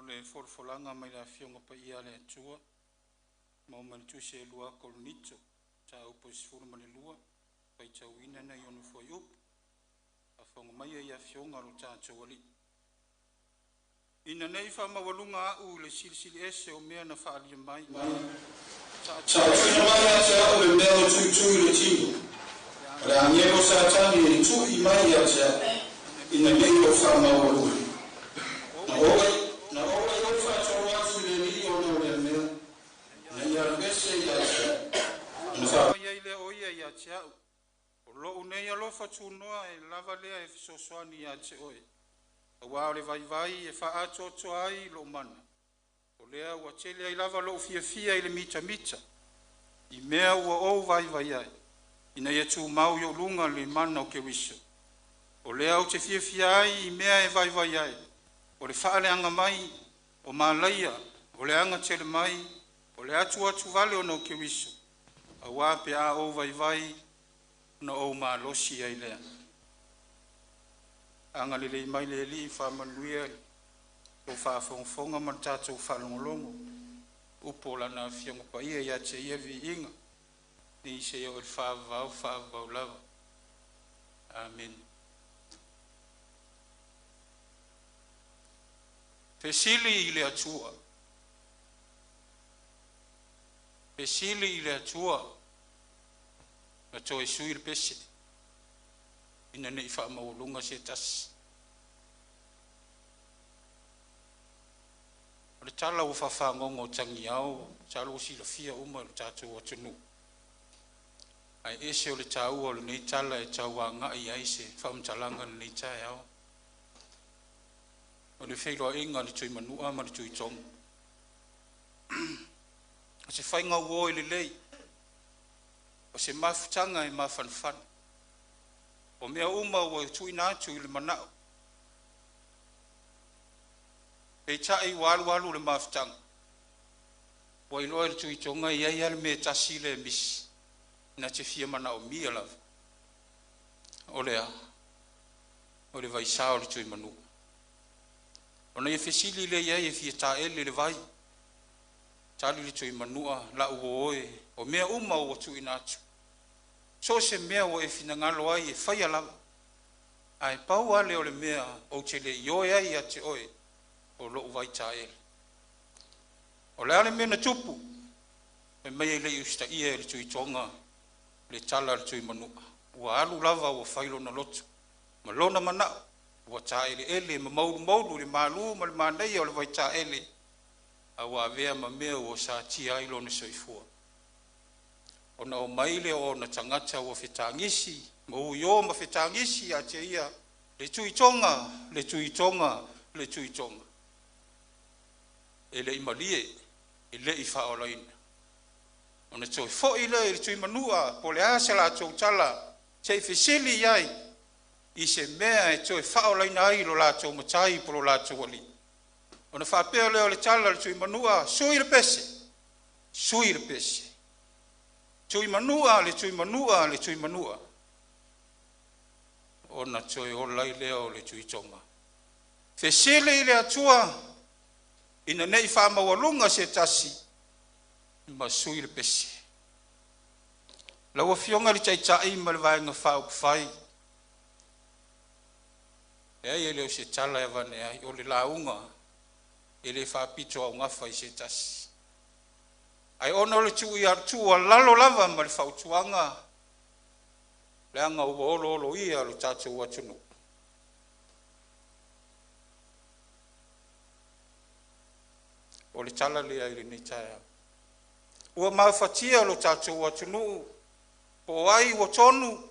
le folafolaga mai le Afioga Paia a le Atua, maua mai le Tusi e 2 Korinito, mataupu e 12, faitauina nai ona fuaiupu. Faafofoga maia i Afioga a lo tatou Alii. Ina nei faamaualuga a'u i le Silisili Ese o mea na faaalia mai, Sa tuuina mai ia te au le mea e tuitui i le tino, o le agelu o Satani e tui mai ia te au, ina nei ou faamaualuga. Na ou na ou ai ou faatolu atu i le Alii ona o lea mea, ina ia alu ese ia te au. Ona faa mai ai lea o ia ia te a'u, o lo'u nei alofa tunoa e lava lea e fesoasoani ia te oe, auā o le vaivai e faaatoatoa ai lo'u mana. O lea ua tele ai lava lo'u fiafia i le mitamita i mea ua ou vaivai ai, ina ia tumau i ou luga le mana o Keriso. O lea ou te fiafia ai i mea e vaivai ai, o le faaleaga mai, o malaia, o le agatele mai, o le atuatuvale ona o Keriso, auā pe a ou vaivai, ona ou malosi ai lea. Agalelei mai le Alii faamanuia i tou faafogafoga ma le tatou faalogologo. Upu o Lana Afioga Paia ia te Ia le viiga, nei seia oo i le faavavau, faavavau lava. Amene. Fesili i le Atua. Fesili i le Atua na toe sui le pese ina nei faamaualuga se tasi. O le tala ua faafagogo tagiao masalo ua silafia uma e le tatou atunuu, ae ese o le taua o lenei tala e tau agai ai se faamatalaga i lenei taeao. O le feiloaiga a le Tuimanua ma le Tuitoga. O se faiga uo e lelei, o se mafutaga e mafanafana. O mea uma ua tuuina atu i le manao, peitai ua alu alu le mafutaga, ua iloa e le Tuitoga e i ai lava le mea e tasi lea e misi, na te fia manaomia lava. O le a? O le vaisa o le Tuimanua. Ona ia fesili lea i ai e fia taele i le vai. Tali le Tuimanua, lau uo e, o mea uma ua tuuina atu. So o se mea ua e finagalo ai e faia lava, ae pau lava lea o le mea ou te le ioe ai ia te oe, o lou vaitaele. O le a le mea na tupu? Fai mai e le i usitaia e le Tuitoga le tala a le Tuimanua. Ua alu lava ua fai lona loto ma lona manao, ua taeleele ma moulumoulu i le malu ma le manaia o le vaitaele, a ua avea ma mea ua satia ai lona soifua. Ona omai lea o ona tagata ua fetagisi ma uio ma fetagisi ia te ia, le Tuitoga, le Tuitoga, le Tuitoga. E le i malie, e le i faaolaina. Ona toe foi lea i le Tuimanua po o le a se latou tala, se i fesili i ai i se mea e toe faaolaina ai lo latou matai po o lo latou alii. Ona faapea lea o le tala a le Tuimanua, sui le pese, sui le pese. Tuimanua, le Tuimanua, le Tuimanua. Ona toe ola ai lea o le Tuitoga. Fesili i le Atua ina nei faamaualuga se tasi ma sui le pese. Lau Afioga i le Taitai ma le Vaega Faaupufai, leai e le o se tala e avane ai, o le lauga e le faapito augafa i se tasi. Ae ona o le tuualalo lava ma le fautuaga, leaga ua olooloia lo tatou atunuu. O le tala lea i lenei taeao. Ua mafatia lo tatou atunuu, po o ai ua tonu,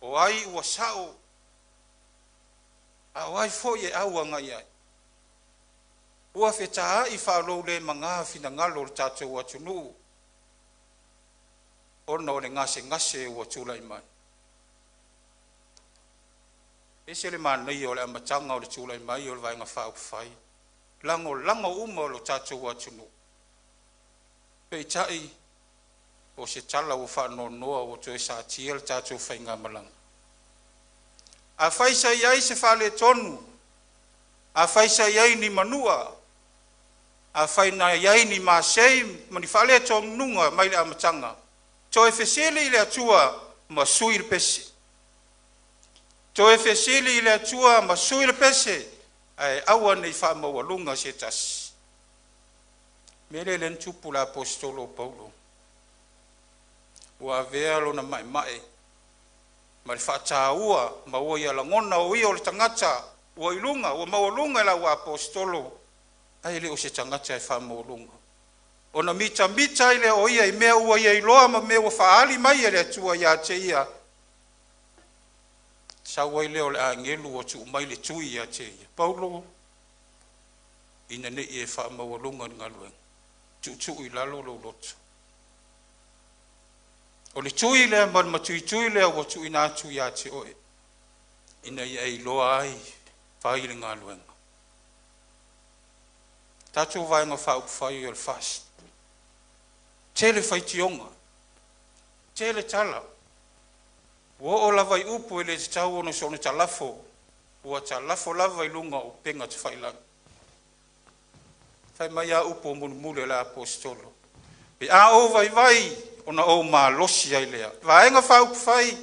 o ai ua sao, a o ai foi e au agai ai. Ua fetaai faaloulemaga finagalo o le tatou atunuu ona o le gasegase ua tulai mai. E ese le manaia o le amataga o le tulai mai o le Vaega Faaupufai, lagolago uma lo tatou atunuu. Peitai o se tala ua faanoanoa ua toe satia le tatou faigamalaga. Afai sa i ai se faaletonu, afai sa i ai ni manua Afai na i ai ni masei ma ni faale-tonuga mai le amataga, toe fesili i le Atua ma sui le pese. Toe fesili i le Atua ma sui le pese, ae aua nei faamaualuga se tasi. Mele le tupu le aposetolo o Paulo. Ua avea lona maemae ma le faataua ma ua ia lagona o ia o le tagata ua i luga, ua maualuga i lau aposetolo, ae le o se tagata e faamaualuga. Ona mitamita ai lea o ia i mea ua ia iloa ma mea ua faaali mai e le Atua ia te ia, sau ai lea o le agelu ua tuu mai le tui ia te ia. Paulo, ina nei e faamaualuga i le galuega, tuutuu i lalo lou loto. O le tui lea ma le matuitui lea ua tuuina atu ia te oe, ina ia e iloa ai fai le galuega. Tatou vaega faaupufai o le FAST, tele faitioga, tele tala, ua oo lava i upu e le tatau ona soona talafo, ua talafo lava i luga o upega tafailagi. Fai mai a upu o mulimuli o le aposetolo, pe a ou vaivai ona ou malosi ai lea. Vaega Faaupufai,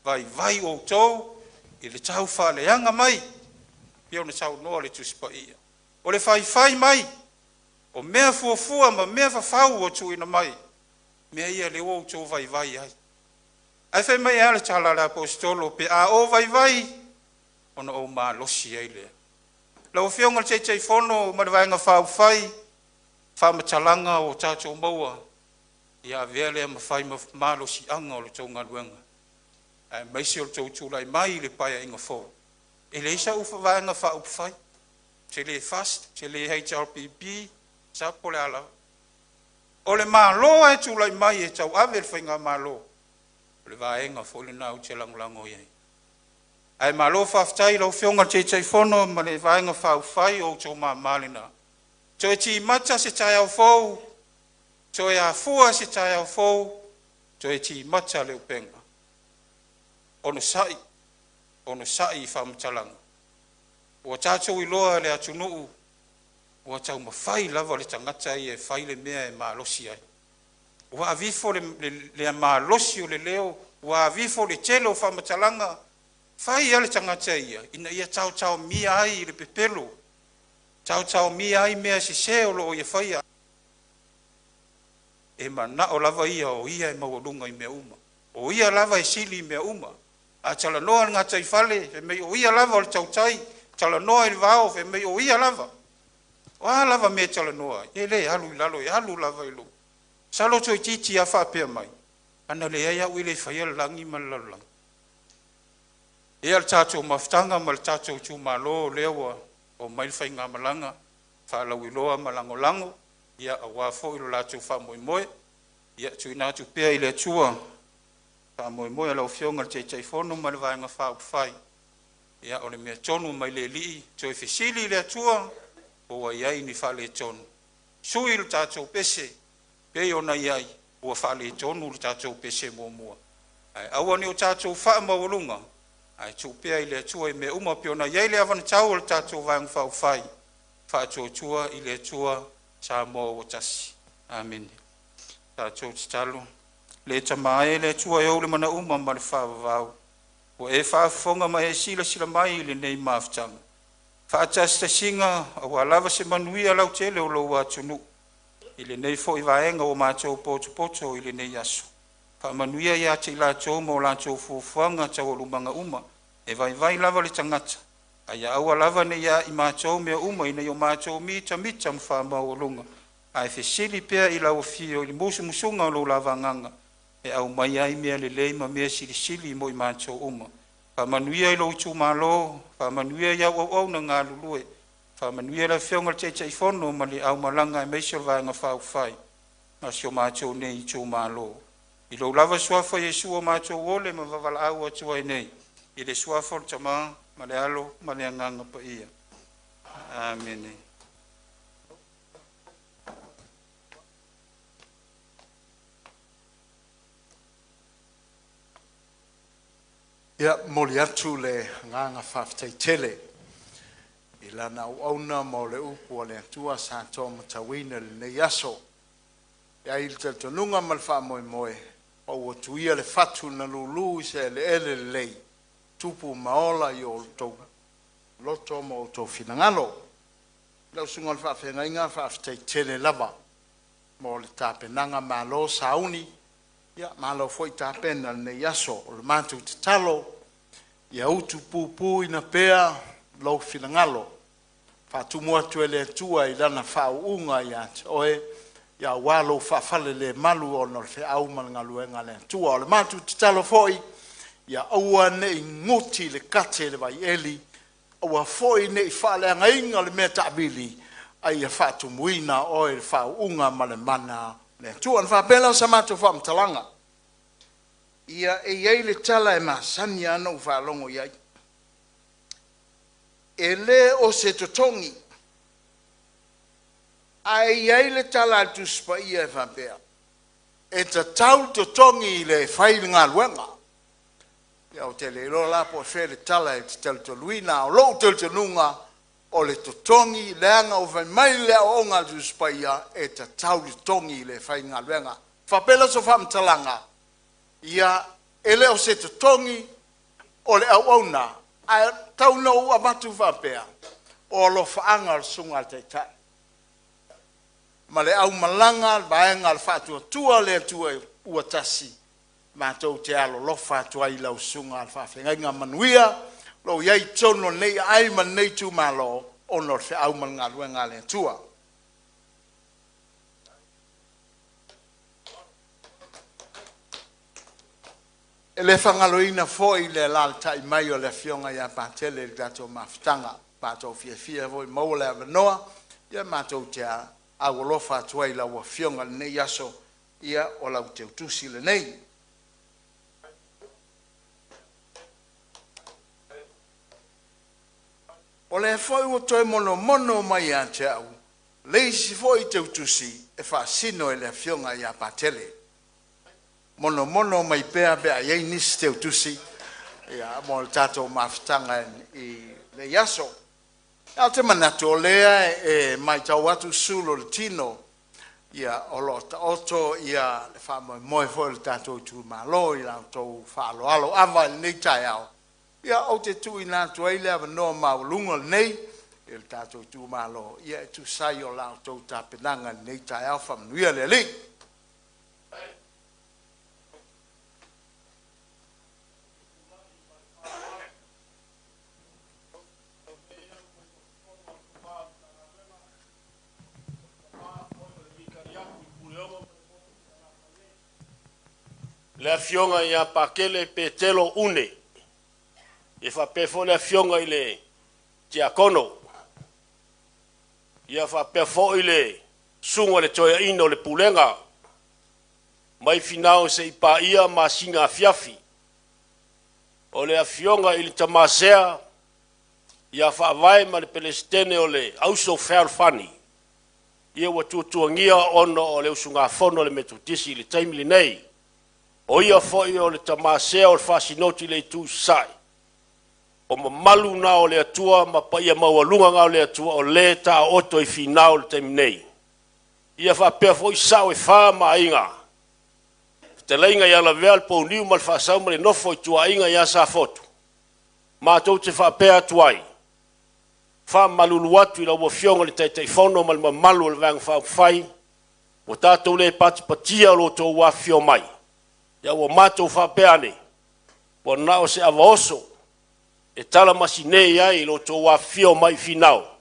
vaivai outou i le taufaaleaga mai pei ona saunoa le Tusi Paia. O le faifai mai o mea fuafua ma mea fafau ua tuuina mai, mea ia lea ua outou vaivai ai. Ae fai mai e a le tala a le aposetolo, pe a ou vaivai ona ou malosi ai lea. Lau Afioga i le Taitaifono ma le Vaega Faaupufai, faamatalaga ua tatou maua, ia avea lea ma fai ma malosiaga o le tou galuega, aemaise o le tou tulai mai i le Paeaiga fou. E leai sau Vaega Faaupufai, ou te le FAST, ou te le HRPP, SAP po o le a lava. O le Malo e tulai mai e tauave le faigamalo, o le vaega foi lena ou te lagolago i ai. Ae malo faafetai i lau Afioga i le Taitaifono ma le Vaega Faaupufai, o outou mama na. Toe timata se taeao fou, toe afua se taeao fou, toe timata le upega. Onosai, onosai i faamatalaga. Ua tatou iloa le atunuu, ua taumafai lava le tagata ia e fai le mea e malosi ai. Ua aveifo le malosi o le leo, ua aveifo le tele o faamatalaga, fai lava le tagata ia ina ia taotaomia ai i le pepelo, taotaomia ai mea sese o lo o ia faia. E manao lava ia o ia e maualuga i mea uma, o ia lava e sili i mea uma. A talanoa i le gataifale, fai mai o ia lava o le tautai, talanoa i le vao, fai mai o ia lava. O a lava mea e talanoa ai, e le alu i lalo, e alu lava i luga. Salo toeitiiti a faapea mai, ana leai au e le faia le lagi ma le lalolagi. Ia le tatou mafutaga ma le tatou itumalo, o lea ua omai le faigamalaga faalauiloa ma lagolago, ia aua foi lo latou faamoemoe. Ia tuuina atu pea i le Atua faamoemoe a lau Afioga i le Taitaifono ma le Vaega Faaupufai. Ia o le mea tonu mai le Alii, toe fesili i le Atua po ua i ai ni faaletonu, sui le tatou pese pei ona i ai ua faaletonu le tatou pese muamua. Ae aua ne i o tatou faamaualuga, ae tuu pea i le Atua i mea uma pei ona i ai le anavatau a le tatou Vaega Faaupufai, Faatuatua i le Atua Samoa ua tasi. Amene. Tatou tatalo. Le Tama e le Atua e ou le manauma ma le faavavau, ua e faafofoga ma e silasila mai i lenei mafutaga faatasitasiga aua lava se manuia lautele o lou atunuu i lenei foi vaega ua matou potopoto i lenei aso. Faamanuia ia te i latou ma o latou fuafuaga taualumaga uma, e vaivai lava le tagata, a ia aua lava ne i ia i matou mea uma ina ia o matou mitamita ma faamaualuga, ae fesili pea i lau afio i le musumusuga o lou lava Agaga e aumai ai mea lelei ma mea silisili mo i matou uma. Faamanuia i lou itumalo, faamanuia i au auauna galulue, faamanuia le Afioga i le Taitaifono ma le aumalaga aemaise o le Vaega Faaupufai a si o matou nei itumalo. I lou lava suafa Iesu ua matou ole ma vavalaau atu ai nei, i le suafa o le Tama ma le Alo ma le Agaga Paia. Amene. Ia, momoli atu le agaga faafetai tele I lana auauna ma o le upu a le Atua sa tomatauina i lenei aso. E ai le talitonuga ma le faamoemoe, pa ua tuia le fatu na lulu i se eleele lelei, tupu ma ola i o outou loto ma outou finagalo. Lau susuga i le faafeagaiga, faafetai tele lava mo le tapenaga, malo sauni, malo foi tapena i lenei aso. O le matou tatalo, ia utupupuina pea lou finagalo, faatumu atu e le Atua i Lana faauuga ia te oe, aua lou faafalelemalu ona o le feau ma le galuega a le Atua. O le matou tatalo foi, ia aua ne i guti le kate i le vaieli, aua foi ne i faaleagaina le mea taavili, a ia faatumuina oe i le faauuga ma le mana o le Atua. Ona faapea lea o se matou faamatalaga. Ia, e i ai le tala e masani lava ona ou faalogo i ai, e le o se totogi, ae i ai le tala a le Tusi Paia e faapea, e tatau le totogi i le e fai le galuega. Ia, ou te le iloa la po o fea le tala e te talitonuina, a o lou talitonuga, o le totogi, leaga ua fai mai le aoaoga a le Tusi Paia, e tatau le totogi i le e faigaluega. Faapea lea o se faamatalaga, ia, e le o se totogi o le auauna, ae tau ina ou avatu faapea, o alofaaga o le susuga a le Taitai ma le aumalaga, le vaega o le faatuatua le Atua ua tasi, matou te alolofa atu ai i lau susuga i le faafeagaiga. Manuia lou i ai i totonu o lenei aai ma lenei itumalo ona o le feau ma le galuega a le Atua. E le faagaloina foi le alaalatai mai o le afioga ia Patele i le tatou mafutaga. Matou fiafia foi ua maua le avanoa, ia matou te aualofa atu ai i lau afioga i lenei aso, ia o lau teutusi lenei. O lea foi ua toe monomono mai ia te au le isi foi teutusi e faasino i le afioga ia Patele. Monomono mai pea pe a i ai nisi teutusi mo le tatou mafutaga i lenei aso. Ae ou te manatu o lea e matau atu sulu o le tino, ia o lo o taoto ia le faamoemoe foi o le tatou itumalo i la outou faaaloalo ava i lenei taeao. Ia ou te tuuina atu ai le avanoa maualuga lenei i le tatou itumalo ia e tusa ai o la outou tapenaga i lenei taeao. Faamanuia le Alii. Le afioga ia Pakele Petelo Une, e faapea foi le afioga i le Tiakono, ia faapea foi le susuga i le Toeaina o le Pulega mai Finao seia paia masina afiafi. O le afioga i le Tamasea ia Faavae ma le Peresetene o le Auso Fealofani, ia ua tuatuagia ona o le usugafono a le Metotisi i le taimi lenei. O ia foi o le Tamasea o le Faasinoti i le Itu i Sasae. O mamalu na o le Atua ma paia maualuga na o le Atua o lē taooto i Finao i le taimi nei. Ia faapea foi sao e fa ma Aiga, fetalaiga ia Lavea le Pouniu ma le Faasau ma le nofo a ituaiga ia Safotu. Matou te faapea atu ai, faamalulu atu i lau Afioga i le Taitaifono ma le mamalu o le Vaega Faaupufai, ua tatou le patipatia lo outou afifio mai, ia ua matou faapea ane, ua na o se ava oso e talamasinei ai lo outou afifio mai i Finao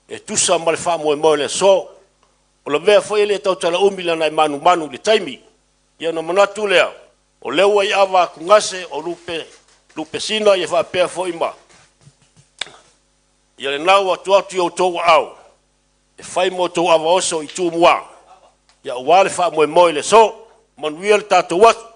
e tusa ma le faamoemoe o le aso. O lavea foi e le tautala umi leaga e manumanu i le taimi. Ia ona manatu lea, o lea ua i ava atugase o lupe lupesina ia faapea foi ma ia lena ua atu atu i outou aao e fai ma outou ava oso i Tumua ia aua le faamoemoe i le aso. Manuia le tatou aso.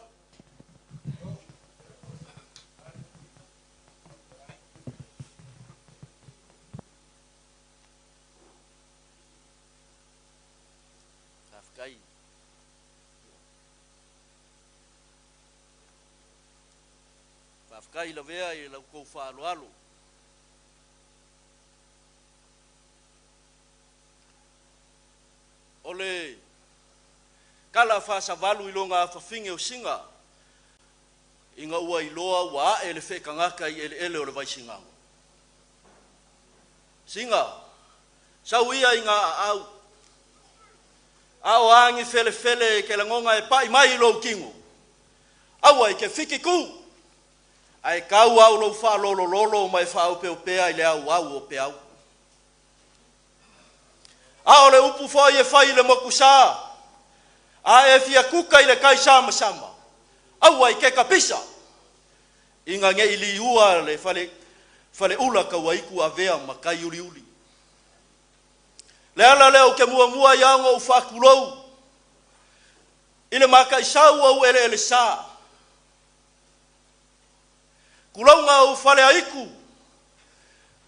Faafetai lavea i la outou faaaloalo. le kala faasavalu i loga afafine o siga ina ua iloa ua ae le feekagaka i eleele o le Vaisigano. Siga, sau ia i ngā aau, a o agi felefele ke lagoga e pa'i mai i lou tino, aua i ke fiki ku, ae kau au lou faalolololo ma e faaopeopea i le auau o peau. A o le upu foi e fai i le mokusā, a e fia kuka i le kai samasama, aua i ke kapisa, ina ne i liua le fale, faleula kauaitu avea ma kai uliuli. Le ala lea ou te muamua ia ona ou faatulou i le mataisau au eleele sa. Tulauga au fale aiku,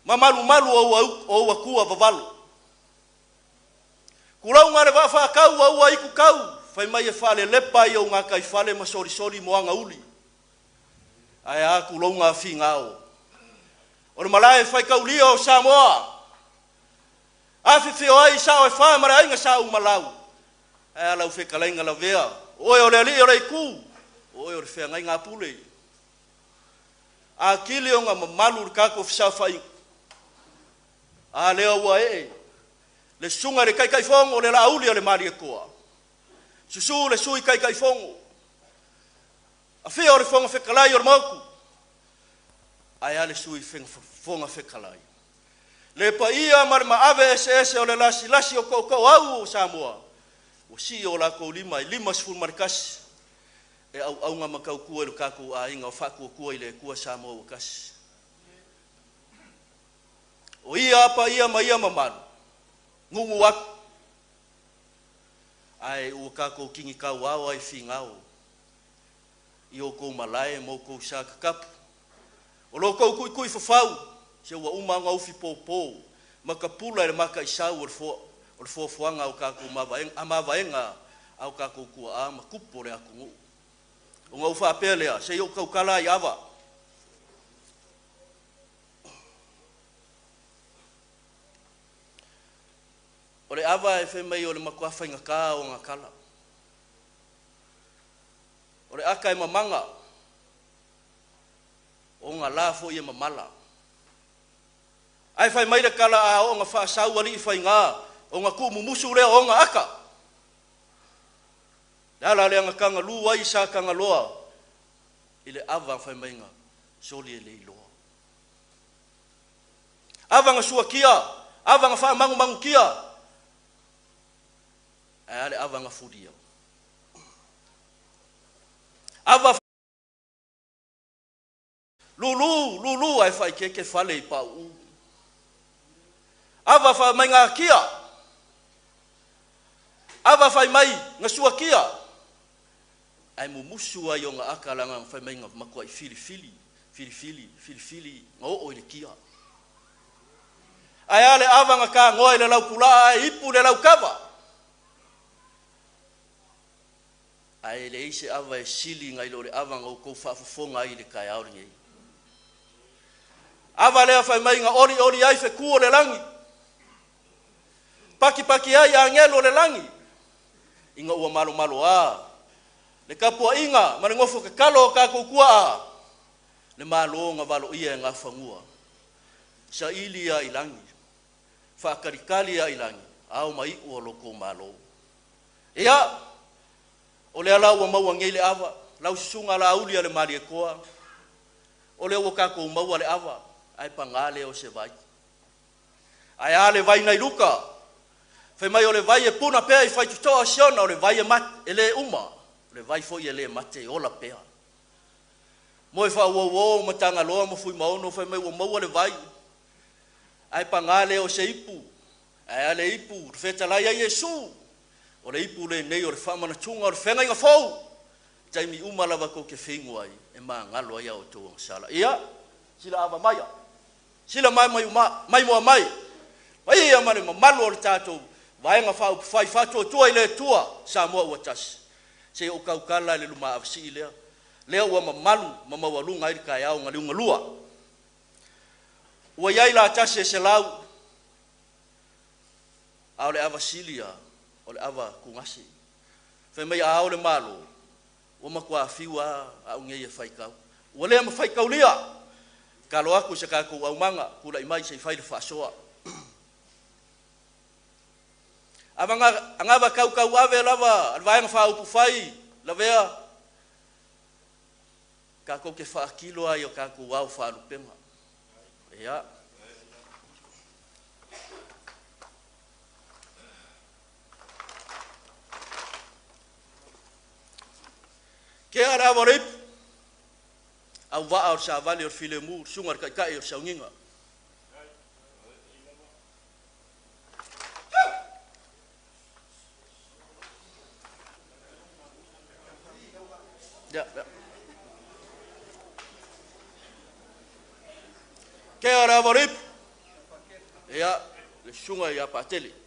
ma malumalu o atua vavalo. Tulauga le vaa au aiku kau, fai mai e faalelepa i au gatai fale ma solisoli moaga uli. Ae a tulauga figao. O le malae faitaulia o Samoa, afifio ai sao e fa ma le aiga sa umalau. Ae ala ufetalaiga lavea, oe o le alii o le itu, oe o le feagaiga a pule. Akili o ngā mamalu le kākou fesaofaiga. A lea ua ee, le susuga i le Taitaifono le Laauli o le Malietoa. Susu le Sui Taitaifono. Afio le Fofoga Fetalai o le Motu. Ae a le Sui Fofoga Fetalai. Le paia ma le maave eseese o le lasilasi o tootoo au o Samoa. Ua sii o lakou lima i 51 e auauga ma tautua i le tatou aiga o faatuatua i le Atua Samoa ua tasi. O ia apa ia ma ia mamalu, nugu atu, ae ua tatou kini tauao ai figao i outou malae ma outou sa kakapu. O lo kou kuikui fafau, se ua uma ona ufi pōpō, ma ka pula i le makaisau o le foafoaga o tatou mavaega, a mavaega au tatou tuaa ma tupu o le atunuu. O ngau faapea lea, se i ou tautala ai ava. O le ava e fai mai o le matua faigata o gakala. O le aka e mamaga, o ngā la foi e mamala. Ae fai mai le kala a o nga faasau alii faiga, o ngā ku'umumusu lea o ngā aka. Le ala le anga lu ai sa kangaloa i le ava fai mainga soli e le iloa. Ava nga suakia, ava nga faamagumagukia, ae a le ava nga fulia. Ava lulu, lulu ae faikeke fale i pau. Ava fa mai ngā kia. Ava fai mai nga suakia. Ae mumusu ai o ngā aka langa fai mai ngā makua i fili fili, fili fili, fili fili, ngā oo i le kia. Ae ale ava nga ka ngoa i le lau pula ae ipu le lau kava. Ae le ise ava e sili ngai lo le ava ngau kou faafofoga ai i le taeao lenei. Ava lea fai mai nga oli oli ai feku o le lagi. Paki paki ai angelo o le lagi. Inga ua malo malo a. Le kapua inga ma le ngofo ke kalo o kākou kua a. Le malo nga valo ia e ngā fangua. Sa ili ia i langi. Whakalikali ia i langi. Ao mai ua loko malo. Ia, o le ala ua maua ngei le ava. Lau susunga la uli a le Malietoa. O le ua kākou maua le ava. Ae pangā le o se vai. Ae a le vai nai luka. Fai mai o le vai e puna pea i whaitutoa siona o le vai e mat, e le uma. O le vai foi e le mate e ola pea. Mo e wha ua ua matanga loa ma fui maono fai mai ua maua le vai. Ae pangā le o se ipu. Ae a le ipu, whetalai ai Yesu. O le ipu le nei o le whaamanatunga o le whenga inga fou. Taimi uma lava kou ke whengu ai, e maa ngalo ai au tō sala. Ia, sila ava maia. Sila mai mai uma, mai mua mai. Mai ia mare mamalu o le tātou, vaenga wha whai tua i le tua, Samoa ua tasi. Se o kaukala i le luma awasi lea. Lea ua mamalu, mamaualunga ai le kaeao ngā liunga lua. Ua iai la tasi e se lau. A o le awasilia, O le ava tugasi. Fai mai a ao le Malo, ua matuā fiu a au nei e faitau. Ua le ma faitaulia. Talo atu i se tatou aumaga, tula'i mai se i fai le faasoa. Anava tautauave lava a le Vaega Faaupufai lavea tatou te faatilo ai o tatou ao faalupega. Ia. Ke a le ava o le ipu, au vaa o le savali o le filemu, susuga i le taitai o le sauniga. Ia, ia. Ke a le ava o le ipu, ia, le susuga ia Patele.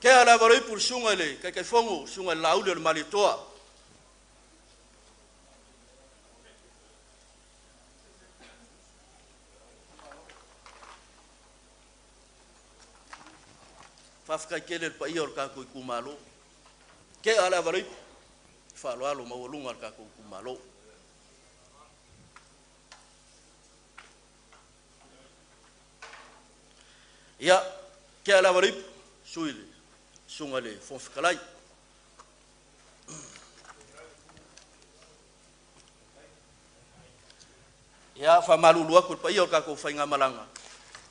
Ke a le ava o le ipu, le susuga i le Taitaifono, susuga i le Laauli o le Malietoa. Faafetai tele i le paia o le tatou itumalo. Ke a le ava o le ipu, faaaloalo maualuga a le tatou itumalo. Ia, ke a le ava o le ipu, sui le susuga i le Fofoga Fetalai. Ia, faamalulu atu i le paia o le tatou faigamalaga,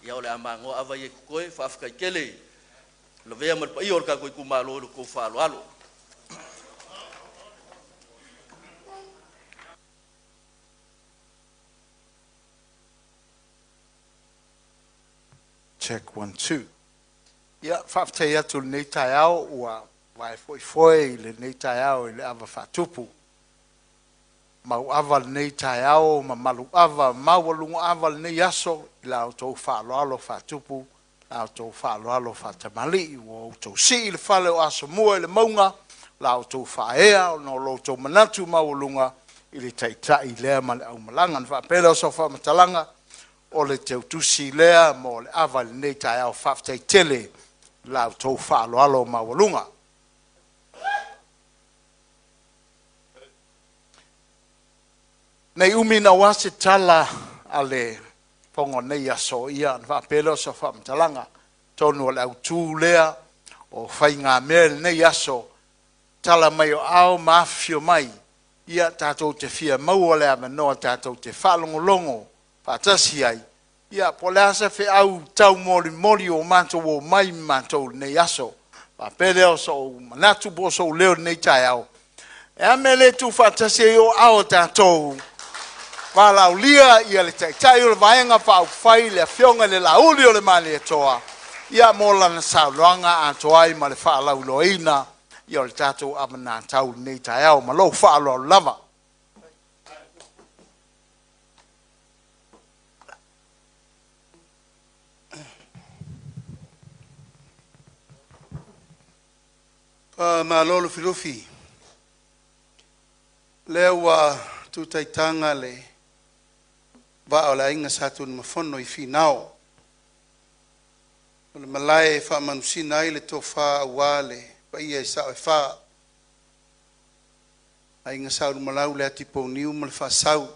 ia o le a magoa ava ia i totoe. Faafetai tele lavea ma le paia o le tatou itumalo i le tou faaaloalo. Check one two. Ia, faafetai atu i lenei taeao ua vae foi foe i lenei taeao i le ava faatupu. Mauava lenei taeao ma maluava maualuga ava lenei aso i la outou faaaloalo faatupu, la outou faaaloalo faatamalii ua outou sii le fale o Asomua i le mauga, la outou faaea ona o lo outou manatu maualuga i le Taitai lea ma le aumalaga. Ona faapea lea o sau faamatalaga, o le teutusi lea mo le ava i lenei taeao. Faafetai tele i la outou faaaloalo maualuga. Nei umi naua se tala a le fofoga o lenei aso, ia ona faapea lea o sau faamatalaga, atonu o le autu lea o faigamea i lenei aso, tala mai o aao ma afifio mai, ia tatou te fia maua le avanoa tatou te faalogologo faatasi ai, ia po o le a se feau taumolimoli ua matou omai ma matou i lenei aso. Faapea lea o sou manatu po o sou leo i lenei taeao, e a mea e le tuufaatasi ai o aao o tatou valaaulia ia le Taitai o le Vaega Faaupufai, le Afioga i le Laauli o le Malietoa, ia mo lana saunoaga atoa ai ma le faalauiloaina ia o le tatou amanatau i lenei taeao. Ma lou faaaloalo lava. Faamalo Lufilufi, lea ua tu taitaga le vaa o le Aiga Sa Tunumafono i Finao, o le malae e faamanusina ai le tofa aua le paia i sao e fa, Aiga Sa Ulumalau, le Atipouniu ma le Faasau,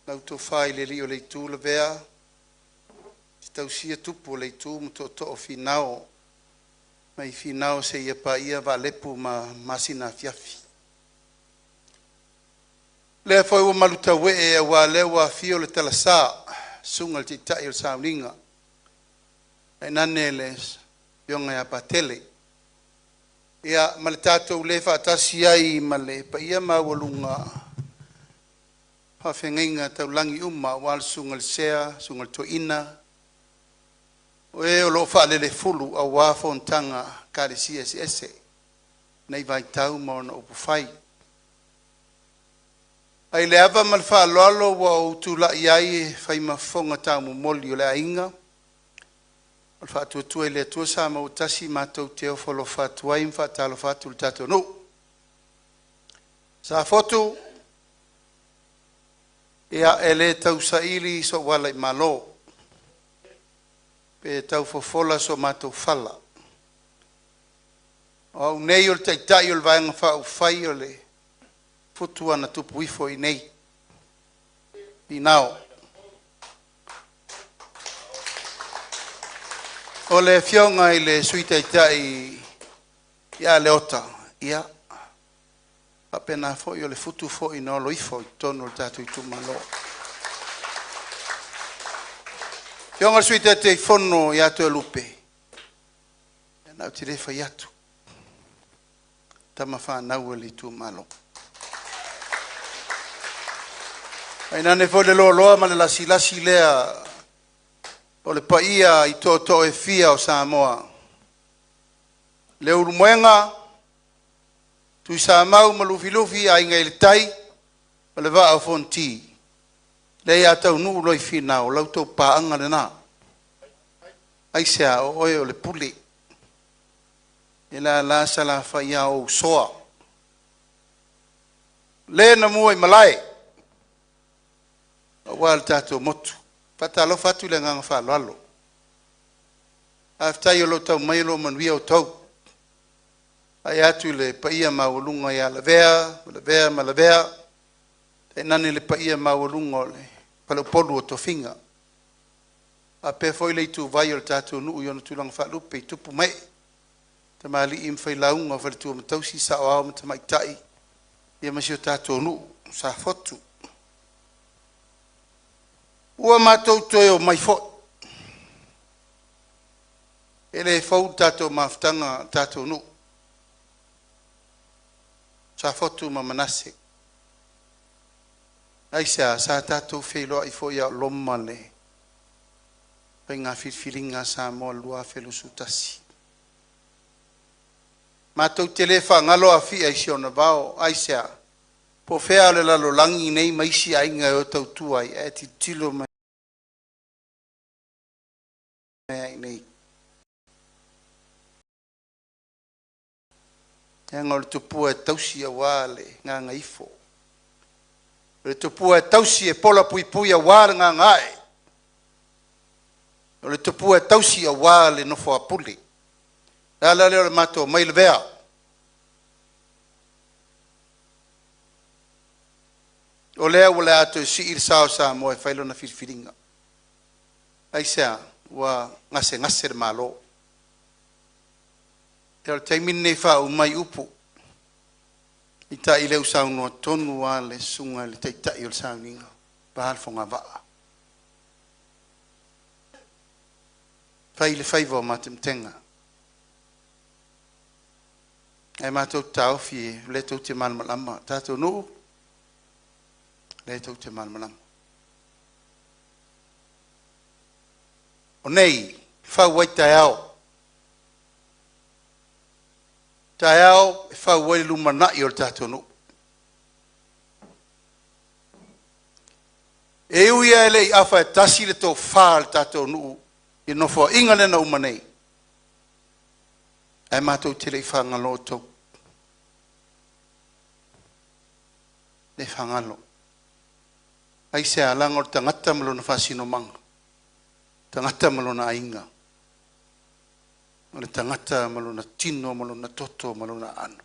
lau tofa i le alii o le itu Lavea, e te tausia tupu o le itu ma tootoo o Finao, mai Finao seia paia Vaalepu ma Masinafiafi. O lea foi ua malutauee aua o lea ua afio le Talasa, susuga i le Taitai o le Sauniga, tainane le afioga ia Patele, ia ma le tatou le faatasi ai ma le paia maualuga o faafeagaiga taulagi uma aua le susuga i le Sea, susuga i le Toeaina, o e o lo o faalelefulu aua fonotaga a Ekalesia eseese i lenei vaitau ma ona upufai. Ae i le ava ma le faaaloalo ua ou tulai ai e fai ma fofoga taumomoli o le aiga, o le Faatuatua i le Atua Samoa ua Tasi matou te ofo alofa atu ai ma faatalofa atu i le tatou nuu. Safotu, Ia e le tausaili so'u ala i malo pe taufofola so matou fala, o au nei o le Taitai o le Vaega Faaupufai o le Fotu na tupu ifo i inei Finao. O le Afioga i le Sui Taitai ia Leota, ia faapena foi o le futu foi na olo ifo i totonu o le tatou itumalo. Afioga i le Sui Taitaifono ia Toelupe, ia ou te le fai atu, tama fanau a le itumalo. Tainane foi le loaloa ma le lasilasi lea o le paia i tootoo e fia o Samoa, le Ulumoega, Tuisamau ma Lufilufi, Aiga i le Tai ma le Vaa o Fonoti, lea ia taunuu loa i Finao, o la outou paaga lena. Aisea? O oe o le pule, e lala Salafai a o ou soa, le na mua i malae aua lo tatou motu. E faatalofa atu i le agaga faaaloalo. Faafetai o lo o tau mai o lo o manuia outou. Vaai atu i le paia maualuga ia Lavea, Lavea ma Lavea, tainane le paia maualuga o le faleupolu o tofiga, faapea foi le ituvai o le tatou nuu i ona tulaga faalupe i tupu ma ee, tamalii ma failauga, faletua ma tausi, saoao ma tamaitai, ia ma si o tatou nuu Safotu. Ua matou toe omai foi, e le fou le tatou mafutaga le tatou nuu, Safotu ma Manase. Aisea? Sa tatou feiloai foi a o loma le faiga filifiliga a Samoa 2021. Matou te le faagalo Afia i si ona vao. Aisea? Po o fea o le lalolagi nei ma isi aiga e o tautua ai, ae tilotilo mai lava i inei. Leaga o le tupua e tausi aua le gagaifo, o le tupua e tausi e pola puipui aua le gagaae, o le tupua e tausi aua le nofo a Pule. O le ala lea o le matou omai Lavea. O lea ua le a toe sii le sa o Samoa e fai lona filifiliga. Aisea? Ua gasegase le Malo. O le taimi lenei e faauma ai upu, peitai o lea ua saunoa tonu lava le susuga i le Taitai o le sauniga, pae le fogavaa. Fai le faiva o matematega, ae matou te taofi o lea tou te malamalama, tatou nuu, o lea tou te malamalama. O nei e fau ai taeao, taeao e fau ai le lumanai o le tatou nuu. E ui lava e le i afa e tasi le tofa a le tatou nuu i le nofoaiga lea na uma nei, ae matou te le i faagalo outou. Le faagalo. Aisea? Leaga o le tagata ma lona faasinomaga, tagata ma lona aiga, o le tagata ma lona tino ma lona toto ma lona aano.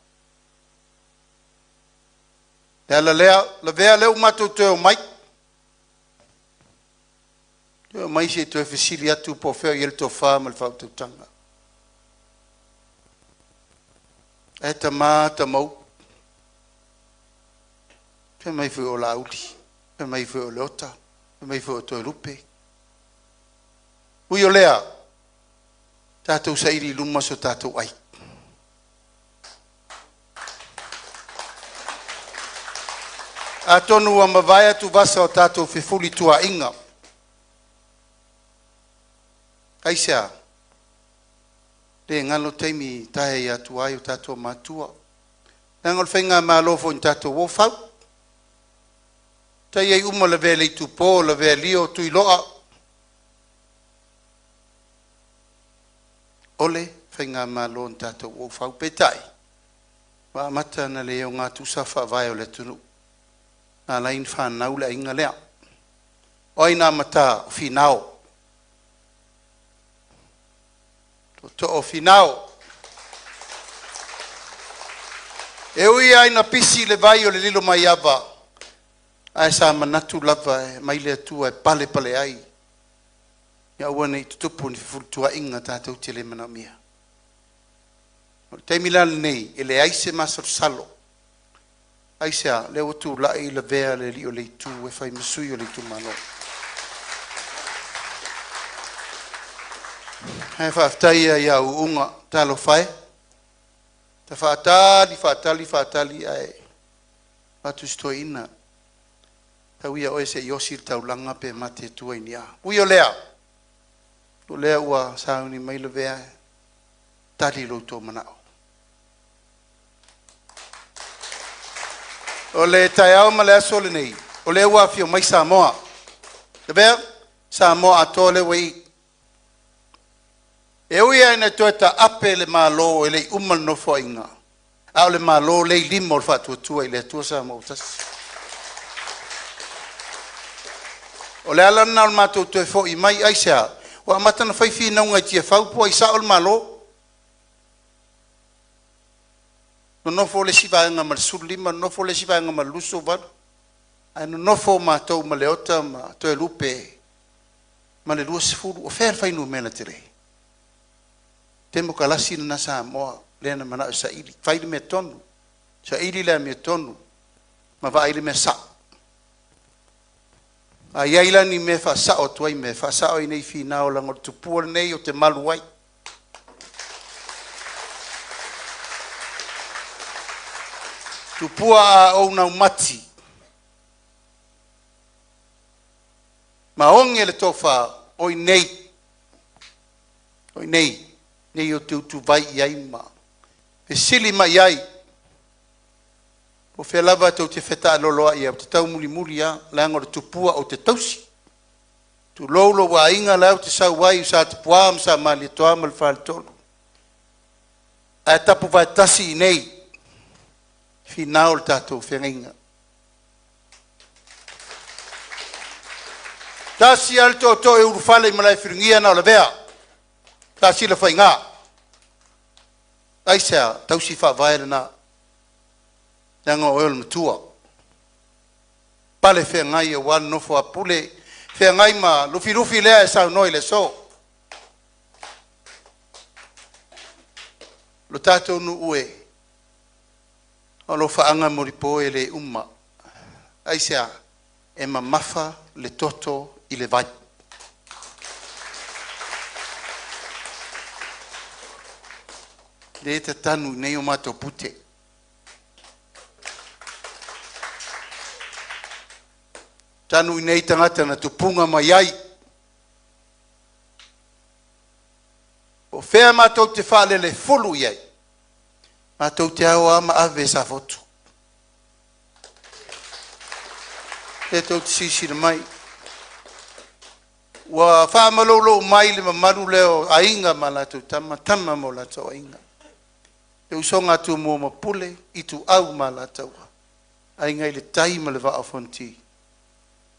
Le ala lea, Lavea, lea ua matou toe omai, toe omai se i toe fesili atu po o fea o i ai le tofa ma le faautautaga. Ae tama tamau, fai mai foi o Laauli, fai mai foi o Leota, fai mai foi o Toelupe. Ui o lea, tatou saili i luma so tatou ai. Atonu ua mavae atuvasa o tatou fefulituaaiga. Aisea? Le galo taimi tae ai atua ai o tatou matua. Leaga o le faigamalo foi na tatou o fau. Tai ai uma lavea le itupo, lavea lio, Tuiloa. O le faigamalo na tatou o fau. Peitai, ua amata ona le ogatusa faavae o le atunuu. Na ala ai ona fanau le aiga lea. O ai na amata? O Finao, tootoo o Finao. E ui lava ina pisi le vai o le Lilomaiava, ae sa manatu lava e aumai le Atua e palepale ai, ia aua ne i tutupu ni fefulutuaiga tatou te le manaomia. O le taimi la lenei, e leai se masalosalo. Aisea? Lea ua tulai Lavea le alii o le itu e fai ma sui o le itumalo. Ae faafetai lava ia auuga, talofa e, ta faatali, faatali, faatali ae avatu si toeaina, tau ia oe se i osi le taulaga pe mate tua i ni a. Ui o lea, o lea ua sauni mai Lavea e tali lo outou manao. O le taeao ma le aso lenei, o lea ua afio mai Samoa. Lavea, Samoa atoa lea ua i i. E ui lava ina toe taape le Malo e le i uma le Nofoaiga, a o le Malo lea e i lima o le Faatuatua i le Atua Samoa ua Tasi. O le ala lena o le matou toe foi mai, aisea? Ua amata ona fai finauga i Tiafau po o ai sao le Malo. Nonofo le isi vaega ma le 15, nonofo le isi vaega ma le 28, ae nonofo matou ma Leota ma Toelupe ma le 20. O fea le fuainumera tele? Temokalasi lena Samoa lea na manao e saili. Fai le mea tonu, saili le amiotonu ma vaai le mea sao. A i ai la ni mea e faasao atu ai mea, faasao i nei finau leaga o le tupua lenei ou te malu ai. Tupua a ou naumati ma oge le tofa o i nei, o i nei, nei ou te utuvai i ai ma fesili mai i ai. Po o fea lava tou te fetaaloloai ai, ou te taumulimuli lava, leaga o le tupua ou te tausi. Tulou lou aiga la ou te sau ai o Satupuā ma Samalietoa ma le Faletolu. Ae tapu vaetasi i nei, finau le tatou feagaiga. Tasi lava le tootoo e ulufale i Malaefiligia na o Lavea, Tasila Faiga. Aisea? Tausi faavae lena, leaga o oe o le matua. Pale feagai aua le nofo a Pule, feagai ma Lufilufi lea e saunoa i le aso. Lo tatou nuu e, o alofaaga molipo e le uma. Aisea? E mamafa le toto i le vai. Le tatanu i nei o matou pute. Tanu i nei tagata na tupuga mai ai. O fea matou te faalelefulu i ai? Matou te ao lava ma ave safotu. E tou te silasila mai. Ua faamalolo mai le mamalu lea o aiga ma latou tama, tama ma o latou aiga. Le usoga a Tumua ma Pule, Ituau ma Alataua, Aiga i le Tai ma le Vaa o Fonoti.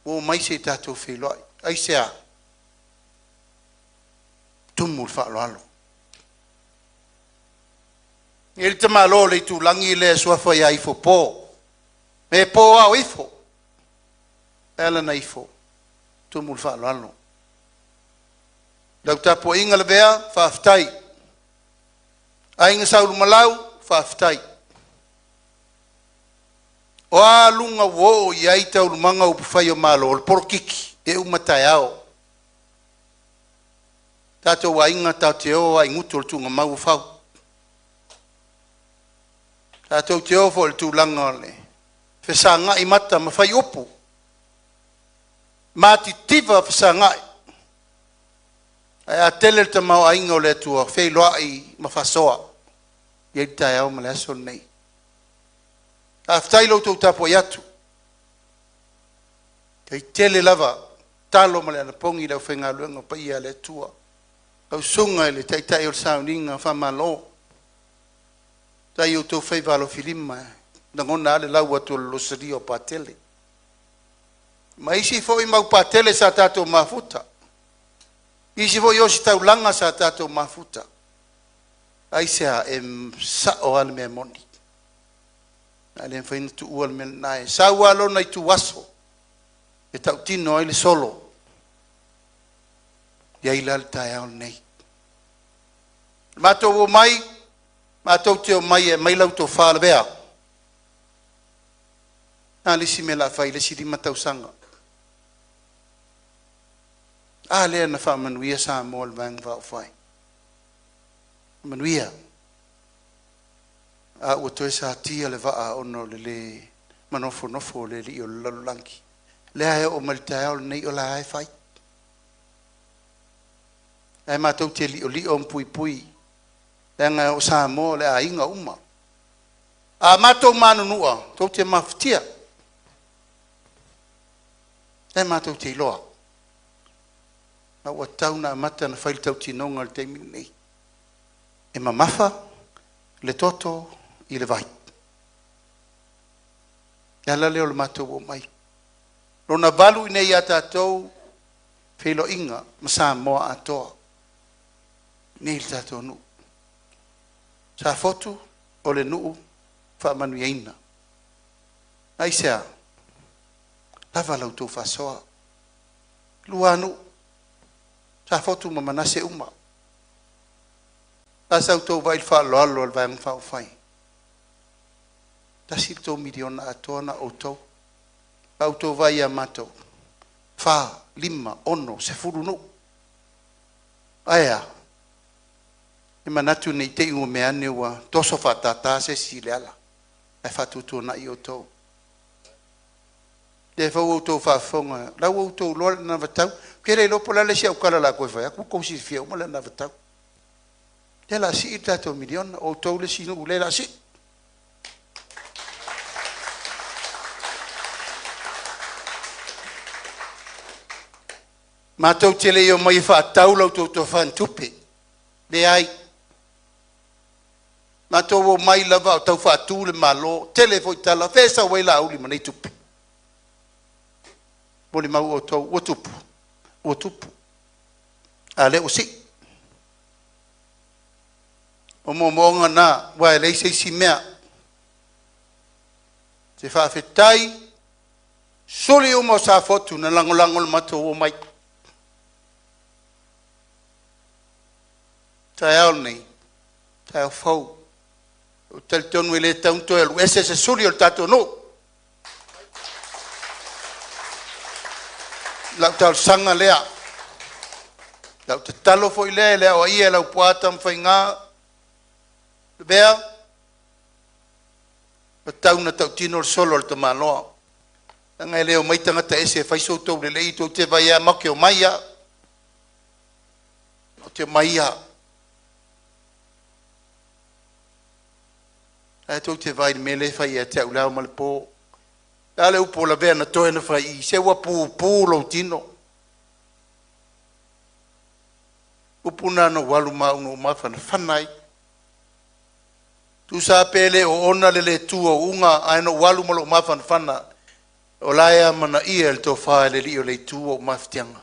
Ua omai se i tatou feiloai. Aisea? Tumu le faaaloalo. E i ai le tamaloa o le itulagi lea e suafa ia Ifopo, me po ao ifo, e ala na ifo, tumu le faaaloalo. Lau tapuaiga Lavea, faafetai. Aiga Sa Ulumalau, faafetai. O a luga ua oo i ai taualumaga o upufai o Malo, o le polokiki e uma taeao. Tatou aiga tatou te o lava i gutu o le tuugamau o fau. Tatou te o foi i le tulaga o le fesagai mata ma fai upu, matitiva fesagai. Ae a tele le tamaoaiga o le Atua, feiloai ma faasoa. E i ai le taeao ma le aso lenei. Faafetai i lo outou tapuai atu. Tai tele lava talo ma le anapogi i le aufaigaluega paia a le Atua. Lau susuga i le Taitai o le Sauniga, faamalo. Faafetai i outou faiva alofilima, e lagona lava le lau atu o le losolia o Patele. Ma isi foi mau patele sa tatou mafuta. Isi foi ositaulaga sa tatou mafuta. Aisea? E sao lava le mea moni. Ae le mafai ona tuua le mea lena e sau lava lona ituaso e tautino ai le solo. E i ai la le taeao lenei. Matou omai, matou te omai e aumai lau tofa Lavea. O le a le isi mea o le a fai i le isi 5 tausaga? A lea na faamanuia Samoa i le Vaega Faaupufai. Manuia. A ua toe satia le vaa ona o le le manofonofo o le alii o le lalolagi. Lea e oo mai le taeao lenei o la e fai. Ae matou te liolio ma puipui, leaga o Samoa o le aiga uma. A matou manunua, tou te mafatia. E matou te iloa. A ua tau na amata na fai le tautinoga i le taimi lenei. E mamafa le toto i le vai. Le ala lea o le matou omai. Lona valu i nei ia tatou feiloaiga ma Samoa atoa. Nei le tatou nuu. Safotu o le nuu faamanuiaina. Aisea? Lava la outou faasoa. Lua nuu. Safotu ma Manase uma. A sa outou vaai i le faaaloalo a le Vaega Faaupufai. $1 miliona atoa na outou. A outou vaai ia matou, 4, 5, 6, 10 nuu. Ae a? E manatu ne i te i ua mea ane ua toso faatata se isi i le ala. Ae faatuatuanai outou. Le fau outou faafofoga, lau outou loa le anavatau. Ke le iloa po o le a le isi aukala o le a toe fai atu, ua outou silafia uma le anavatau. Lea o le a sii le tatou miliona, o outou le isi nuu lea o le a sii. Matou te le i omai e faatau la outou tofa ni tupe. Leai. Matou omai lava o tau faatu le Malo, tele foi tala, fe sau ai Laauli ma nei tupe. Molimau outou, ua tupu, ua tupu. A lea ua sii. O moomooga na, ua e leai se isi mea. Te faafetai, suli uma o Safotu na lagolago le matou omai. Taeao lenei, taeao fou. Ou te talitonu e le tatau ona toe alu ese se suli o le tatou nuu. Lau talosaga lea, lau tatalo foi lea e le aoaia e Laupua Tamafaiga, Lavea, ua tau ina tautino le solo a le tamaloa. Leaga e le omai tagata ese e fai so outou lelei, tou te vaai lava matou te omai lava. Matou te omai lava. Ae tou te vaai i le mea lea e fai ia te au i le ao ma le po. Le a le upu o Lavea na toe na fai i, se ua pupu lou tino. Upu na na ou alu ma au na ou mafanafana ai. Tusa pe le o ona le le tu o uga, ae na ou alu ma lou mafanafana, o la e amanaia e le tofa e le alii o le itu o ou mafatiaga.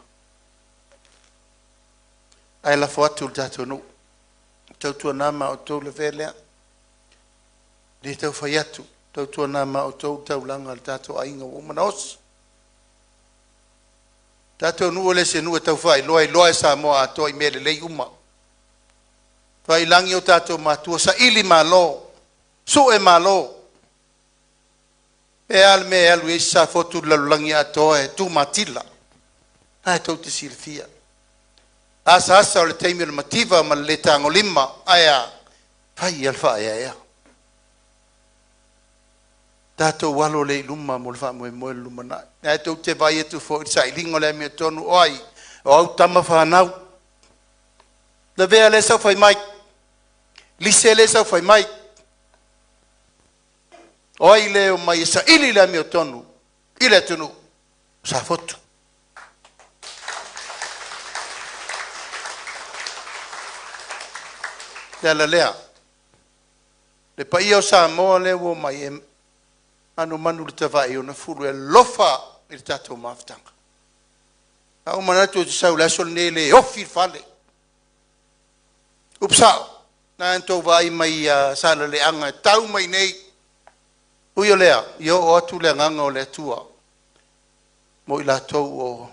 Ae lafo atu le tatou nuu. Tautuana ma outou le vea lea. Le tau fai atu, tautuana ma outou taulaga le tatou aiga ua uma na osi. Tatou nuu le se nuu e tau faailoa iloa e Samoa atoa i mea lelei uma. Failangi o tatou matua, saili malo, sue malo. E a le mea e alu i ai Safotu i le lalolagi atoa e tumatila. Ae tou te silafia. Asa asa o le taimi o le mativa ma le le tagolima, ae a fai ia le faaeaea. Tatou alo le i luma mo le faamoemoe le lumanai. Ae tou te vaai atu foi i le sailiga o le amiotonu o ai, o au tama fanau. Lavea le sau fai mai, lise le sau fai mai. O ai le o mai e saili le amiotonu i le atunuu, Safotu. Le ala lea, le paia o Samoa lea ua omai e manumanu i le tavae i ona fulu e alofa i le tatou mafutaga. A ou manatu ou te sau i le aso lenei e le ofi le fale. Upu sao, na tou vaai mai ia Salaleaga e tau mai nei. Ui o lea, ia oo atu le agaga o le Atua mo i latou o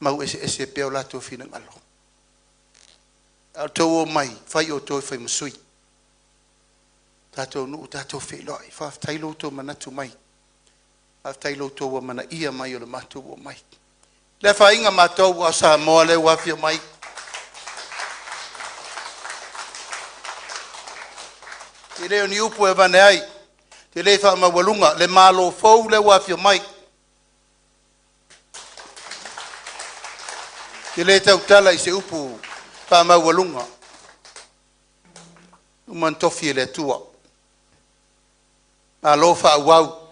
mau eseese pea o latou finagalo. A o outou omai, fai outou e fai ma sui. Tatou nuu, tatou feiloai, faafetai lo outou manatu mai. Faafetai lo outou amanaia mai o le matou omai. Le afaina matou a Samoa lea ua afio mai. E le o ni upu e avane ai, te le faamaualuga le malo fou lea ua afio mai. Te le tautala i se upu faamaualuga, uma ona tofi e le Atua. Malo faaauau,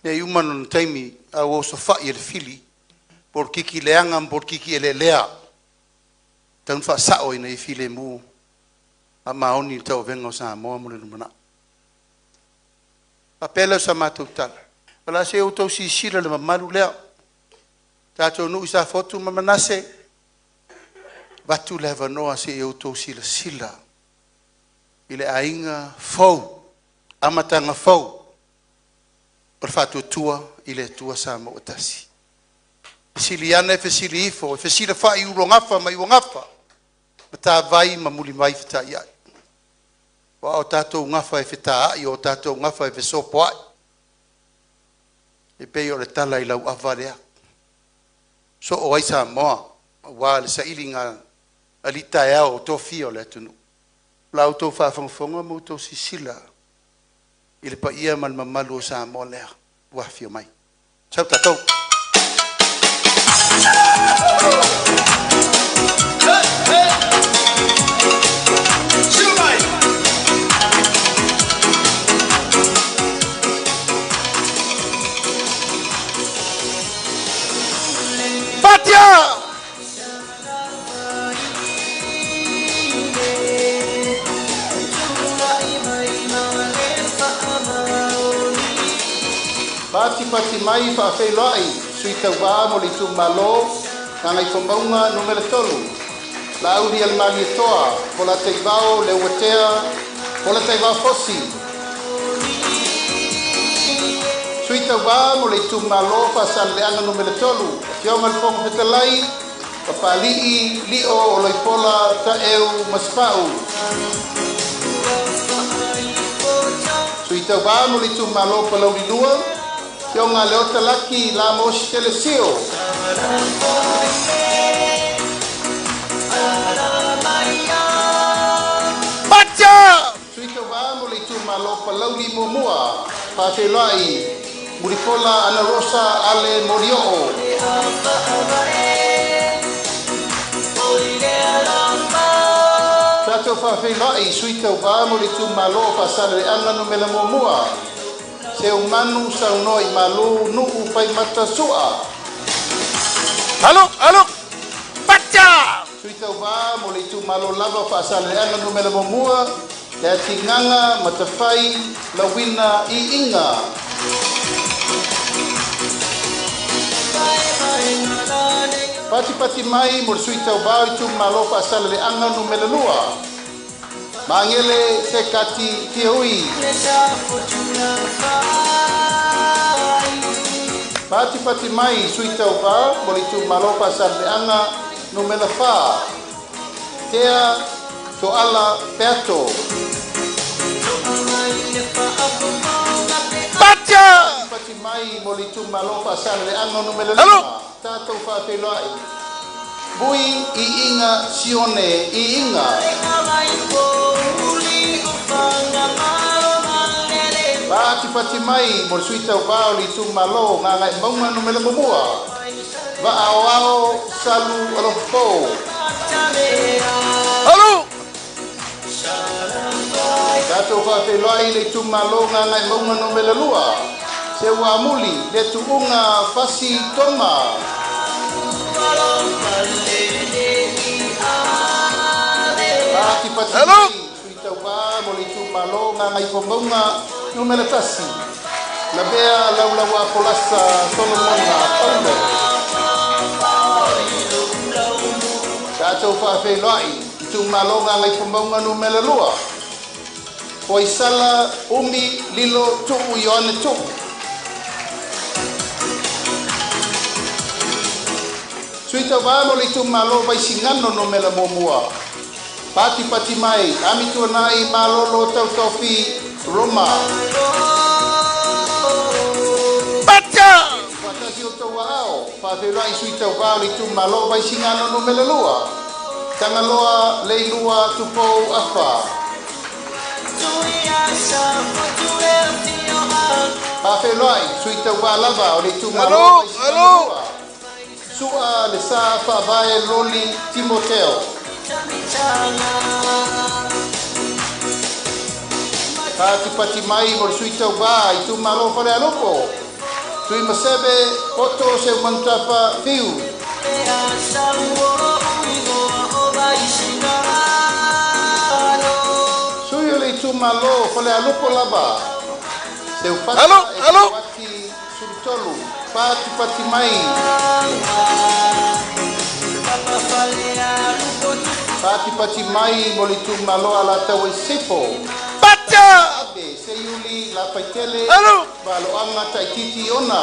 ne i uma lona taimi a ua osofai e le fili polokiki leaga ma polokiki eleelea. E tatau ona faasao ina ia filemu faamaoni le tauavega o Samoa mo le lumanai. Faapea lea o sa matou tala, o le a se i outou silasila i le mamalu lea. Tatou nuu i Safotu ma Manase, avatu le avanoa se i outou silasila i le aiga fou, amataga fou o le Faatuatua i le Atua Samoa ua tasi. Fesili ane fesili ifo, fesilafai i ulugafa ma iugafa, Matavai ma Mulivai fetaiai, aua o tatou gafa e fetaai, o tatou gafa e fesopoai. E pei o le tala i lauava lea, soo ai Samoa aua le sailiga alitaeao o tofia o le atunuu. La outou faafogafoga ma outou silasila i le paia ma le mamalu o Samoa lea ua afio mai. Sau tatou. Patia! Pati pati mai faafeiloai sui tauvā mo le itumalo Gagaifomauga Nu.3, Laauli Alemalietoa, Polataivao Leuatea, Polataivao Fosi. Sui tauvā mo le itumalo Faasaleleaga Nu.3, Afioga i le Fofoga Fetalai, Papali'i Lio Oloipola Taeu Masefau. Sui tauvā mo le itumalo Palauli 2, Afioga Leota Laki Lamos Telesio. Patia! Sui tauvā mo le itumalo Palauli Muamua, faafeiloai Mulipola Ana Rosa Ale Molioo. Tatou faafeiloai sui tauvā mo le itumalo Faasaleleaga Nu.1, Seumanu Saunoa i Malu Nuu Faimata Sua. Alo, alo, Patia! Sui tauvā mo le itumalo lava Faasaleleaga Nu.1, le Atigaga Matafai Lauina Iiga. Pati pati mai mo le sui tauvā o itumalo Faasaleleaga Nu.2, Magele Sekati Fiaui. Pati pati mai sui tauvā mo le itumalo Faasaleleaga Nu.4, Tea Toala Peato. Patia! Pati mai mo le itumalo Faasaleleaga Nu.5, tatou faafeiloai Bui Iiga Sione Iiga. Pati pati mai mo le sui tauvā o le itumalo Gagaemauga Nu.1, Vaaoao Salu Alofopo. Alu! Tatou faafeiloai le itumalo Gagaemauga Nu.2, Seuamuli le Tuuga Fasi Toma. Pati pati mai sui tauvā mo le itumalo Gagaifomauga Nu.1, Lavea Laulaua Polasa Solomona Paulo. Tatou faafeiloai itumalo Gagaifomauga Nu.2. Foisala Umi Lilo Tuu Ioane Tuu. Sui tauvā mo le itumalo Vaisigano Nu.1. Pati pati mai, Amituanai Malolo Tautofi Roma. Pata! Fatasi o taua ao, faafeiloai sui tauvā o le itumalo Vaisigano Nu.2. Tagaloa Leilua Tupou Afa. Faafeiloai sui tauvā lava o le itumalo Vaisigano 2. Sua le sa faavae Loli Timoteo. Pati pati mai mo le sui tauvā itumalo Falealupo. Tui Masebe Poto Seumanutafa Fiu. Sui o le itumalo Falealupo lava. Seufata Epati Sulutolu. Pati pati mai. Pati pati mai mo le itumalo Alataua i Sisifo. Pata! Ave Seiuli Lafaitele. Valoaga Taititi Ona.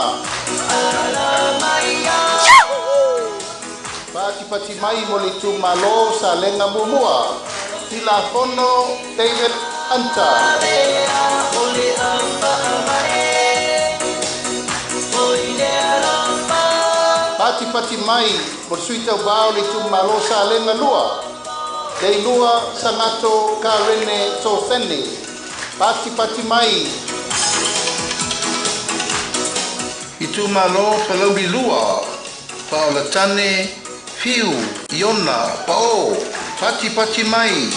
Pati pati mai mo le itumalo Salega Muamua. Tilafono David Anta. Pati pati mai mo le sui tauvā o le itumalo Salega 2. Leilua Sagato Karene Sofene. Pati pati mai. Itumalo Palauli 2. Paolatane Fiu Iona Pao. Pati pati mai.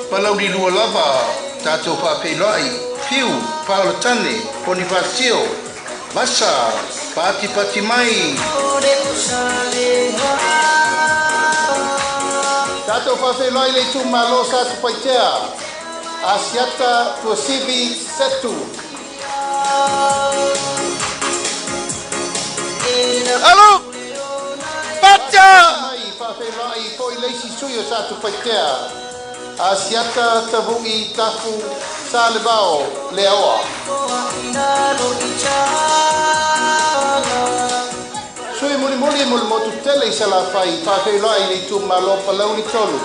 Palauli 2 lava. Tatou faafeiloai Fiu Paolatane Ponifasio Vasa. Pati pati mai. Tatou faafeiloai le itumalo Satupaitea. Asiata Tuasivi Setu. Alo! Pata! Mai faafeiloai foi le isi sui o Satupaitea. Asiata Tavu'i Tafu Salevao Leaoa. Sui mulimuli mo le motu tele i Salafai faafeiloai le itumalo Palauli 3.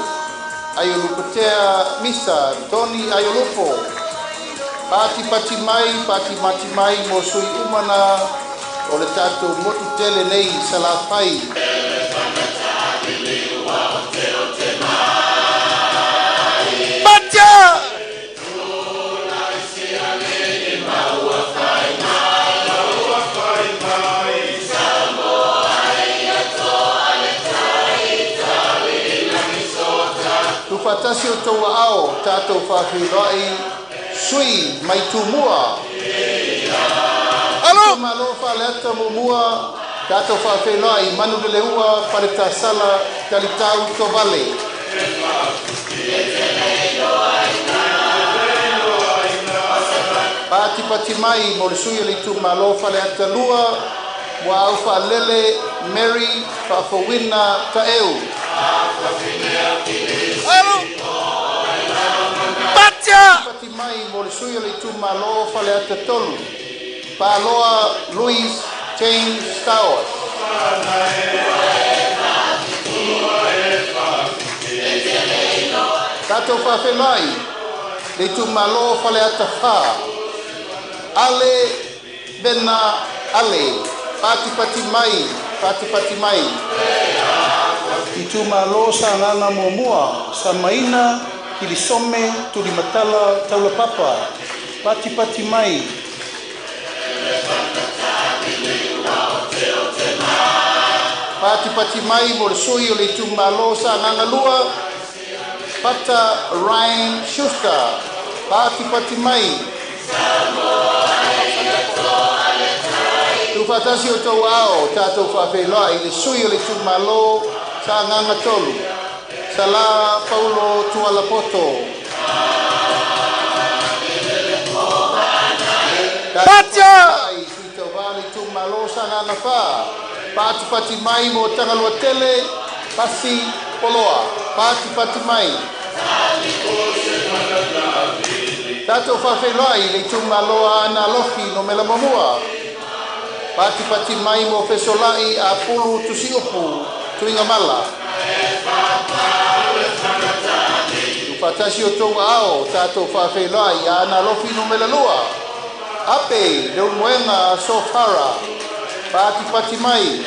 Aiolupatea Misa Tony Aiolupo. Pati pati mai, pati mati mai mo sui umana o le tatou motu tele nei Salafai. Pata! Tufatasi o taua ao, tatou faafeiloai sui mai Tumua. Alo! Malo Faleata Muamua, tatou faafeiloai Manuleleua Faletasala Talitau Tovale. Pati pati mai mo le sui o le itumalo Faleata 2, Muaau Faalele Mary Faafouina Taeu. Alo! Pata! Pati mai mo le sui o le itumalo Faleata 3, Paloa Louis James Stowers. Tatou faafeiloai le itumalo Faleata 4, Ale Bena Ale. Pati pati mai, pati pati mai. Itumalo Sagaga Muamua, Samaina Kilisome Tulimatala Taulapapa. Pati pati mai. Pati pati mai mo le sui o le itumalo Sagaga 2, Pata Ryan Schuster. Pati pati mai. Tufatasi o tau ao, tatou faafeiloai le sui o le itumalo Sagaga 3, Sala Paulo Tualapoto. itumalo Sagaga 4. Patipati mai mo Tagaloa Tele, Pasi Poloa. Patipati mai. Tatou faafeiloai le itumalo a Aana Alofi numera 1. Patipati mai mo Fesola'i Apulu Tusi'upu Tuigamala. Tuufaatasi o tou aao tatou faafeiloai Aana Alofi numera 2. Ape Leulumoega Sofara. Patipati mai.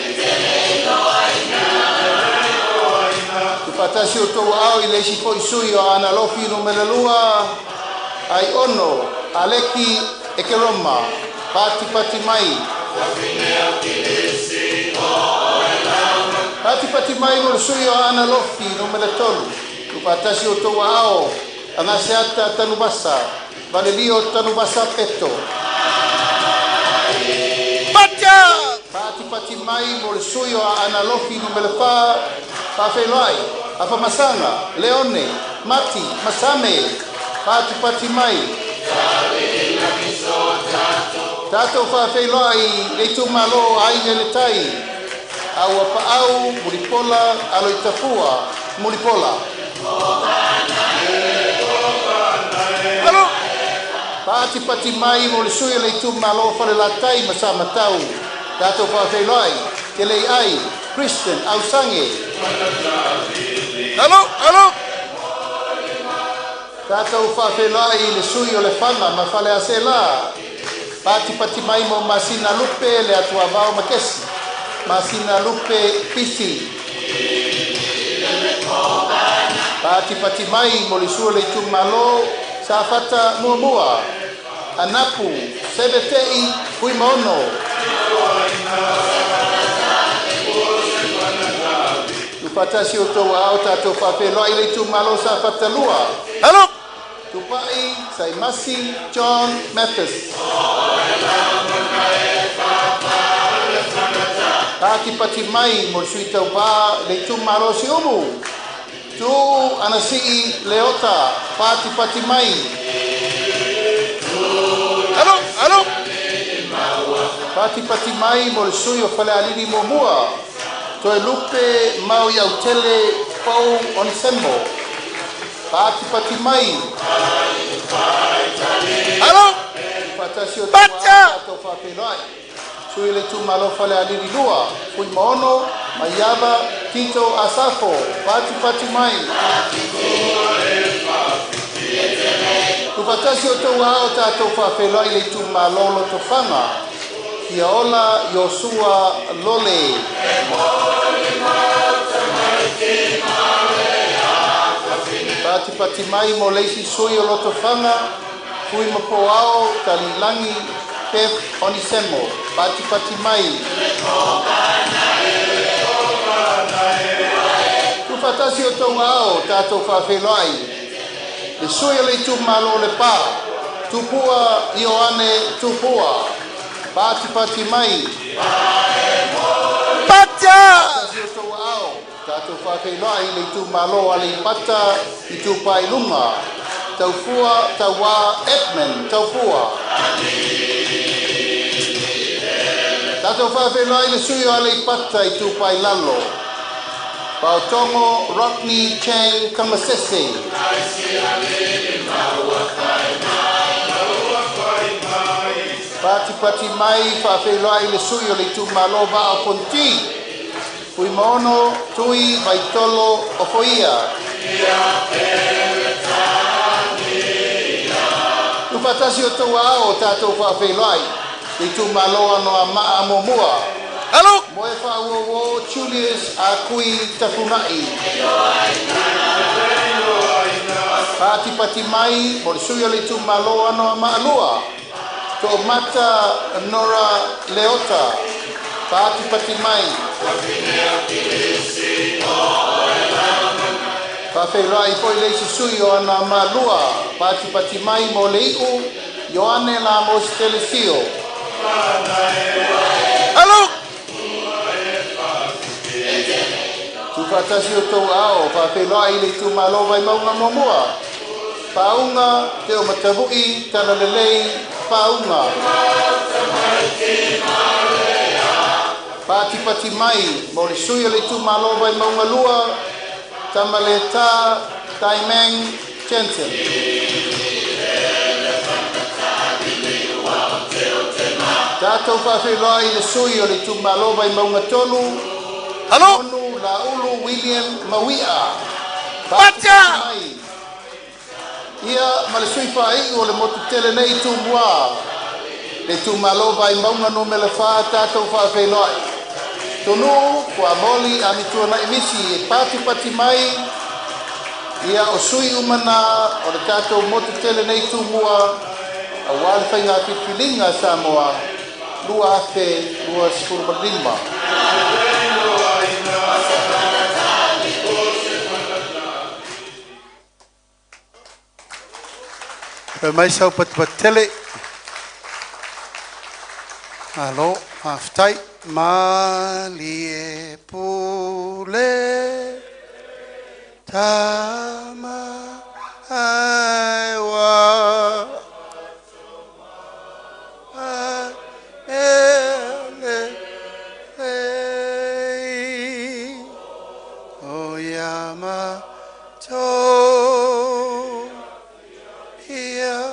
Tuufaatasi o tou aao i le isi fo'i sui o Aana Alofi numera 2. Ai ono Aleki Ekeroma. Patipati mai. Patipati mai mo le sui o Aana Alofi numera 3. Tuufaatasi o tou aao Agaseata Tanuvasa, Valelio Tanuvasa Peto. Patia! Patipati mai mo le sui o Aana Alofi numera 4. Faafeiloai Afamasaga Leone Mati Masame. Patipati mai. Tatou faafeiloai le itumalo Aiga i le Tai. Aua Paau Mulipola Aloitafua Mulipola. Alo! Patipati mai mo le sui o le itumalo Falelatai ma Samatau. Tatou faafeiloai Kelei Ai Christian Ausange. Alo! Alo! Tatou faafeiloai le sui o Lefaga ma Faleaseela. Patipati mai mo Masina Lupe le Atuavao Makesi. Masina Lupe Pisi. Patipati mai mo le sui o le itumalo Safata Muamua. Anapu Sevetei Fuimaono. Tuufaatasi o tou aao tatou faafeiloai le itumalo Safata 2. Alo! Tupa'i Saimasi John Mathis. Patipati mai mo le sui tauvā le itumalo Siumu. Tu'u Anasi'i Leota. Patipati mai. Alo! Alo! Patipati mai mo le sui o Falealili Muamua. Toelupe Mau Iautele Pau Onesemo. Patipati mai. Alo! Faatasi o Patia! tatou faafeiloai. Sui le itumalo Falealili 2. Fuimaono Maiava Tito Asafo. Patipati mai. Tuufaatasi o tou aao tatou faafeiloai le itumalo Lotofaga. Fiaola Iosua Lole. Patipati mai mo le isi sui o Lotofaga. Fui Mapoao Talilangi Pef Onisemo. Patipati mai. Tuufaatasi o tou aao tatou faafeiloai. Le sui o le itumalo Lepa. Tupua Ioane Tupua. Patipati mai. Patia! Faatasi o tou aao tatou faafeiloai le itumalo Aleipata Itupa i Luga. Taufua Tauā Edmund Taufua. Tatou faafeiloai le sui o Aleipata Itupa i Lalo. Paotogo Rodney Chang Kamasese. Patipati mai faafeiloai le sui o le itumalo Vaa o Fonoti. Fuimaono Tui Vaitolo Ofoia. Tuufaatasi o tou aao tatou faafeiloai le itumalo Anoamaa Muamua. Alo! Moe Faauouo Julius Akui Tafuna'i. Patipati mai mo le sui o le itumalo Anoamaa 2. To'omata Nora Leota. Patipati mai. Faafeiloai fo'i le isi sui o Anoamaa 2. Patipati mai mo le i'u Ioane Lamos Telesio. Alo! Tuufaatasi o tou aao faafeiloai le itumalo Vaimauga Muamua. Pauga Teomatavu'i Talalelei Pauga. patipati mai mo le sui o le itumalo Vaimauga 2, Tamaleta Taimang Jensen. Tatou faafeiloai i le sui o le itumalo Vaimauga 3, Alo! Monu Laulu William Mauia. Patia! Mai. Ia ma le sui faaiu o le motu tele nei Tumua, le itumalo Vaimauga 4, tatou faafeiloai. Tonu Fuamoli Amituanai Misi e patipati mai ia o sui umana o le tatou motu tele nei Tumua aua le faiga filifiliga a Samoa 2025. Fai mai sau patipati tele. Malo, faafetai. Malie pule tama ai wa ele lei o ia to ia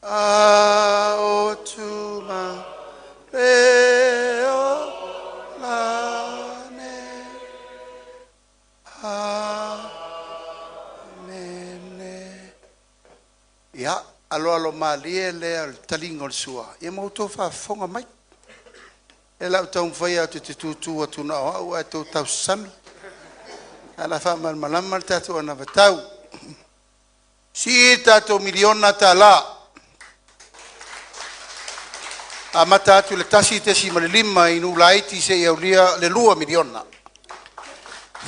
a o tuma leo lane. Amene. Ia, alo alo malie lea o le taliga o le sua. Ia ma outou faafofoga mai. E lau taumafai atu te tutu atu na o au ae tou tausasami. Ala faamalamalama le tatou anavatau. Sii tatou miliona tala. Amata atu le 1.5 i nuu laiti seia aulia le 2 miliona.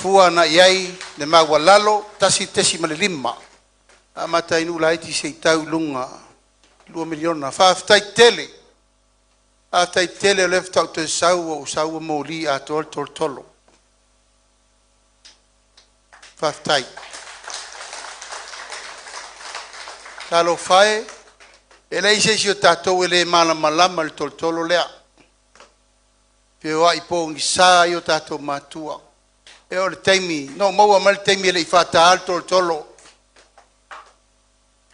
Fua na i ai le maualalo 1.5. Amata i nuu laiti seia tau i luga 2 miliona. Faafetai tele. Faafetai tele o lea faatoa ou toe sau ua ou sau ua moli atoa le tolotolo. Faafetai. Talofa e, e leai se isi o tatou e le malamalama i le tolotolo lea. Feoai pogisa ai o tatou matua. E oo i le taimi, na ou maua mai le taimi e le i faataa le tolotolo.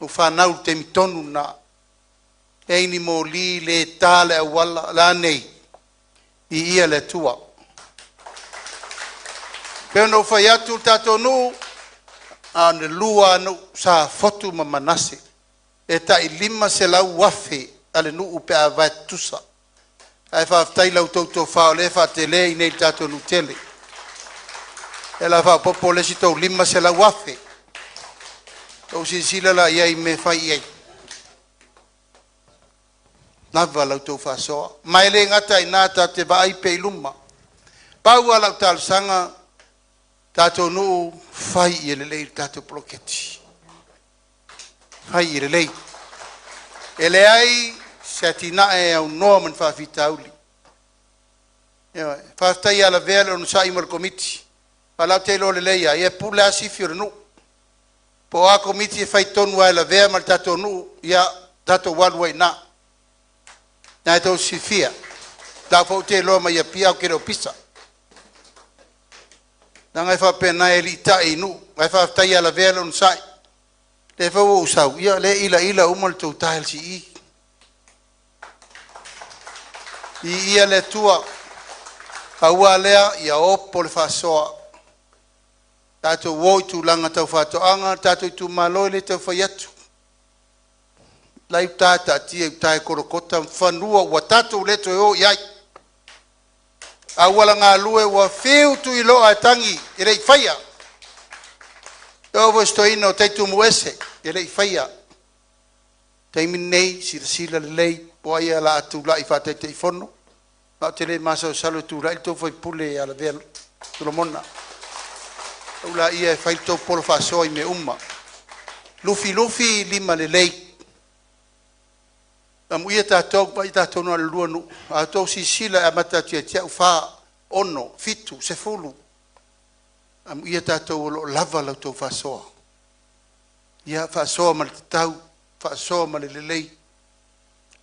Ua fanau i le taimi tonu lena. Leai ni moli, le ta le auala, la nei, viia le Atua. E pei ona ou fai atu le tatou nuu, a o le lua lava nuu, Safotu ma Manase, e tai 500,000 a le nuu pe a vae tutusa. Ae faafetai i la outou tofa o lea e faatele i inei i le tatou nuu tele. O le a faaopoopo le isi tou 500,000. Outou silasila la i ai i mea e fai i ai. Lava la outou faasoa. Ma e le gata i ina, tatou te vaai pea i luma. Pau lava lau talosaga, tatou nuu, fai ia lelei le tatou poloketi. Fai ia lelei. E leai se atinae e aunoa ma ni faafitauli. Ioe. Faafetai ia Lavea le onosai ma le Komiti. O la ou te iloa lelei lava, ia e pule lava Sifi o le nuu. Po o a komiti e fai tonu lava e Lavea ma le tatou nuu, ia tatou alu ai i ina. Na e tou silafia, o la foi ou te iloa mai Apia ae ou te le o pisa. Leaga e faapena e aliitai i nuu, ae faafetai ia Lavea le onosai. Lea foi ua ou sau, ia o lea e ilaila uma le tou tiles i i. Viia le Atua, pau lava lea ia opo le faasoa. Tatou o i tulaga tau faatoaga, le tatou itumalo e le tau fai atu. La e i uta e taatia i uta e Kolokota fanua ua tatou le toe o i ai. Auala galue ua fiu Tuiloa e tagi e le i faia. E oo foi i si toeaina o Taitumuese e le i faia. Taimi lenei, silasila lelei po o ai o le a tulai faa-Taitaifono, ma ou te le masalosalo e tulai le tou sui usufono ia Lavea Solomona. Pau laia e fai le tou polo faasoa i mea uma. Lufilufi limalelei. Amuia tatou, vaai tatou na o le lua nuu, a outou silasila e amata atu ia te au, 4, 6, 7, 10. Amuia tatou o lo o lava la outou faasoa. Ia faasoa ma le tatau, faasoa ma le lelei,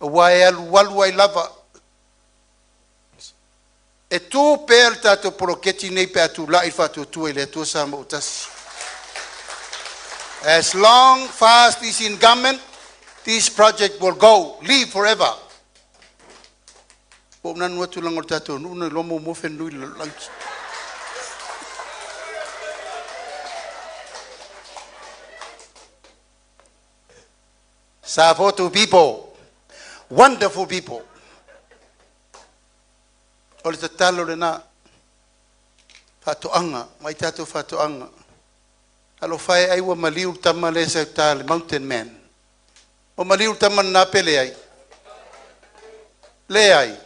aua e alualu ai lava. E tu pea le tatou poloketi nei pe a tulai le Faatuatua i le Atua Samoa ua Tasi. As long FAST is in government, this project will go, live forever. Ua ou nanu atu leaga o le tatou nuu na iloa muamua fenui i le lalolagi. Safotu people, wonderful people. O le tatalo lena, faatoaga, mai tatou faatoaga. Alofa e ai ua maliu le tama lea e sau le mountain man. O maliu le tama na pe leai. Leai.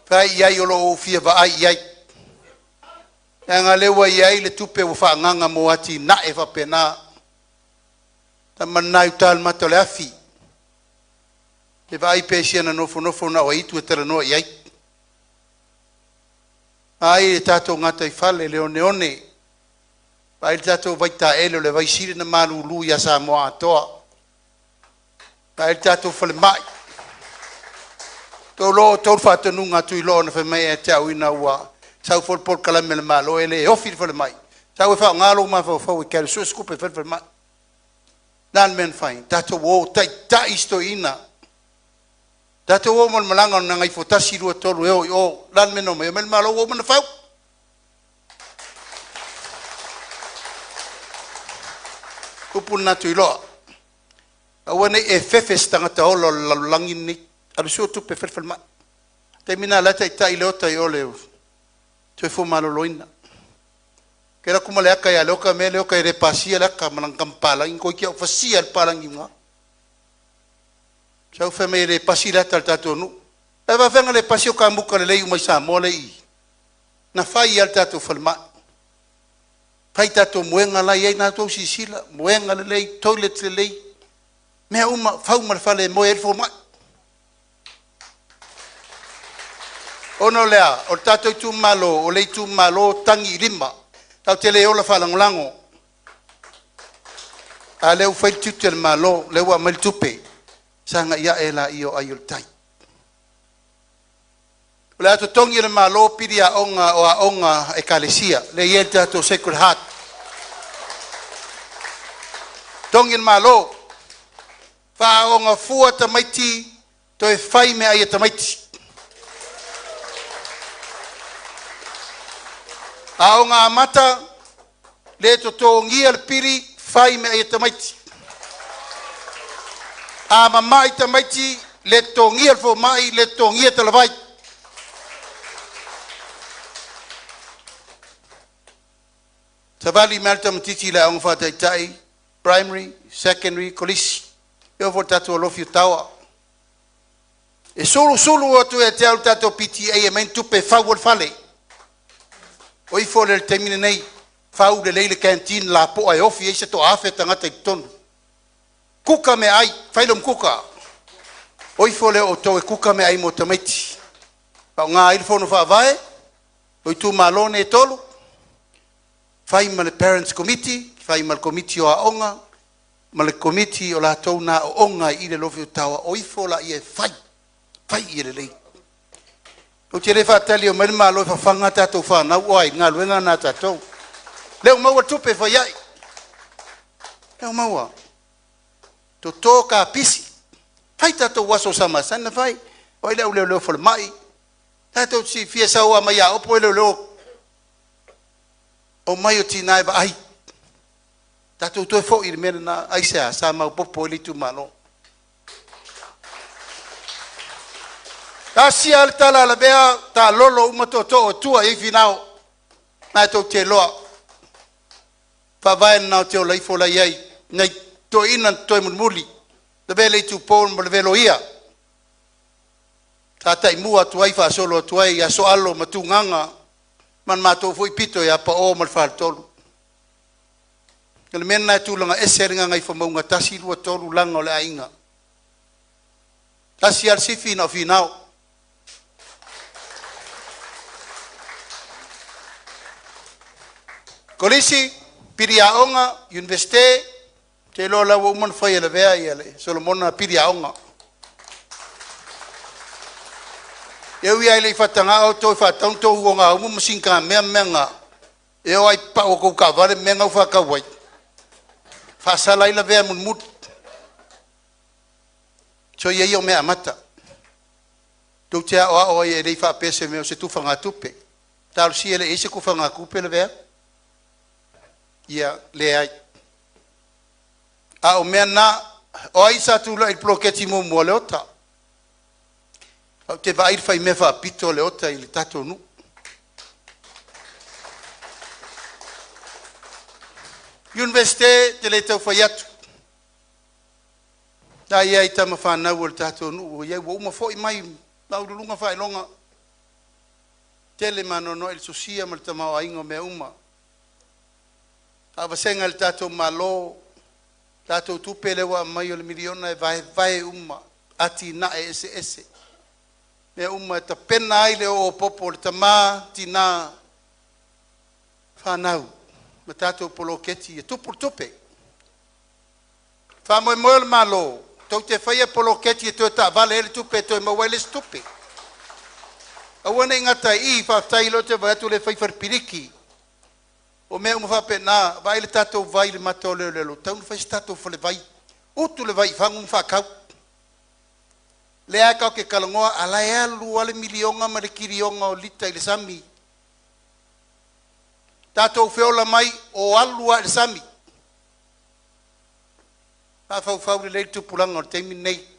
Fai i ai o lo o fia vaai i ai. Leaga lea ua i ai le tupe ua faaagaaga mo atinae faapena. Tama lena i uta i le mata o le afi. E vaai pea i si ana nofonofo na o aitu e talanoa i ai. Ai e tatou gataifale le oneone, vaai le tatou vaitaele o le vaisili na malulu ia Samoa atoa. Vaai le tatou falemai. Tolo tolu faatonuga a Tuiloa na fai mai ia te au ina ua sau foi le polokalame a le Malo e le ofi le falemai. Sau e faaaoga lou mafaufau e alu sue se tupe e fai le falemai. Na le mea na fai, tatou o taitai si toeaina. Tatou o ma le malaga o le Gagaifo 1, 2, 3 e o i o. La le mea na omai, omai le Malo ua uma ona fau. Upu lena Tuiloa. Aua ne i e fefe i se tagata ola o le lalolagi lenei. Alu sue tupe e fai le falemai. Taimi lena o la e taitai Leota i o le Soifua Maloloina. Ke laku ma le aka ia Leota me Leota e le pasia le aka ma lana tama palagi toeitiiti a ou fasia le palagi i luga. Sau fai mai e le pasi le ata a le tatou nuu. Ae faafefea ona le pasi o kamuta lelei uma i Samoa lea e i i. Na fai lava le tatou falemai. Fai tatou moega la e i ai, na outou silasila, moega lelei, toilet lelei, mea uma, fau ma le fale e moe ai le fomai. Ona o le a? O le tatou itumalo, o le itumalo tagi i lima. Tatou te le ola faalagolago. A lea ua fai le tiute o le Malo, lea ua aumai le tupe, sagai ae laia o ai o le tai. O le a totogi e le Malo pili aoga o aoga a Ekalesia, lea e i ai le tatou Sacred Heart. Totogi e le Malo, faaaoga fua tamaiti, toe fai meaai a tamaiti. Aoga amata, le totogia le pili, fai meaai a tamaiti. A mamai tamaiti, le totogia le fomai, le totogia talavai. Savali mai le tamaitiiti i le aoga faataitai, primary, secondary, kolisi. E oo foi i le tatou alofi o Taoa. E sulusulu atu ia te au le tatou PTA e aumai ni tupe e fau ai le fale. O ifo lea i le taimi lenei, fau lelei le canteen lapoa e ofi ai se 1,000 tagata i totonu. Kuka meaai, fai lou kuka. O ifo lea o outou e kuka meaai mo tamaiti. Faaaoga ai le fono faavae o itumalo nei e tolu, fai ma le parents committee, fai ma le komiti o aoga, ma le komiti o latou na aooga i le alofi o Taoa, o ifo laia e fai, fai ia lelei. Ou te le faatali e omai le Malo e fafaga a tatou fanau o ai, le galuega lena a tatou. Lea ua maua le tupe e fai ai. Lea ua maua. Toto kapisi. Fai tatou aso sa masani ona fai. O ai le au leoleo falemai. Tatou te silafia e sau lava mai Aopo e leoleo omai o tina e vaai. Tatou toe foi i le mea lena. Aisea? Sa maopoopo ai le itumalo. Tasi lava le tala a Lavea, taalolo uma tootoo e tua i ai Finao. Na tou te iloa. Faavae lena o te ola ifo la e i ai nai toeaiina na totoe mulimuli, Lavea le Itupo ma Lavea Loia. Sa taimua atu ai faasolo atu ai ia Sooalo ma Tugaga ma le matou foi pito ia Pao ma le Faletolu. O le mea lena e tulaga ese ai le Gagaifomauga 1, 2, 3 laga o le aiga. Tasi lava le sifi na o Finao. Kolisi, pili aoga, Iunivesite, ou te iloa o la ua uma ona fai e Lavea le Solomona pili aoga. E ui lava e le i faatagaa outou e faatau ni tou ogaumu ma sikamea ma mea na, e oo lava i pau o tou taavale ma mea na ua faatau ai, faasala ai lavea mulimuli. Soia ia o mea amata. Tou te aoao ai e le i faapea o se mea o se tufagatupe. Talosia e le i i ai se tufagatupe Lavea. Ia leai. A o mea na, o ai sa tulai i le poloketi muamua? Leota. Ou te vaai i le faimea faapito a Leota i le tatou nuu. Iunivesite, ou te le tau fai atu, la e i ai tama fanau a le tatou nuu ua i ai, ua uma foi mai maualuluga faailoga, tele ma anoanoai le sosia ma le tamaoaiga o mea uma. A o vasega e le tatou Malo, tatou tupe lea ua aumai o le miliona e vaevae uma atinae eseese, mea uma e tapena ai le oo popo o le tama, tina, fanau ma tatou poloketi ia tupu le tupe. Faamoemoe o le Malo tou te faia poloketi e toe taavale ai le tupe e toe maua ai le isi tupe. Aua nei gata i i, faafetai o lea ou te vaai atu o lea e fai fale piliki. O mea uma faapena, vaai le tatou vai i le mata o leoleo, ua tatau ona fai se tatou falevai, utu le vai i fagu ma faatau. Lea lava tatou te talanoa, a o la e alu lava le miliona ma le kiliona o lita i le sami. Tatou feola mai o alu lava i le sami. Mafaufau lelei le tupulaga o le taimi lenei.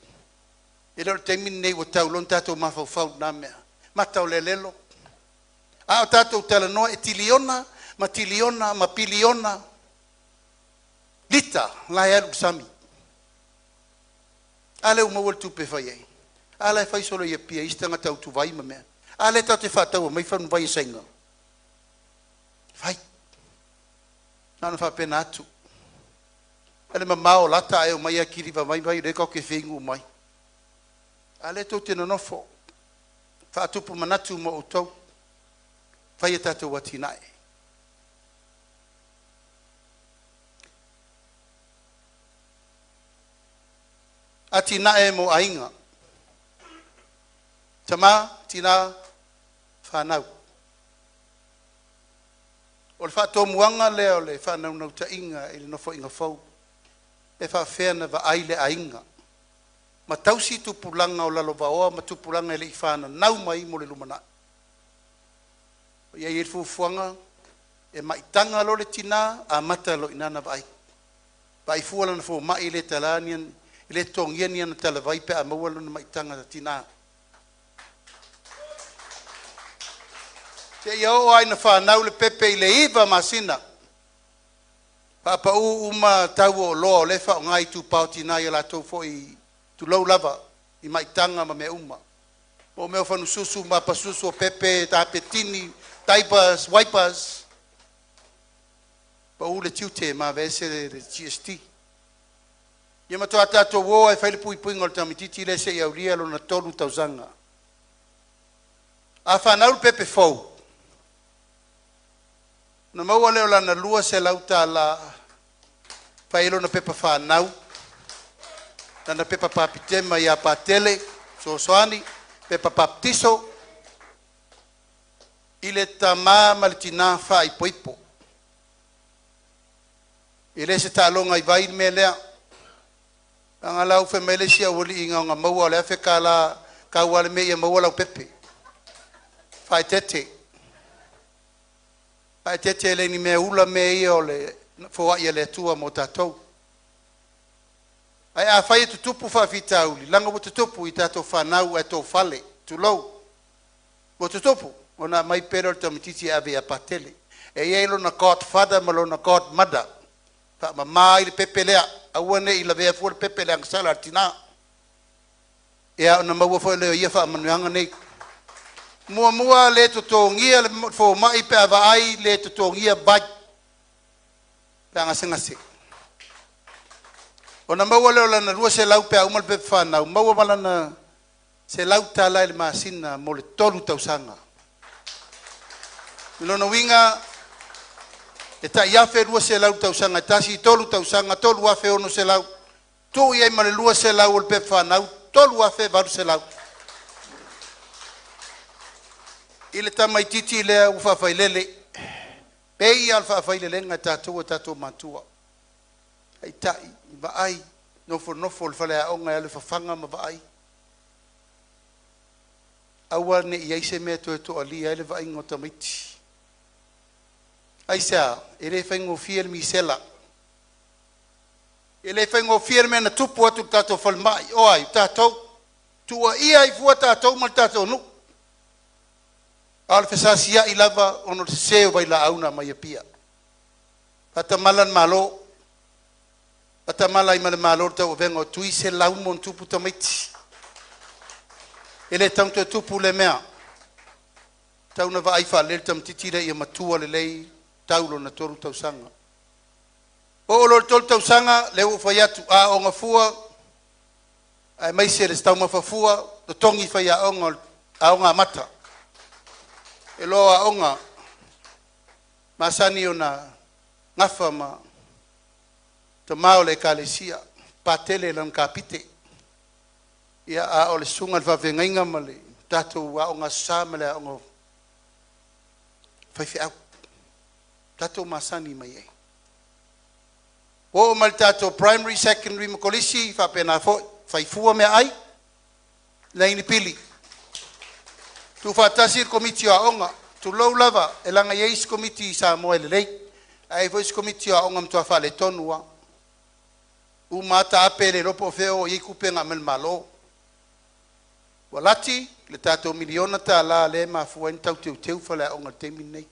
E le o le taimi lenei ua tatau loa ona tatou mafaufau i lena mea. Mata o le alelo. A o tatou talanoa e tiliona ma tiliona ma piliona lita la e alu i le sami. A lea ua maua le tupe e fai ai. A la e fai solo i Apia e isi tagata utuvai ma mea. A lea tatou te faataua mai fanuvai e Saina. Fai. Na ona faapena atu. O le mamao o lata ae omai lava kiliva mai vai o lea tatou te feinu uma ai. A lea tou te nonofo faatupu manatu ma outou, fai a tatou atinae. Atinae mo aiga, tama, tina, fanau. O le faatomuaga lea o le faanaunautaiga i le Nofoaiga fou, e faafefea ona vaai le aiga ma tausi tupulaga o lalovaoa ma tupulaga e le i fananau mai mo le lumanai. O i ai le fuafuaga, e maitaga loa le tina, amata loa i ina ona vaai. Vaai fua lana fomai e le talaina ni ana, e le totogia ni ana talavai pe a maua lona maitaga tina. Seia oo lava ina fanau le pepe i le 9 masina, faapau uma tau o oloa o lea e faaaoga i itupa o tina i a latou foi tulou lava i maitaga ma mea uma. O mea o fanususu ma apasusu o pepe, tapetini, diapers, wipers, pau le tiute ma aveese le GST. Ia matua tatou o e fai le puipuiga o le tamaitiiti lea seia aulia lona 3 tausaga. A fanau le pepe fou, ona maua lea o lana $200 fai ai lona pepa fanau, lana pepa papitema ia Patele, fesoasoani, pepa papatiso, i le tama ma le tina faaipoipo. E le se taaloga i vai le mea lea. Leaga la ua fai mai le isi aualii na ona maua o le $1,000 tau lava le mea ia maua lau pepe. Faaeteete. Faaeteete e le ni mea ula mea ia o le foai a le Atua mo tatou. Ae afai e tutupu faafitauli, leaga ua tutupu i tatou fanau ae tofale, tulou, ua tutupu, ona aumai pea lea o le tamaitiiti e ave ia Patele. E i ai lona godfather ma lona godmother, faamama ai le pepe lea, aua ne i lavea fua le pepe i le agasala a le tina. Ia ona maua foi lea o ia faamanuiaga nei. Muamua le totogia le fomai pe a vaai le totogia vai pe a gasegase. Ona maua lea o lana 200 pe a uma le pepa fanau, maua ma lana $100 i le masina mo le 3 tausaga. I lona uiga e tai $1,200 le tausaga e tasi, 3 tausaga, $3,600, tuu i ai ma le 200 o le pepa fanau, $3,800. I le tamaititi lea ua faafailele, pei lava o le faafailelega e tatou e tatou matua. Taitai, vaai, nofonofo i le faleaoga e alu e fafaga ma vaai. Aua ne i i ai se mea e toe toalia ai le vaaiga o tamaiti. Aisea? E le faigofie le misela. E le faigofie le mea na tupu atu i le tatou falemai. O ai? O tatou. Tuuaia ai fua tatou ma le tatou nuu. A o le fesasiai lava ona o le sese o vailaau na aumai i Apia. Faatamala le Malo, faatamala ai ma le Malo i le tauavega o tui 100+ tamaiti. E le tatau ona toe tupu lea mea. E tatau ona vaai faalelei le tamaitiiti lea ia matua lelei tau lona 3 tausaga. Oo loa i le 3 tausaga, lea ua ou fai atu, aooga fua aemaise le taumafa fua, totogi faiaoga o le aoga amata. E loa aoga masani ona gafa ma tama o le ekalesia, patele i lana kapite. Ia, a o le susuga i le faafeagaiga ma le tatou aoga Aso Sa ma le aoga faifeau, tatou masani mai ai. Ua oo mai i le tatou primary, secondary ma kolisi, e faapena foi, fai fua meaai, leai ni pili. Tuufaatasi le Komiti o Aoga, tulou lava, e leaga e i ai isi Komiti i Samoa e lelei, ae i ai foi isi Komiti o Aoga e matua faaletonu lava. Uma lava taape le iloa po o fea e o i ai tupe na aumai e le Malo. Ua lati le tatou miliona tala lea e mafua ai ona tau teuteu faleaoga i le taimi lenei.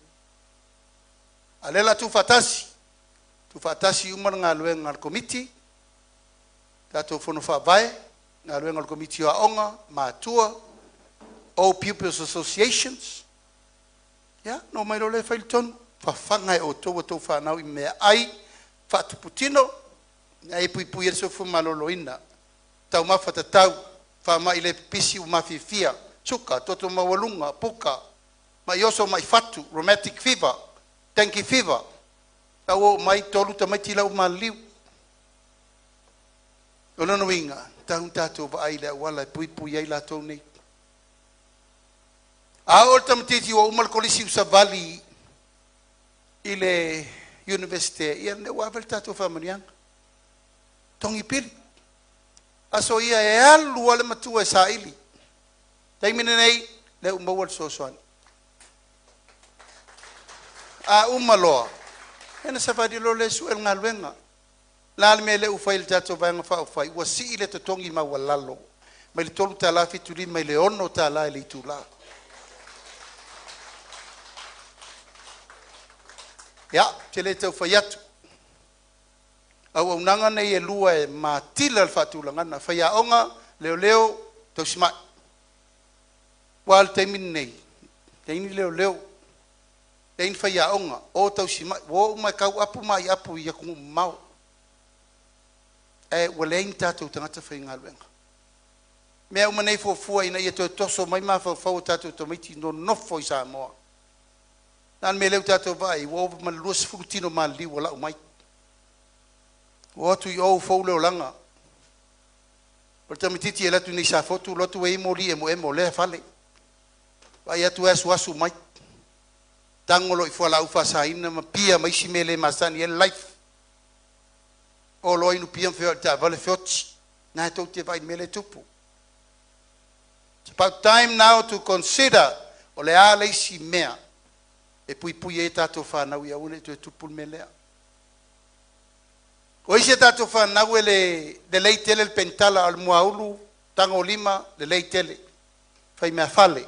A o lea o le a tuufaatasi, tuufaatasi uma le galuega a le Komiti, tatou Fono Faavae, galuega a le Komiti o Aoga, matua, Old Pupils Associations, ia ona omai loa lea e fai le tonu. Fafaga e outou a outou fanau i meaai faatupu tino, meaai e puipui ai le soifua maloloina, taumafa tatau, faamai le pipisi ua mafiafia, suka, toto maualuga, puka, mai oso, mai fatu, rheumatic fever, dengue fever. La ua oo mai 3 tamaiti la ua maliliu. O lona uiga, e tatau ona tatou vaai i le auala e puipui ai latou nei. A oo le tamaitiiti ua uma le kolisi ua savali i le Iunivesite, ia lea ua ave le tatou faamanuiaga, togi pili. Aso ia e alu lava le matua e saili. Taimi lenei, lea ua maua le fesoasoani. A uma loa, ia ona savali loa lea e sue le galuega. O le a le mea lea ua fai e le tatou Vaega Faaupufai? Ua sii le totogi maualalo mai le $3.75 i le $6 i le itula. Ia, ou te le tau fai atu, auaunaga nei e lua e matila le faatulagaga, faiaoga, leoleo, tausimai. Aua o le taimi lenei, leai ni leoleo, leai ni faiaoga, o tausimai, ua o uma e tau apu ma aiapu i atunuu mamao, ae ua leai ni tatou tagata faigaluega. Mea uma nei e fuafua ina ia toe toso mai mafaufau o tatou tamaiti nonofo i Samoa. O le a le mea lea ua tatou vaai i ai? Ua ova ma le 20 tino maliliu ua lau mai. Ua o atu i o ua fou le olaga. O le tamaitiiti e alu atu nei i Safotu, alu atu ua i ai moli emoemo o lea e fale. Vaai atu e asuasu mai, tago loa i fualaau faasaina ma pia ma isi mea le masani ai le life. O loa inu pia ma feoai i le taavale feoti. Na e tou te vaai i le mea lea e tupu. It's about time now to consider o le a le isi mea e puipui ai tatou fanau ia aua ne i toe tupu le mea lea. O isi a tatou fanau e le lelei tele le penitala, a o le muaulu, tagolima, lelei tele. Fai meafale,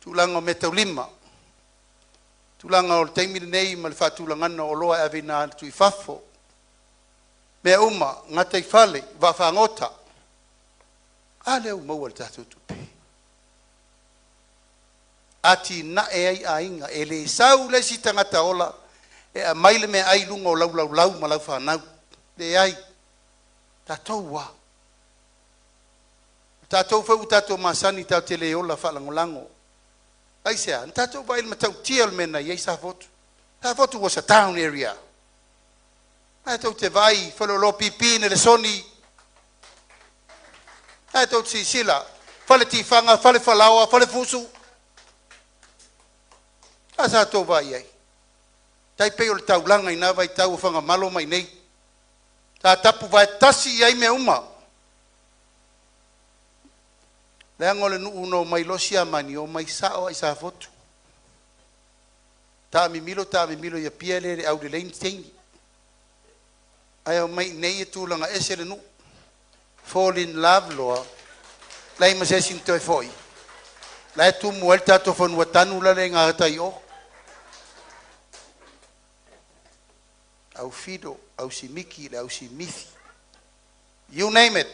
tulaga o meataulima, tulaga o le taimi lenei ma le faatulagaga o oloa e aveina atu i fafo, mea uma, gataifale, vaafagota, a lea ua maua e le tatou tupe. Atinae ai aiga, e le sau le isi tagata ola e aumai le meaai i luga o lau laulau ma lau fanau. Leai, tatou lava. O tatou foi ua tatou masani tatou te le ola faalagolago. Aisea? Na tatou vaai i le matautia o le mea na i ai Safotu. Safotu was a town area. Ae tou te vaai i faleoloa pipi Nelesoni, ae tou te silasila, fale tifaga, fale falaoa, fale fusu. A sa tou vaai ai. Tai pei o le taulaga i na vaitau o Fagamalo ma i inei. Sa tapu vaetasi i ai mea uma. Leaga o le nuu na omai loa Siamani, omai sao lava i Safotu. Taamimilo taamimilo i Apia e le aulelei ni teine. Ae omai i inei e tulaga ese le nuu. Fall in love loa, leai ma se isi na toe foi. La e tumu ai le tatou fanua tanu lale i gauta i o. Au Fido, au Simiki, le au Simithi. You name it.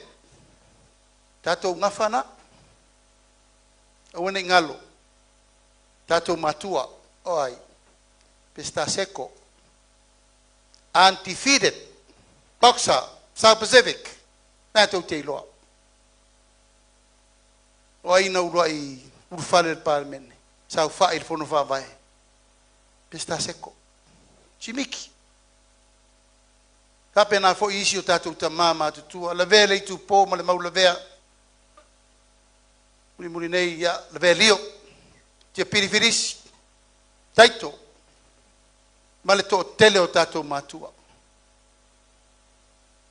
Tatou gafa na. Aua ne i galo. Tatou matua. O ai. Peseta Seko. Undefeated. Boxer. South Pacific. Na tou te iloa. O ai na uluai ulufale i le Palemene. Saofai i le Fono Faavae. Peseta Seko. Simiki. Faapena foi isi o tatou tama matutua, lavea le itupo ma le maulavea, mulimuli nei ia lavea lio, tia filifilisi, taito, ma le toatele o tatou matua.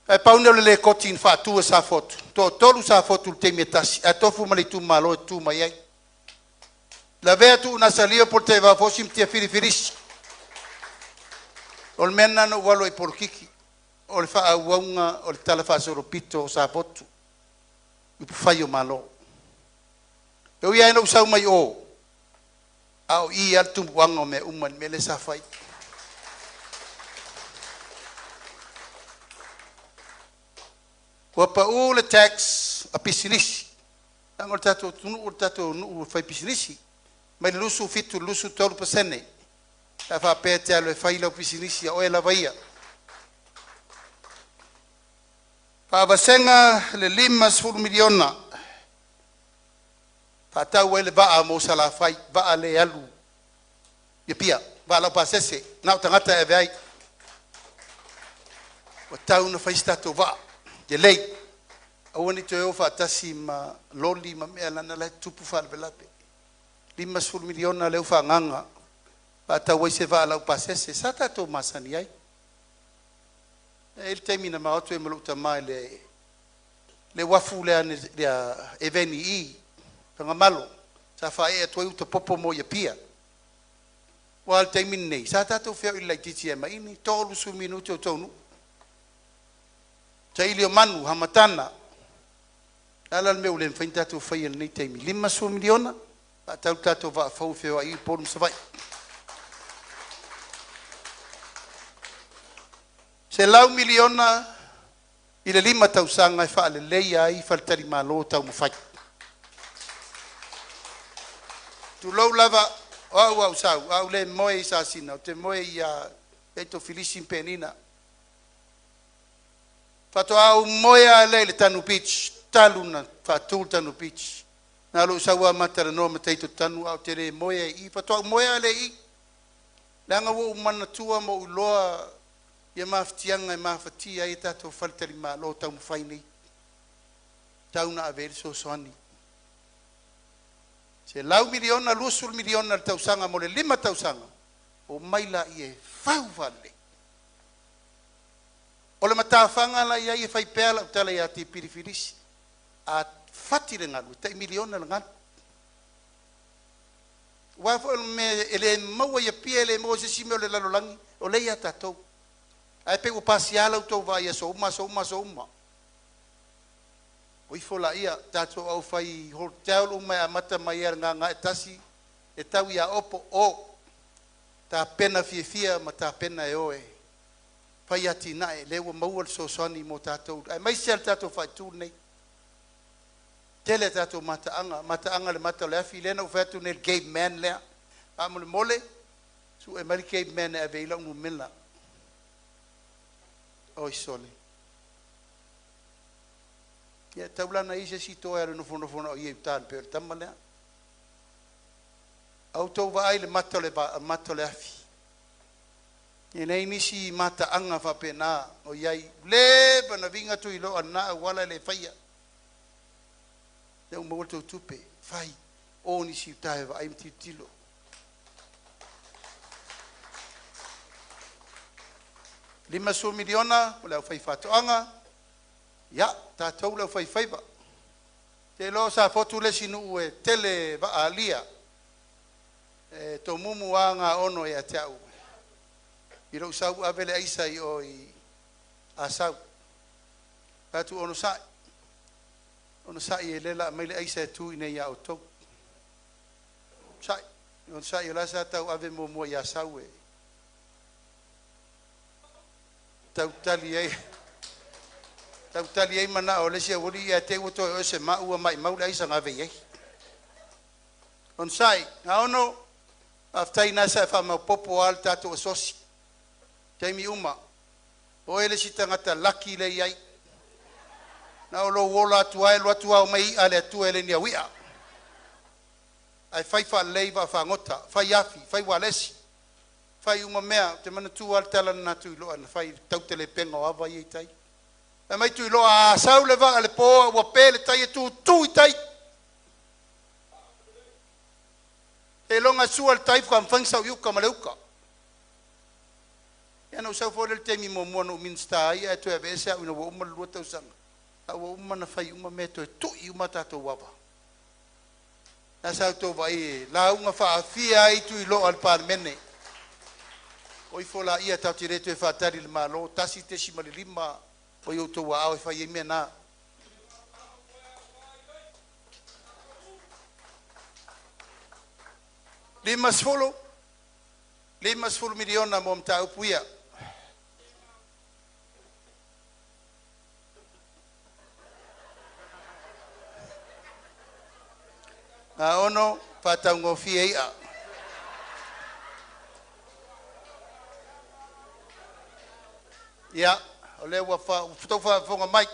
Ae pau lenei o le lekoti na faatu e Safotu, toatolu Safotu i le taimi e tasi, ae tofu ma le itumalo e tu mai ai. Lavea Tuunasalio po o le Taivao-fosi ma tia filifilisi. O le mea lena na ou alu ai i polokiki, o le faaauauga o le tala faasolopito o Safotu i upufai o Malo. E ui lava ina ou sau mai o, a o i lava le tumua o mea uma i le mea lea sa fai. Ua pau le tax a pisinisi. Leaga o le tatou atunuu o le tatou nuu fai pisinisi. Mai le 27 i le 23%. Pe a faapea e te alu e fai lau pisinisi a oe lava ia. Faavasega le $50 miliona faatau ai le vaa mo Salafai, vaa le alu i Apia, vaa laupasese, na o tagata e ave ai. Ua tau na fai se tatou vaa lelei, aua ne i toe o faatasi ma loli ma mea leaga la e tutupu faalavelave. $50 miliona lea ua faaagaaga faatau ai se vaa laupasese sa tatou masani ai. E i ai le taimi na ma o atu ai ma lou tama i le uafu lea Eveni i Fagamalo, sa faaee atu ai uta popo mo i Apia. Aua o le taimi lenei, sa tatou feoi i le laitiiti ia Maini, 30 minute o taunuu. Saili o manu, Hamatana, o le a la le mea ua le mafai ona tatou faia i lenei taimi? $50 miliona, faatau le tatou vaa fou e feoai ai Upolu ma Savaii. $100 miliona i le 5 tausaga e faaleleia ai faletalimalo taumafai. Tulou lava, o au a ou sau, a ou le moe i Sasina, ou te moe ia Eto Filisi ma Penina. Faatoa ou moe lava lea i le Tanu Beach, talu ona faatu le Tanu Beach. Na o lou sau lava ma talanoa ma Taito Tanu ae ou te le moe ai i i. Faatoa ou moe lava lea i i. Leaga ua ou manatua ma ou iloa ia mafatiaga e mafatia ai a tatou faletalimalo taumafai nei. Tau na ave ai le fesoasoani. $100 miliona, $20 miliona i le tausaga mo le 5 tausaga, omai laia e fau faalelei. O le matafaga la e i ai e fai pea lau tala ia Tipilifilisi, a fati le galu, e tai miliona le galu. Aua foi o le mea e le maua i Apia, e le maua i se isi mea o le lalolagi, o lea e ia tatou. Ae pei ua pasia la outou vaai i aso uma, aso uma, aso uma. O ifo laia, tatou aufai hotel uma e amata mai lava i le Gagae 1 e tau ia Opo o tapena fiafia ma tapena e o e fai atinae, lea ua maua le fesoasoani mo tatou, aemaise lava le tatou faaitu lenei. Tele a tatou mataaga, mataaga i le mata o le afi, lea na ou fai atu nei i le caveman lea. Faamolemole, sue mai le caveman e ave ai lau numera. Oi sole. Ia e tau la ona i ai se isi toa e alu e nofonofo na o ia i uta pei o le tama lea. A outou vaai i le mata o le, mata o le afi. E leai nisi mataaga faapena o i ai. Leva na viga Tuiloa na auala e le faia. Lea ua maua le tou tupe, fai. O nisi i uta e vaai ma tilotilo. 50 miliona o le au faifaatoaga, ia tatou le au faifaiva. Te iloa o Safotu le isi nuu e tele vaalia e tomumu a gaono ia te au i lou sau ave le aisa i o i Asau. Fai atu onosai, onosai e le la mai le aisa e tu i nei ia outou. Onosai, onosai o la sa tau ave muamua i Asau e tautali ai tautali ai manao o le isi auali ia te ua toe oe se mau ua maimau le aisa na ave i ai. Onosai, gaono, faafetai na sa e faamaopoopo lava le tatou asosi. Taimi uma, o oe le isi tagata laki lea e i ai. Na o lou ola atu lava e alu atu ao mai i'a a le Atua e le ni au i'a. Ae fai faalelei vaafagota, fai afi, fai ualesi, fai uma mea. Ou te manatua lava le tala na Tuiloa na fai i le tautelepega o ava ia i tai. Fai mai Tuiloa, a sau le vaa i le po a ua pe le tai e tutu i tai. Seiloga e sua le tai faatoa mafai ona sau i uka ma le uta. Ia ona ou sau foi lea i le taimi muamua na ou Minisita ai ae toe aveese au ina ua uma le 2 tausaga, a ua uma ona fai uma mea e toe tui uma tatou ava. Lena sa outou vaai e lauga faafia ai Tuiloa i le Palemene. O ifo laia tatou te le toe faatali i le Malo, 1.5 ua i outou aao e fai ai mea na. 50, 50 miliona mo mataupu ia. Gaono, faataugofie i'a. Ia, o lea ua outou faafofoga mai,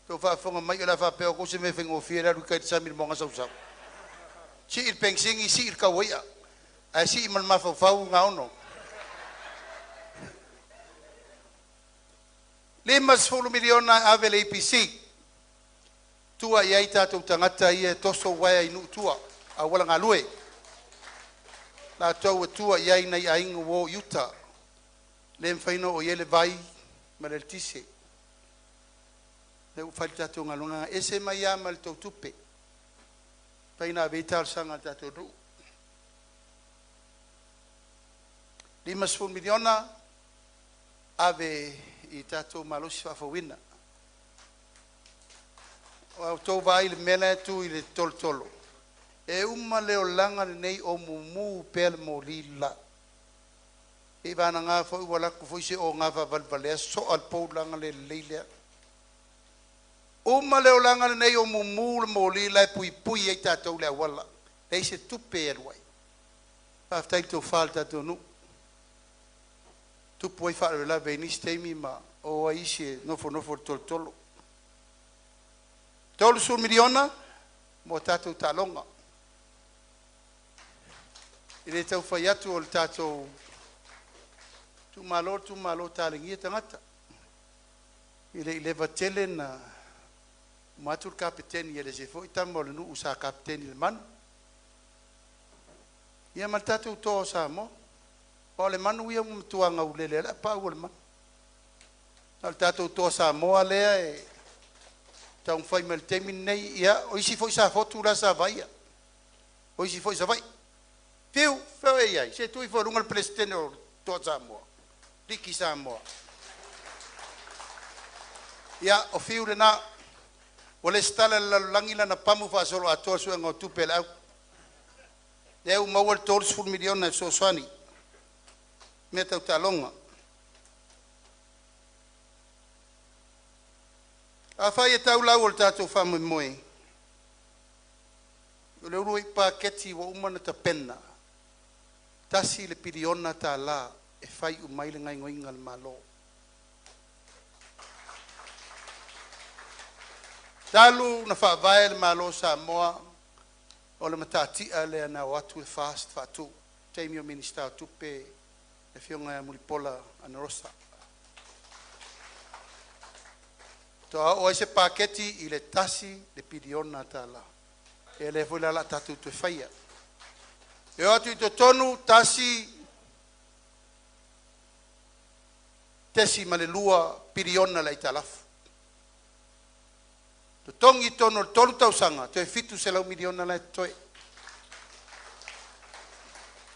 outou faafofoga mai o le a faapea o outou o se mea faigofie le alu i tai i le sami i le moana sausau. Sii le penisini, sii le tau o i'a, ae sii ma le mafaufau Gaono. 50 miliona e ave i le EPC, tua i ai tatou tagata ia e toso uaea i nuu i tua, auala galue. Latou ua tua i ai nai aiga ua o i uta, le mafai ona oo i ai le vai ma le eletise. Lea ua fai le tatou galuega lena, e ese mai lava ma le tou tupe, e mafai ona ave i ai talosaga a le tatou nuu. 50 miliona ave i tatou malosi faafouina. Ua outou vaai i le mea la e tu i le tolotolo, e uma le olaga lenei o mumu pea le moli le la. Seiavagana foi ua alu atu foi se oga faavalevalea soa le pou le lelei lea. Uma le olaga lenei o mumu le moli la e puipui ai tatou i le auala, leai se tupe e alu ai. Faafetai i le tofa i le tatou nuu, tupu ai faalavelave i nisi taimi ma o ai isi e nofonofo i le tolotolo. 30 miliona mo tatou taaloga. E le tau fai atu o le tatou itumalo o le itumalo talegia tagata. E le i leva tele na uma atu le Kapeteni e le isi foi tama o le nuu sa kapeteni i le Manu. Ia ma le tatou Toa o Samoa. Aua o le Manu ia ua matua gaulele lava le apau o le manu. A o le tatou Toa Samoa lea e taumafai mai i le taimi lenei, ia o isi foi Safotu la sa vaaia, o isi foi Savaii. Fiu, fea o e i ai? Se tuu ifo i luga le Peresetene o le Toa Samoa, Liki Samoa. Ia, o Fiu lena, ua resitala i le lalolagi lana pamu faasoloatoa i le suega o tupe a le au. Lea ua maua le 30 miliona e fesoasoani i mea tau taaloga. Afai e tau lau o le tatou faamoemoe, o le uluai paketi ua uma ona tapena, $1 piliona e fai uma ai le gaoioiga a le Malo. Talu ona faavae le Malo o Samoa, o le matatia lea na o atu le FAST faatu, i le taimi o Minisita o Tupe le Afioga ia Mulipola Anarosa. Faatoa oo ai se paketi i le $1 piliona. Ia lea foi la o le a tatou toe faia. E o atu i totonu 1.2 piliona le aitalafu. Totogi tonu o le 3 tausaga, toe 700 miliona la e totoe.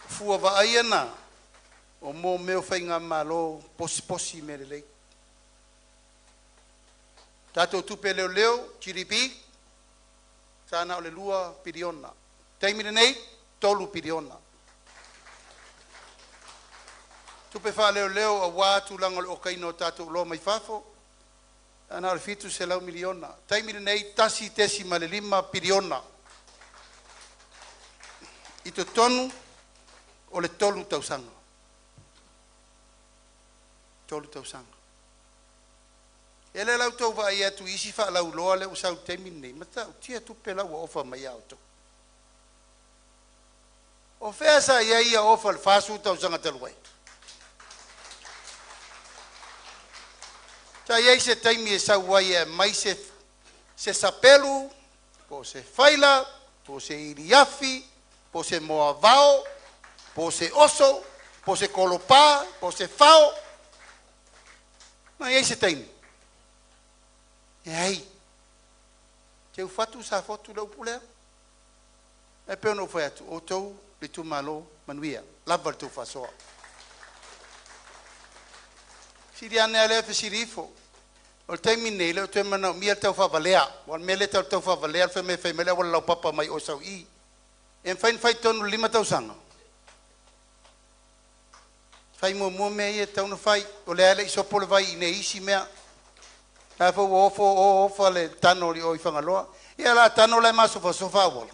Fua vaaia na o mo mea o faigamalo posiposi mea lelei. Tatou tupe leoleo GDP sa na o le 2 piliona. Taimi lenei 3 piliona. Tupe faaleoleo aua tulaga o le okaina o tatou oloa mai fafo na o le 700 miliona. Taimi lenei 1.5 piliona i totonu o le 3 tausaga. 3 tausaga. E le lau tau vaai atu i isi faalauiloa lea ua sau i le taimi lenei, matautia tupe la ua ofa mai ia outou. O fea sa i ai ia ofa i le 40 tausaga talu ai? Sa i ai se taimi e sau ai e aumai se sapelu, po o se faila, po o se iliafi, po o se moavao, po o se oso, po o se kolopa, po o se fao. Na i ai se taimi? Leai. Teufatu Safotu le upu lea. E pei ona ou fai atu, outou le itumalo manuia, lava le tou faasoa. Sili ane lava lea fesili ifo. O le taimi lenei, e le o toe manaomia le taufaavalea. Aua o le mea lea e tau o le taufaavalea, fai mai e fai mai le auala laupapa mai o sau i i. E mafai ona fai i totonu o le 5 tausaga? Fai muamua mea ia e tatau ona fai. O lea e le i sopo le vai i inei i isi mea. La foi ua ofo o ofa le tano i o i Fagaloa. Ia la tano la e masofasofa auala.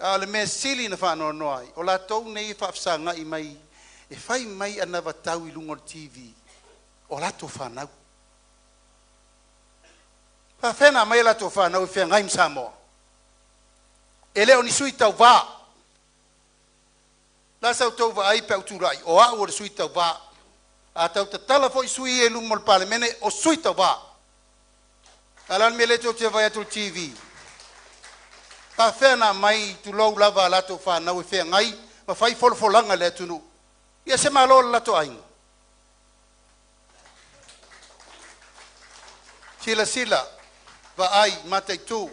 A o le mea sili na faanoanoa ai, o latou nei e faafesagai mai e fai mai anavatau i luga o le TV o latou fanau. Faafefea ona aumai a latou fanau e feagai ma Samoa? E le o ni sui tauva. La sa outou vaai pe a ou tulai, o au o le sui tauva. A tau tatala foi sui ia i luma o le Palemene, o sui tauva. A o le a le mea lea tou te vaai atu i le TV? Faafefea ona aumai, tulou lava, a latou fanau e feagai ma fai folafolaga i le atunuu? Ia se malo o le latou aiga. Silasila, vaai, mataitu,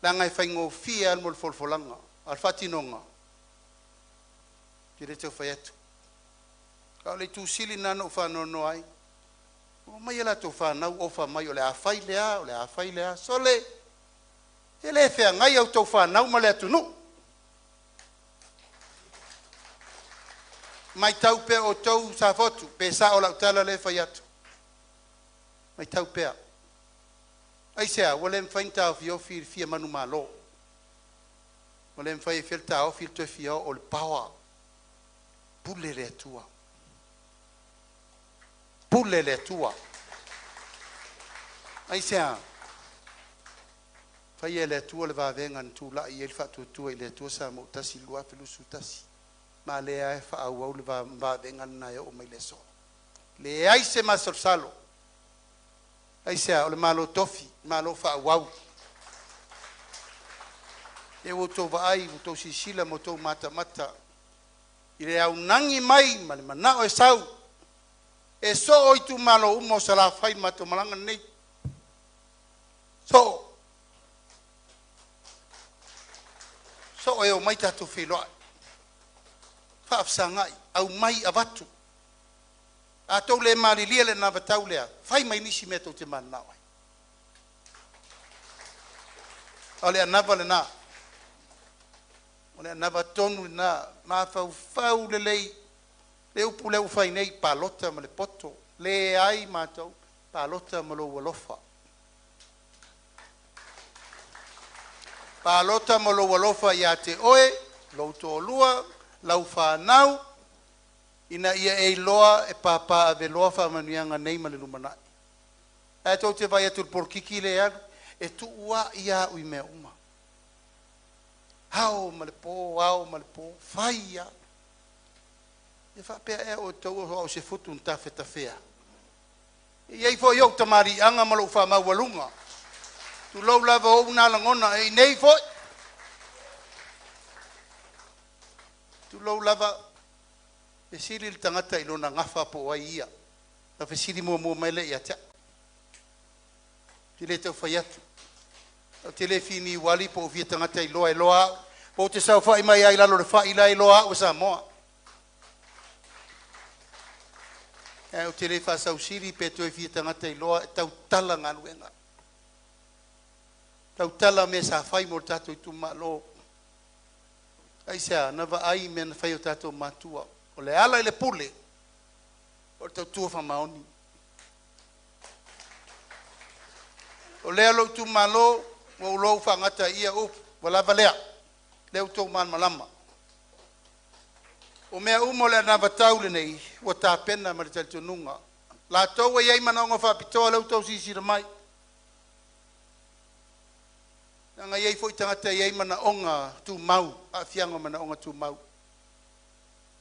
leaga e faigofie lava mo le folafolaga, a o le faatinoga, ou te le tau fai atu. A o le itu sili lena na ou faanoanoa ai, ua omai a latou fanau ofa mai o le a fai le a, o le a fai le a. Sole, e le feagai a outou fanau ma le atunuu. Matau pea outou Safotu, pe sao lau tala lea e fai atu. Matau pea. Aisea, ua le mafai ona taofiofi le fia manumalo. Ua le mafai e fia le taofi le toe fia oo i le power. Pule le Atua. Pule le Atua. Aisea, faia e le Atua le vavega na tulai ai le faatuatua i le Atua Samoa tasi 2021. Ma lea e faaauau le vavega lena e oo mai le aso. Leai se masalosalo. Aisea, o le Malo tofi, malo faaauau. E ua outou vaai, ua outou silasila ma outou matamata i le aunagi mai ma le manao e sau e soo itumalo uma o Salafai ma matou malaga lenei. Soo. Soo e omai tatou feiloai. Faafesagai, aumai avatu. A tou le malilia le anavatau lea, fai mai nisi mea tou te mananao ai. O le anava lena. O le anava tonu lena, mafaufau lelei. Le upu lea ua fai nei, palota ma le poto. Leai matou, palota ma lou alofa. Palota ma lou alofa ia te oe, lou toalua, lau fanau, ina ia e iloa e papa aveloa faamanuiaga nei ma le lumanai. Ae tou te vaai atu i le polokiki lea e alu, e tuuai au i mea uma. Ao ma le po, ao ma le po, fai lava. E faapea ea outou o au o se futu na tafetafea? E i ai foi ou tamaliiaga ma lou faamaualuga. Tulou lava ou na lagona e i nei foi. Tulou lava. Fesili le tagata i lona gafa po o ai ia. Na fesili muamua mai lea ia te au. Ou te le tau fai atu. Ou te le fini uali po o fia tagata iloa e iloa au. Po o te saofai mai ai i lalo o le fai la e iloa au e Samoa. Ae ou te le faasausili pe toe fia tagata iloa e tautala galuega. Tautala mea sa fai mo le tatou itumalo. Aisea? Na vaai i mea na fai e o tatou matua. O le ala i le pule, o le tautua faamaoni. O lea lou itumalo ua ou iloa ua faagata ai i i au upu, ua lava lea, lea ua outou malamalama. O mea uma o le anavatau lenei ua tapena ma le talitonuga. Latou ua i ai manaoga faapitoa, lea ua outou silasila mai, leaga e i ai foi tagata e i ai manaoga tumau, aafiaga o manaoga tumau.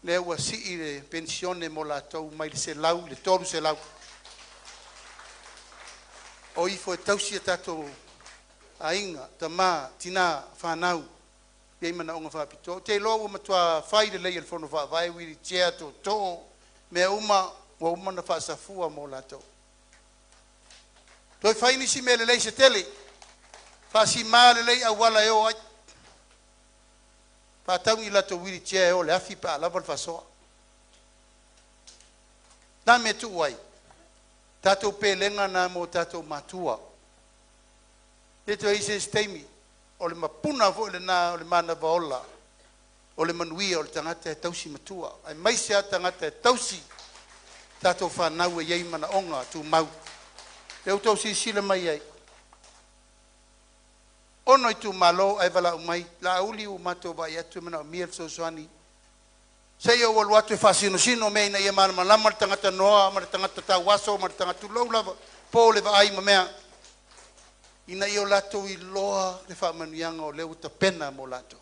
Lea ua sii le penisione mo latou mai le $100 i le $300. O ifo e tausi o tatou aiga, tama, tina, fanau e i ai manaoga faapitoa. Ou te iloa ua matua fai lelei e le Fono Faavae wheelchair, tootoo, mea uma ua uma ona faasafua mo latou. Toe fai nisi mea lelei se tele, faasima lelei auala e o ai, faatau ni latou wheelchair e o i le afi pe a lava le faasoa. Na mea e tuu ai, tatou pelega na mo tatou matua. E le toe i ai se isi taimi, o le mapuna foi lena o le manava ola o le manuia o le tagata e tausi matua, aemaise lava tagata e tausi tatou fanau e i ai manaoga tumau. Lea ua outou silasila mai ai, 6 itumalo ae valaau mai, Laauli, ua matou vaai atu e manaomia le fesoasoani, se i ou alu atu e faasinosino mea ina ia malamalama le tagata noa ma le tagata tauaso ma le tagata tulou lava, po le vaai ma mea, ina ia o latou iloa le faamanuiaga o lea ua tapena mo latou.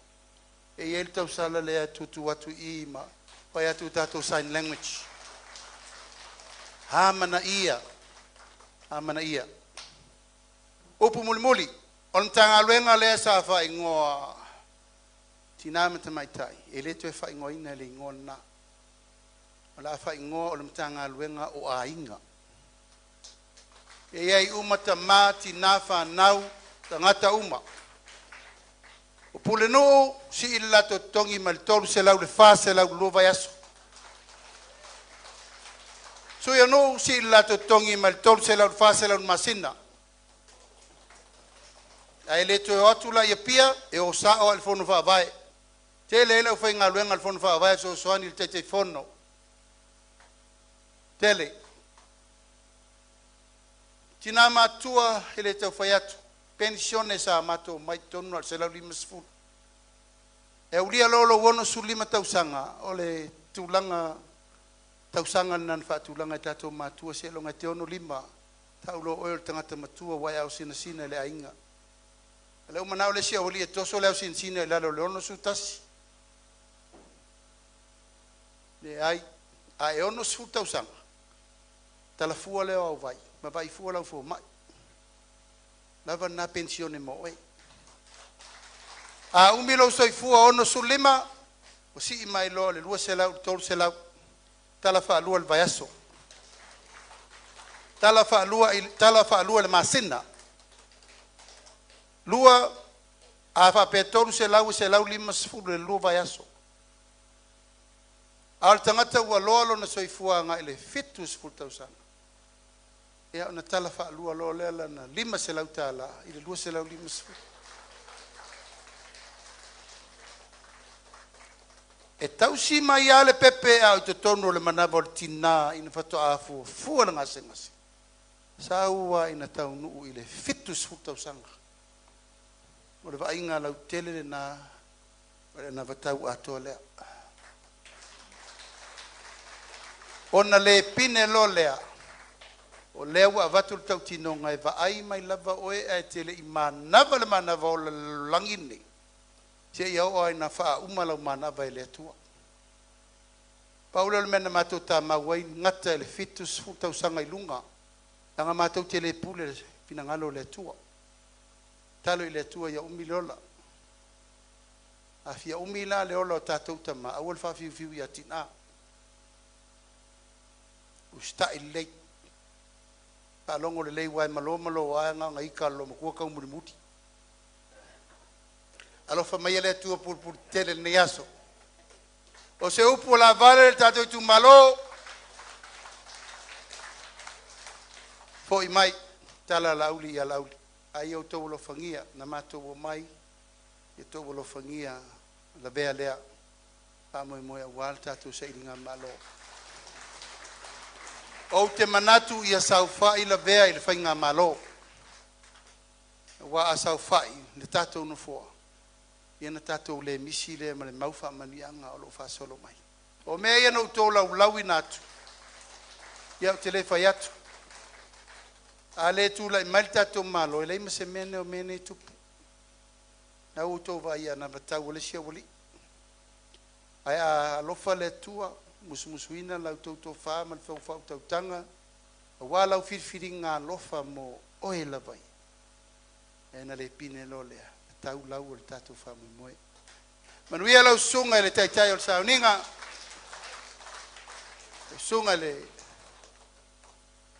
E i ai le tausala lea e tutu atu i i ma fai atu tatou sign language. Amanaia, amanaia. Upu mulimuli, o le Matagaluega lea sa faaigoa Tina ma Tamaitai, e le toe faaigoaina i le igoa lena. O le a faaigoa o le Matagaluega o Aiga. E i ai uma tama, tina, fanau, tagata uma. O Pulenuu, sii le latou totogi mai le $300 i le $400 i le 2 vaiaso. Sui o nuu, sii le latou totogi mai le $300 i le $400 i le masina. Ae le toe o atu la i Apia, e o sao lava i le Fono Faavae. Tele ai le aufaigaluega a le Fono Faavae e fesoasoani i le Taitaifono. Tele. Tina matua e le tau fai atu, penisione sa matou omai i totonu na o le $150. E aulia loa lou 65 tausaga, o le tulaga tausaga lena na faatulaga e tatou matua seiloga e te 65 tau loa oe o le tagata matua ua e aosinasina i le aiga. O lea ua manao le isi aualii e toso le aosinasina i lalo o le 61. Leai, a e 60 tausaga, talafua lea o au vai ma vaai fua lau fomai. Lava lena penisione mo oe. A umi lou soifua 65, ua sii mai loa i le $200 i le $300, tala faalua i le vaiaso, tala faalua i le masina. Lua, a faapea e $300, e $150 i le 2 vaiaso. A o le tagata ua loa lona soifua agai i le 70 tausaga, ia ona tala faalua loa lea lana $500 i le $250. E tausi mai lava le pepe a o i totonu o le manava o le tina ina faatoa fuafua le gasegase, sau lava ina taunuu i le 70 tausaga. O le vaaiga lautele lena o le anavatau atoa lea. Ona le pine loa lea, o lea ua avatu le tautinoga e vaai mai lava oe ae te le i manava le manava o le lalolagi lenei, seia oo lava ina faauma lau manava e le Atua. Pau lea o le mea na matou tamau ai, gata i le 70 tausaga i luga, leaga matou te le pule i le finagalo o le Atua. Tatalo i le Atua ia umi le ola. A fia umi la le ola o tatou tama, aua le faafiufiu ia tina. Usita'i lelei, faalogo lelei uae malo ma lo ae gagaita a lo matua taumulimuli. Alofa maia le Atua pulupulu tele lenei aso. O se upu ua laavale le tatou itumalo, foi mai tala a Laauli ia Laauli, a ia outou alofagia na matou omai, ia outou alofagia lavea lea faamoemoe aua le tatou sailigamalo. Ou te manatu ia saofai lavea i le faigamalo, aua a saofai i le tatou nofoa, ia ona tatou le misi lea ma le mau faamanuiaga o lo o faasolo mai. O mea ia na ou tolaulauina atu, ia ou te le fai atu. A le tulai mai le tatou Malo, e leai ma se mea o mea nei e tupu. Na ua outou vaai i anavatau a le isi aualii. Ae a alofa le Atua, musumusuina la outou tofa ma le faautautaga aua lau filifiliga alofa mo oe lava ia, e na le pine loa lea, e tau lau o le tatou faamoemoe. Manuia lau susuga i le Taitai o le Sauniga, lau susuga i le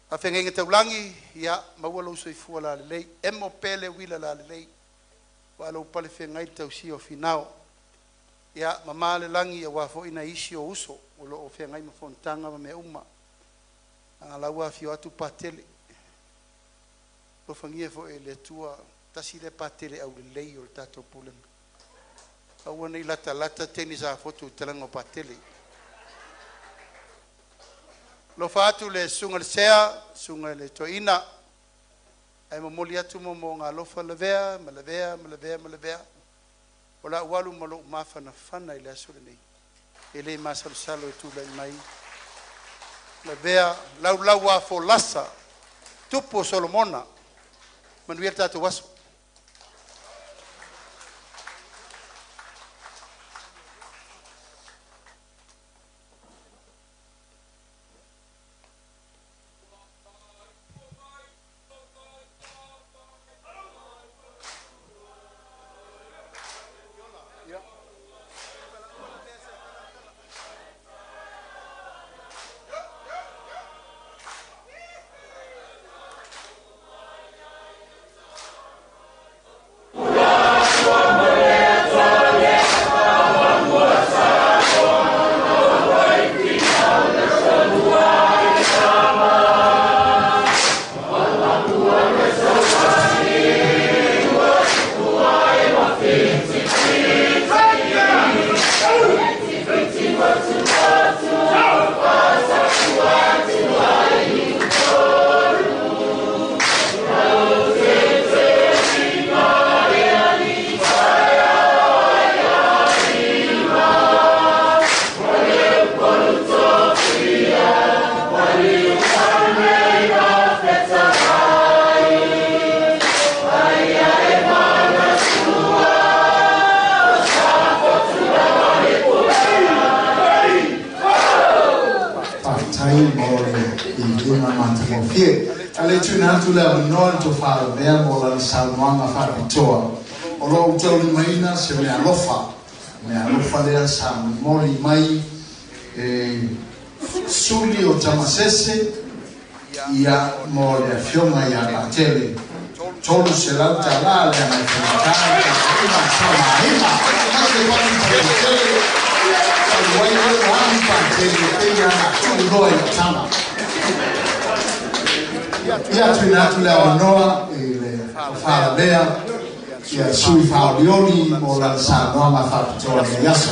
Faafeagaiga Taulagi, ia maua lou soifua lalelei, emo pea le uila lalelei aua lou pale feagai i le tausia o Finao. Ia mama le lagi aua foi nai isi ou uso o lo o feagai ma fonotaga ma mea uma. A o la ua afio atu Patele, alofagia foi e le Atua, tasi lea Patele aulelei o le tatou pulega. Aua ne i latalata teine Safotu i le talaga o Patele. Alofa atu le susuga i le Sea, susuga i le Toeaina, ae momoli atu moomooga alofa lavea ma lavea ma lavea ma lavea. O lau alu ma lou mafanafana i le aso lenei, e le masalosalo e tulai mai lavea laulau a folasa tupu o Solomona. Manuia le tatou aso. Faafetai mo le viiga matagofie. A le tuuina atu le avanoa i le tofa Lavea mo lana saunoaga faapitoa. O lo o ou taulimaina se meaalofa, meaalofa lea sa momoli mai e suli o Tamasese ia mo le afioga ia Patele. $300 le agai faigata le tapuaiga a Sa ma Aiga. Tatou te fatu i Patele, talu ai oe ua alu Patele pei lava na tuu loa i lau tama. Ia tuuina atu le avanoa i le tofa Lavea ia sui faaolioli mo lana saunoaga faapitoa i lenei aso.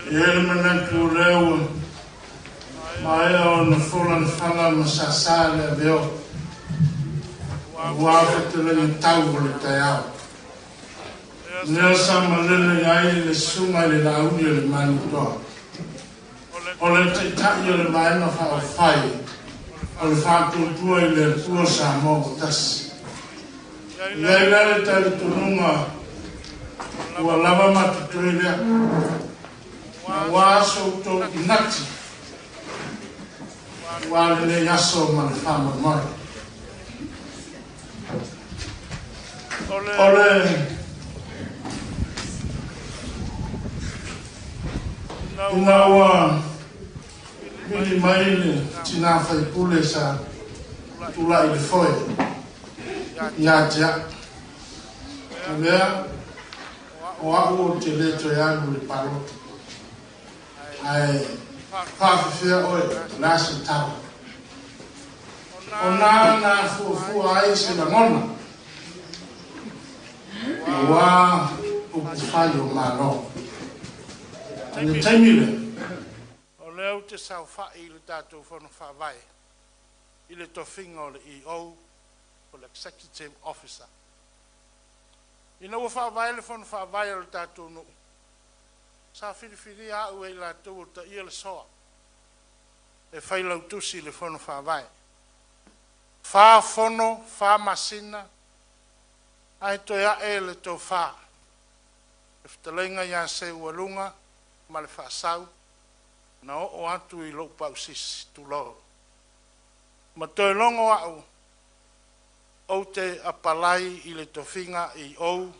E i ai le manatu o lea ua maea ona fola le fala ma sāsā le aveo aua fetalaiga tau o le taeao. Lea sa malele ai le susuga i le Laauli o le Manutoa, o le Taitai o le Vaega Faaupufai o le Faatuatua i le Atua Samoa ua Tasi. E i ai la le talitonuga Ua lava ma totoe lea. Auā so outou inati aua lenei aso ma le faamoemoe. O le ina ua vili mai le tinā faipule sa tulai i le foe ia te au, o lea o au ou te le toe alu i le palota, ae faafefea oe, o le a se tala? O na na fuafua ai se lagona aua upufai o Malo. I le taimi lea, o lea ou te saofai i le tatou Fono Faavae i le tofiga o le EO po o le Executive Officer. Ina ua faavae le Fono Faavae o le tatou nuu, sa filifilia au e i latou o taia le soa e failautusi i le Fono Faavae. 4 fono, 4 masina, ae toe ae le tofa, le fetalaiga ia Seualuga ma le Faasau na oo atu i lou pausisi, tulou. Ma toe logo au ou te apalai i le tofiga EO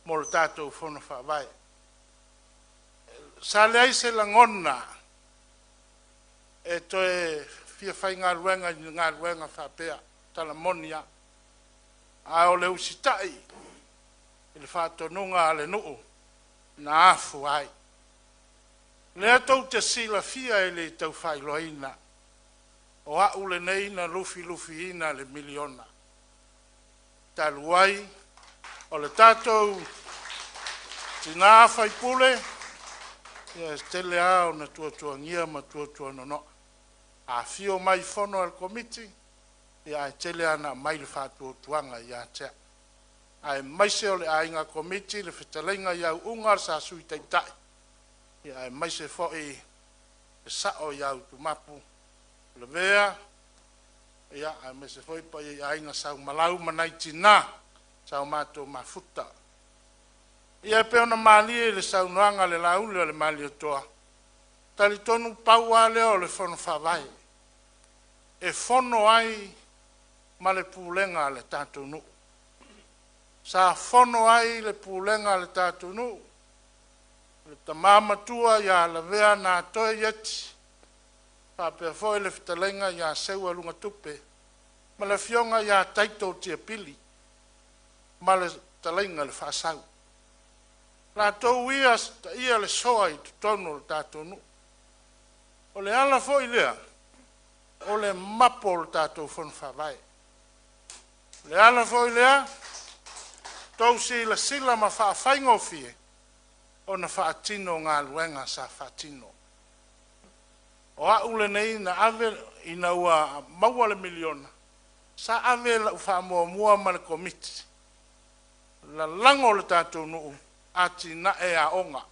mo le tatou Fono Faavae. Sa leai se lagona e toe fia faigaluega i ni galuega faapea, tala moni lava. Ae o le usitai i le faatonuga a le nuu na afua ai. Lea tou te silafia e le tau faailoaina, o au lenei na lufilufiina le miliona. Talu ai o le tatou tinā faipule, ia e tele lava ona tuatuagia ma tuatuanonoa. Afio mai i fono a le Komiti, ia ae tele lava na aumai le faatuatuaga ia te au. Aemaise o le aiga Komiti, le fetalaiga i Auuga sa Sui Taitai, ia aemaise foi le sao ia Utumapu Lavea, ia aemaise foi paia i aiga Saumalau ma nai tinā sa o matou mafuta. Ia e pei ona malie i le saunoaga a le Lauli o le Malietoa, talitonu pau lava lea o le Fono Faavae e fono ai ma le pulega a le tatou nuu. Sa fono ai le pulega a le tatou nuu, le tama matua ia Lavea Natoe Ieti, faapea foi le fetalaiga ia Seualugatupe ma le afioga ia Taito Tiapili ma le fetalaiga i le Faasau. Latou ia taia le soa i totonu o le tatou nuu. O le ala foi lea o le mapo o le tatou Fono Faavae. O le ala foi lea tou silasila ma faafaigofie ona faatino galuega sa faatino. O au lenei na ave ina ua maua le miliona, sa ave lau faamuamua ma le Komiti lalago le tatou nuu atinae aoga.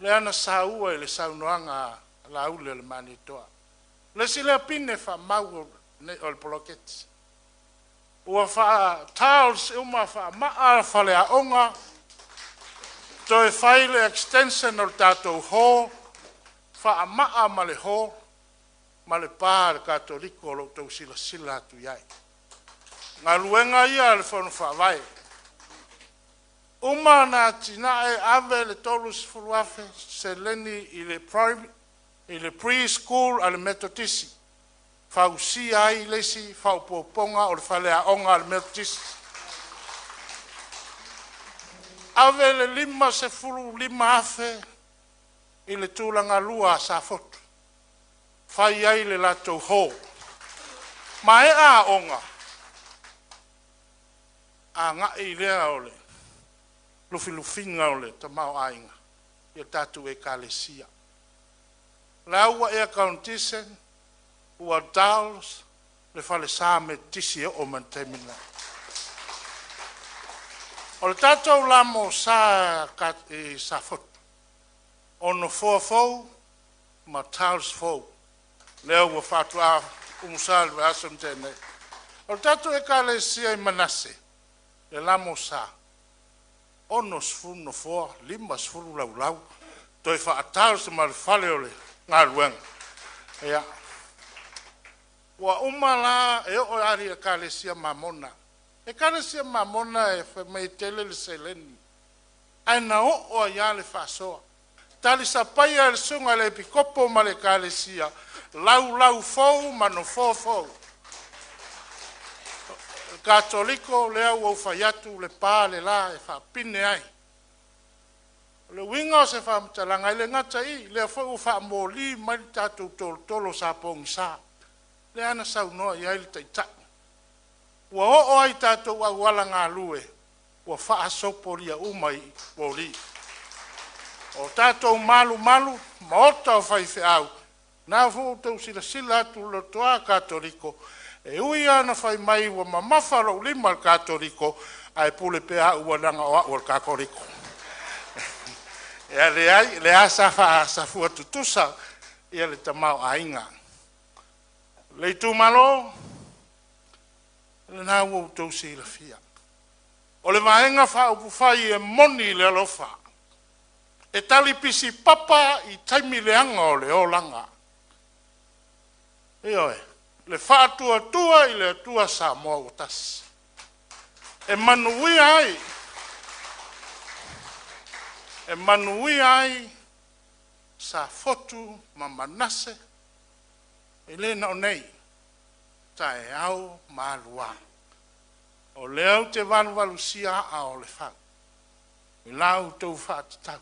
Lea na saua i le saunoaga a Lauli o le Malietoa. Le isi lea pine faamau o le poloketi. Ua faa-tiles uma faamaa faleaoga, toe fai le extension o le tatou hall, faamaa ma le hall, ma le pa a le Katoliko o lo o outou silasila atu i ai. Galuega ia a le Fono Faavae. Uma na atinae ave le 30,000 seleni i le primary, i le pre-school a le Metotisi, fausia ai le isi faaopoopoga o le faleaoga a le Metotisi. Ave le 55,000 i le tulaga lua a Safotu, fai ai le latou hall. Maea aoga, agai lea o le lufilufiga o le tamaoaiga i tatou ekalesia. La ua air condition, ua tiles le falesa Metotisi e oo mai le taimi nei. O le tatou lamo sa i Safotu, o nofoa fou ma tiles fou, lea ua faatoa umusa le vaiaso na tea nei. O le tatou ekalesia i Manase, le lamo sa, 60 nofoa, 50 laulau, toe faata o le fale o le galuega. Ia, ua uma la e oo i Ekalesia Mamona. Ekalesia Mamona e fai mai e tele le seleni, ae na oo ai lava le faasoa. Talisapaia e le susuga i le Epikopo ma le Ekalesia, laulau fou ma nofoa fou. O le Katoliko lea ua ou fai atu le pa le la e faapine ai. O le uiga o se faamatalaga, e le gata i lea foi ua faamoli mai le tatou tolotolo sa pogisa, lea na saunoa i ai le Taitai. Ua oo ai tatou auala galue ua faasopolia uma i moli. O tatou malumalu, maota o faifeau, na foi ua outou silasila atu i le lotoa Katoliko, e ui lava ina fai mai ua mamafa lou lima i le Katoliko, ae pule pea au leaga o au o le Katoliko. E leai, lea sa faasafua tutusa ia le tamaoaiga. Le itumalo, lena ua outou silafia. O le Vaega Faaupufai e moni le alofa, e talipisi papa i taimi leaga o le olaga. Ioe, le faatuatua i le Atua Samoa ua tasi. E manuia ai, e manuia ai Safotu ma Manase, e le na o nei, taeao ma aluā. O lea ou te valuvalusia aa o le fau, i la outou faatatau.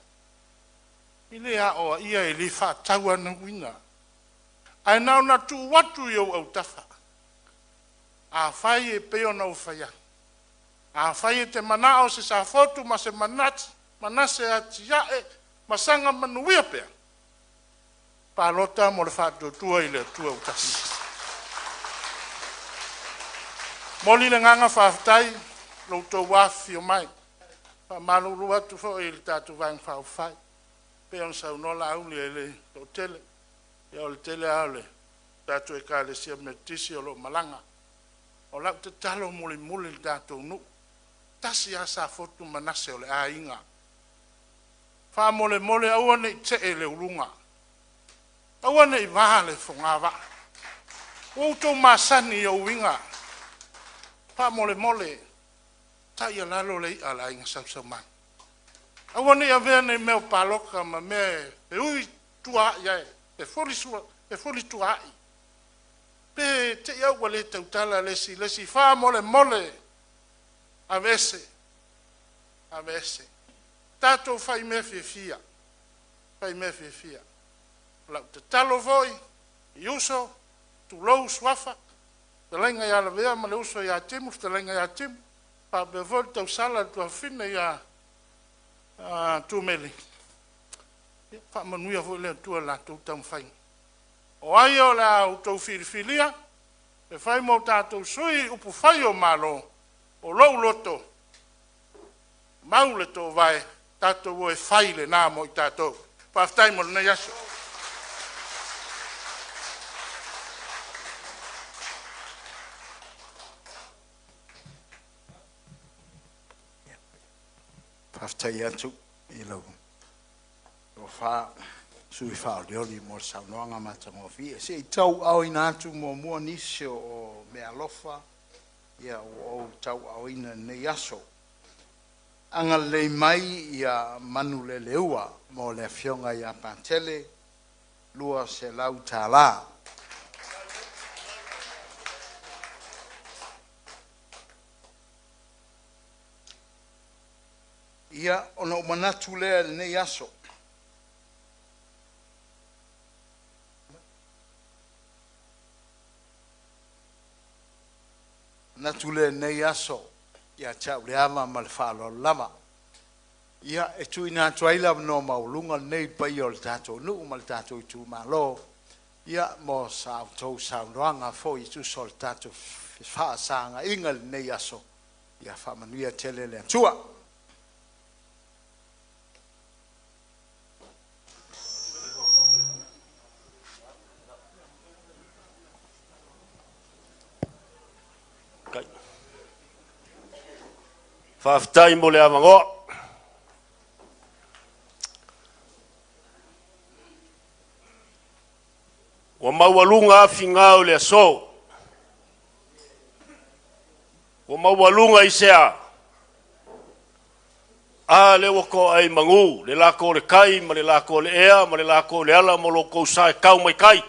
I le aoaia e le faatauanauina, ae na ona tuu atu i ou autafa. Afai e pei ona ou fai atu, afai e te manao se Safotu ma se Manase atiae ma saga manuia pea, palota mo le faatuatua i le Atua ua tasi. Momoli le agaga faafetai i lo outou afifio mai. Faamalulu atu foi i le tatou Vaega Faaupufai, pei ona saunoa Laauli e le toatele, ia o le tele lava o le tatou Ekalesia Metotisi o lo o malaga. O lau tatalo mulimuli i le tatou nuu, tasi lava Safotu ma Manase o le aiga. Faamolemole aua ne i tee le uluga, aua ne i va le fogavaa. Ua outou masani i ou uiga. Faamolemole, taialalo le i'a a le aiga Sausaumaga. Aua ne i avea nei mea o palota ma mea e ui tuaai ai, e fuli tuaai. Pe te i au ua le tautala le isi le isi. Faamolemole, aveese, aveese. Tatou fai mea fiafia, fai mea fiafia. O lau tatalo foi i uso, tulou suafa, fetalaiga ia Lavea ma le uso ia Timu, fetalaiga ia Timu, faapea foi le tausala le tuafafine ia Tumeli, ia faamanuia foi le Atua i le latou taumafaiga. O ai o le a outou filifilia e fai mo tatou sui upufai o Malo, o lou loto, mau le toovae, tatou o e fai lena mo i tatou. Faafetai mo lenei aso. Faafetai atu i lau tofa sui faaolioli mo le saunoaga matagofie. Se i tauaaoina atu muamua nisi o meaalofa ia ua ou tauaaoina i lenei aso. Agalelei mai ia Manuleleua mo le afioga ia Patele, $200. Ia, ona ou manatu lea i lenei aso, manatu lea i lenei aso ia te au le ava ma le faaaloalo lava. Ia, e tuuina atu ai le avanoa maualuga lenei i le paia o le tatou nuu ma le tatou itumalo, ia mo sa outou saunoaga foi e tusa o le tatou fefaasagaina i lenei aso. Ia faamanuia tele le Atua. Faafetai mo le avanoa. Ua maualuga afigao i le aso. Ua maualuga i sea. A le ua toa ai magu, le lako o le kai ma le lako o le ea ma le lako o le ala mo lo kou sa e kau mai kai.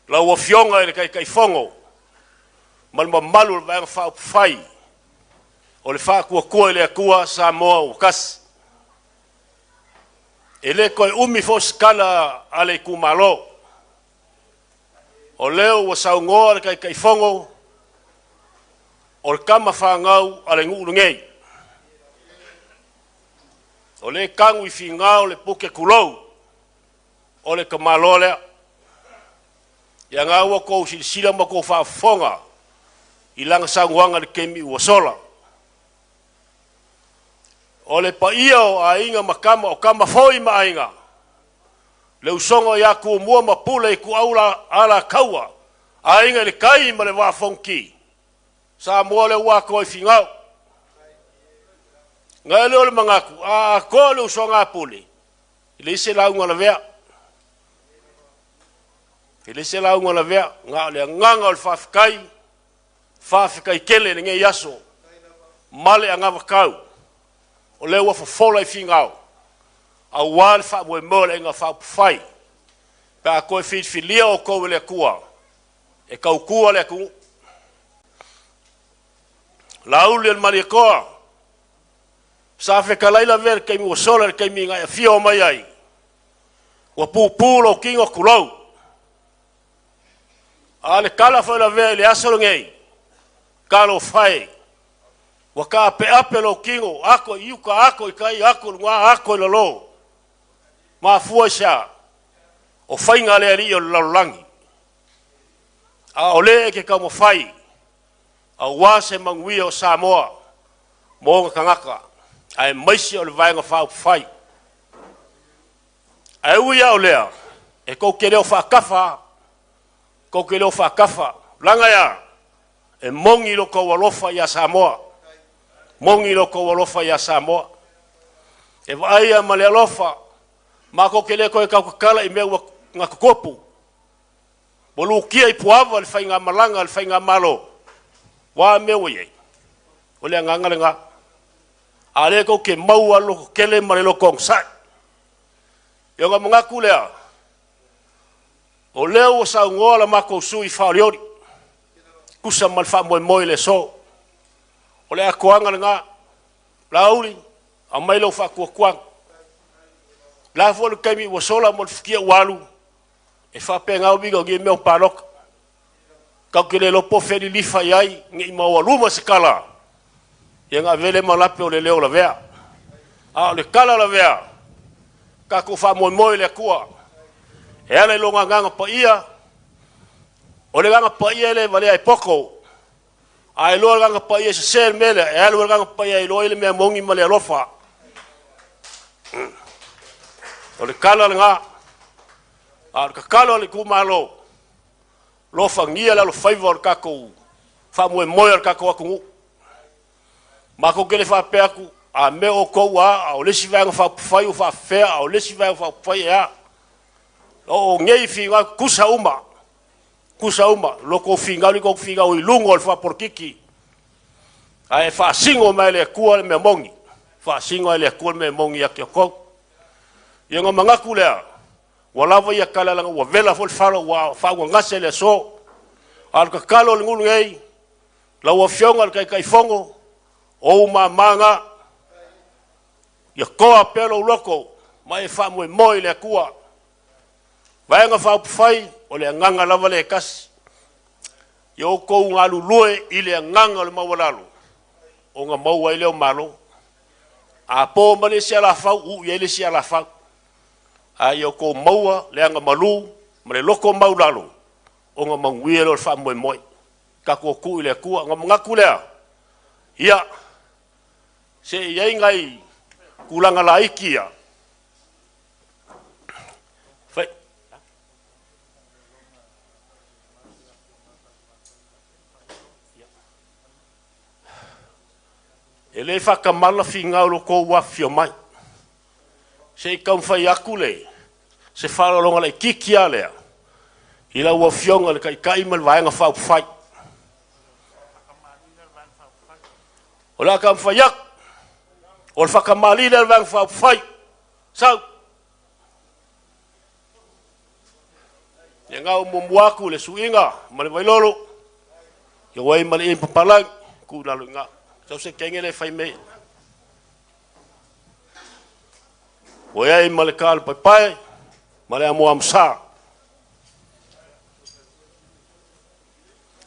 Lau afioga i le Taitaifono ma le mamalu o le Vaega Faaupufai o le Faatuatua i le Atua Samoa ua tasi. E le toe umi foi se tala a le itumalo. O lea ua saunoa le Taitaifono o le tama fanau a le nuu lenei. O le tanu i figao le pute tulou o le tamaloa lea. Ia ngā ua kou silasila ma kou faafofoga i lana saunoaga i le taimi ua sola. O le paia o aiga ma tama o tama foi ma aiga, le usoga ia Tumua ma Pule i Ituau Alataua, aiga i le tai ma le Vaa o Fonoti, Samoa le ua atoa i Finao. Ngai lea o le manatu, a atoa le usoga a Pule, e leai se lauga lavea. E leai se lauga lavea, na o le agaga o le faafetai, faafetai tele i lenei aso, ma le anavatau, o lea ua fofola i Finao, aua le faamoemoe o le Aiga Faaupufai, pe a toe filifilia outou e le Atua, e tautua le atunuu. Lauli o le Malietoa, sa fetalai lavea i le taimi ua sola i le taimi na e afio mai ai, ua pupu lou tino tulou. A le tala foi lavea i le aso lenei, talofa e, ua taapeape lou tino, ako i uka, ako i tai, ako i luga, ako i lalo. Mafua i se a? O faiga a le alii o le lalolagi. A o le e ke taumafai, aua se manuia o Samoa mo ona tagata, aemaise o le Vaega Faaupufai. Ae ui lava o lea, e tou te le o faatafa, tou te le o faatafa, laga ea, e moni lo tou alofa ia Samoa, moni lo tou alofa ia Samoa. E vaaia ma le alofa, matou te le toe tautatala i mea ua gatotopu, ua lutia i puava le faigamalaga a le faigamalo, ua a mea ua i ai? O le agaga lena. A lea tou te maua le lototele ma le loto onosai. Ia ona manatu lea, o lea ua saunoa la matou sui faaolioli, tusa ma le faamoemoe i le aso. O le atoaga lena, Laauli, aumai lau faatuatuaga. La foi le taimi ua sola mo le futia ua alu, e faapena uiga o nei mea o palota. Tatou te le iloa po o fea lilifa i ai, ne i maualuma se tala, ia ona avele ma lape o le leo lavea. A o le tala lavea, tatou faamoemoe i le Atua. E ala i lona agaga paia, o le agaga paia e le valea e poto, a iloa le agaga paia e sese le mea lea, e alu le agaga paia e iloa ai le mea moni ma le alofa. O le tala lena, a o le tatalo a le itumalo, lofagia le alofaiva o le tatou faamoemoe o le tatou atunuu. Matou te le faapea atu, a mea outou a, a o le isi vaega faaupufai ua faafefea, a o le isi vaega faaupufai e a. O nei finau tusa uma, lo tou finau le tou finau i luga o le faapolokiki, ae faasino mai le Atua le mea moni, faasino ai le Atua le mea moni ia te outou. Ia ona manatu lea, ua lava ia tala laga ua vela foi le falo ua faauagase le aso. A o le tatalo a le nuu lenei, lau Afioga i le Taitaifono, o ou mamaga, ia toa pea lou loto ma e faamoemoe i le Atua. Vaega Faaupufai, o le agaga lava le tasi. Ia outou galulue i le agaga o le maualalo, ona maua ai lea o malo. A po ma le isi alafau, uu i ai le isi alafau. A ia outou maua le agamalu ma le loto maulalo, ona manuia lea o le faamoemoe. Tatou tuu i le Atua. Ona manatu lea, ia, se i ai nai tulaga laiti ia, fai, e le faatamala finau lo tou afifio mai. Se i taumafai atu le se faaaloaloga laitiiti lava lea, I lau Afioga i le Taitai ma le Vaega Faaupufai. O le a taumafai atu, o le faakamali lea a le Vaega Faaupufai, sau. Ia gau muamua atu le suiga ma le vailolo, ia ua i ma le papalau, ku lalo i ngā. Sau se kenge le fai mea. Ua iai ma le ka o le paepae ma le amuamusa.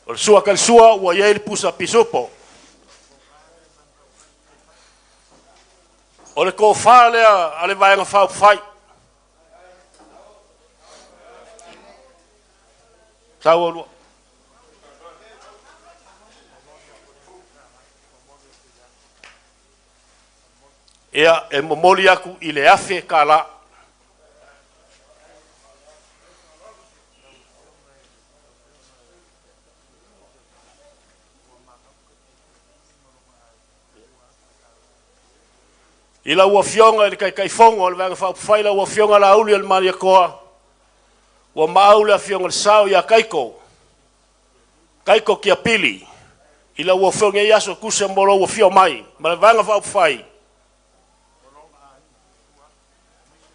O le sua kalisua ua iai le pusa pisupo. O le tofa lea a le Vaega Faaupufai. Sau olua. Ia, e momoli atu i le $1,000. I lau Afioga i le Taitaifono o le Vaega Faaupufai, lau Afioga Laauli o le Malietoa, ua maau le Afioga i le Sao ia Taito, Taito Tiapili, i lau Afioga i aso tusa mo lou afio mai ma le Vaega Faaupufai,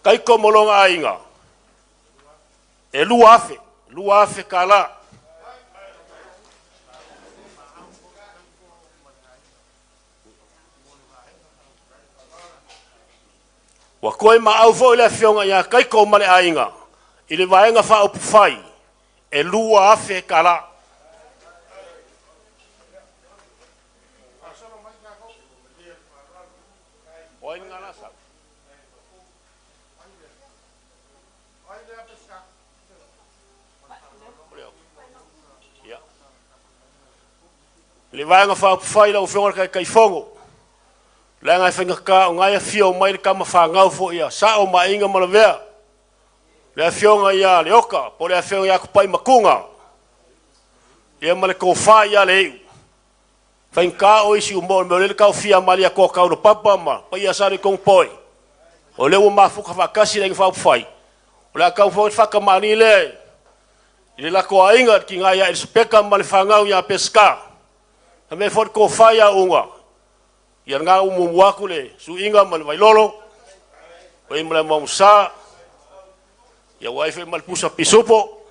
Taito mo lona aiga, e 2,000, $2,000. Ua toe maau foi le Afioga ia Taito ma le aiga i le Vaega Faaupufai e $2,000. O ai ngā lasa? Ia. Le Vaega Faaupufai lau Afioga i le Taitaifono, leaga e faigata o ngai afio mai le tama fanau foi ia Sao ma Aiga ma Lavea, le Afioga ia Leoka po o le Afioga ia Tupai Matuga, ia ma le tofa ia Leiu. Faigata o isi mo le mea o le taofia malia toa tau le papa ma paia sa le tonu poi. O lea ua mafuta faatasi le Aiga Faaupufai, o le a tau foi whakamani le i le lako aiga ki ngā ia Elisapeta ma le whangau ia Pesca. Na me fo ko whai ia unga. Ia ngā umu muaku le suinga ma le vailolo. O i ma le mamusa. Ia waife ma le pusa pisupo.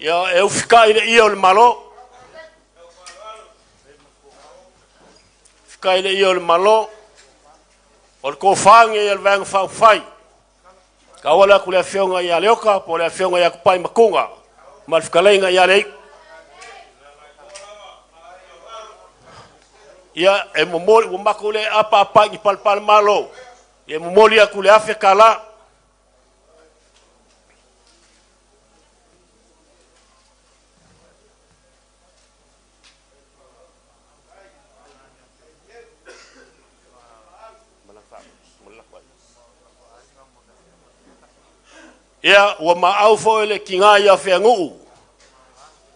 Ia e ufika i le ia o le malo. Fika i le ia o le malo. O le kōwhange i le vaega faaupufai. Ka wala aku le afioga ia Leoka po le afioga ia Kupai Makunga ma le fetalaiga ia Lei. Ia e momoli ua makou le apa i palepale malo. Ia e momoli aku le $1,000. Ia ua maau foi le kinga ia feagu'u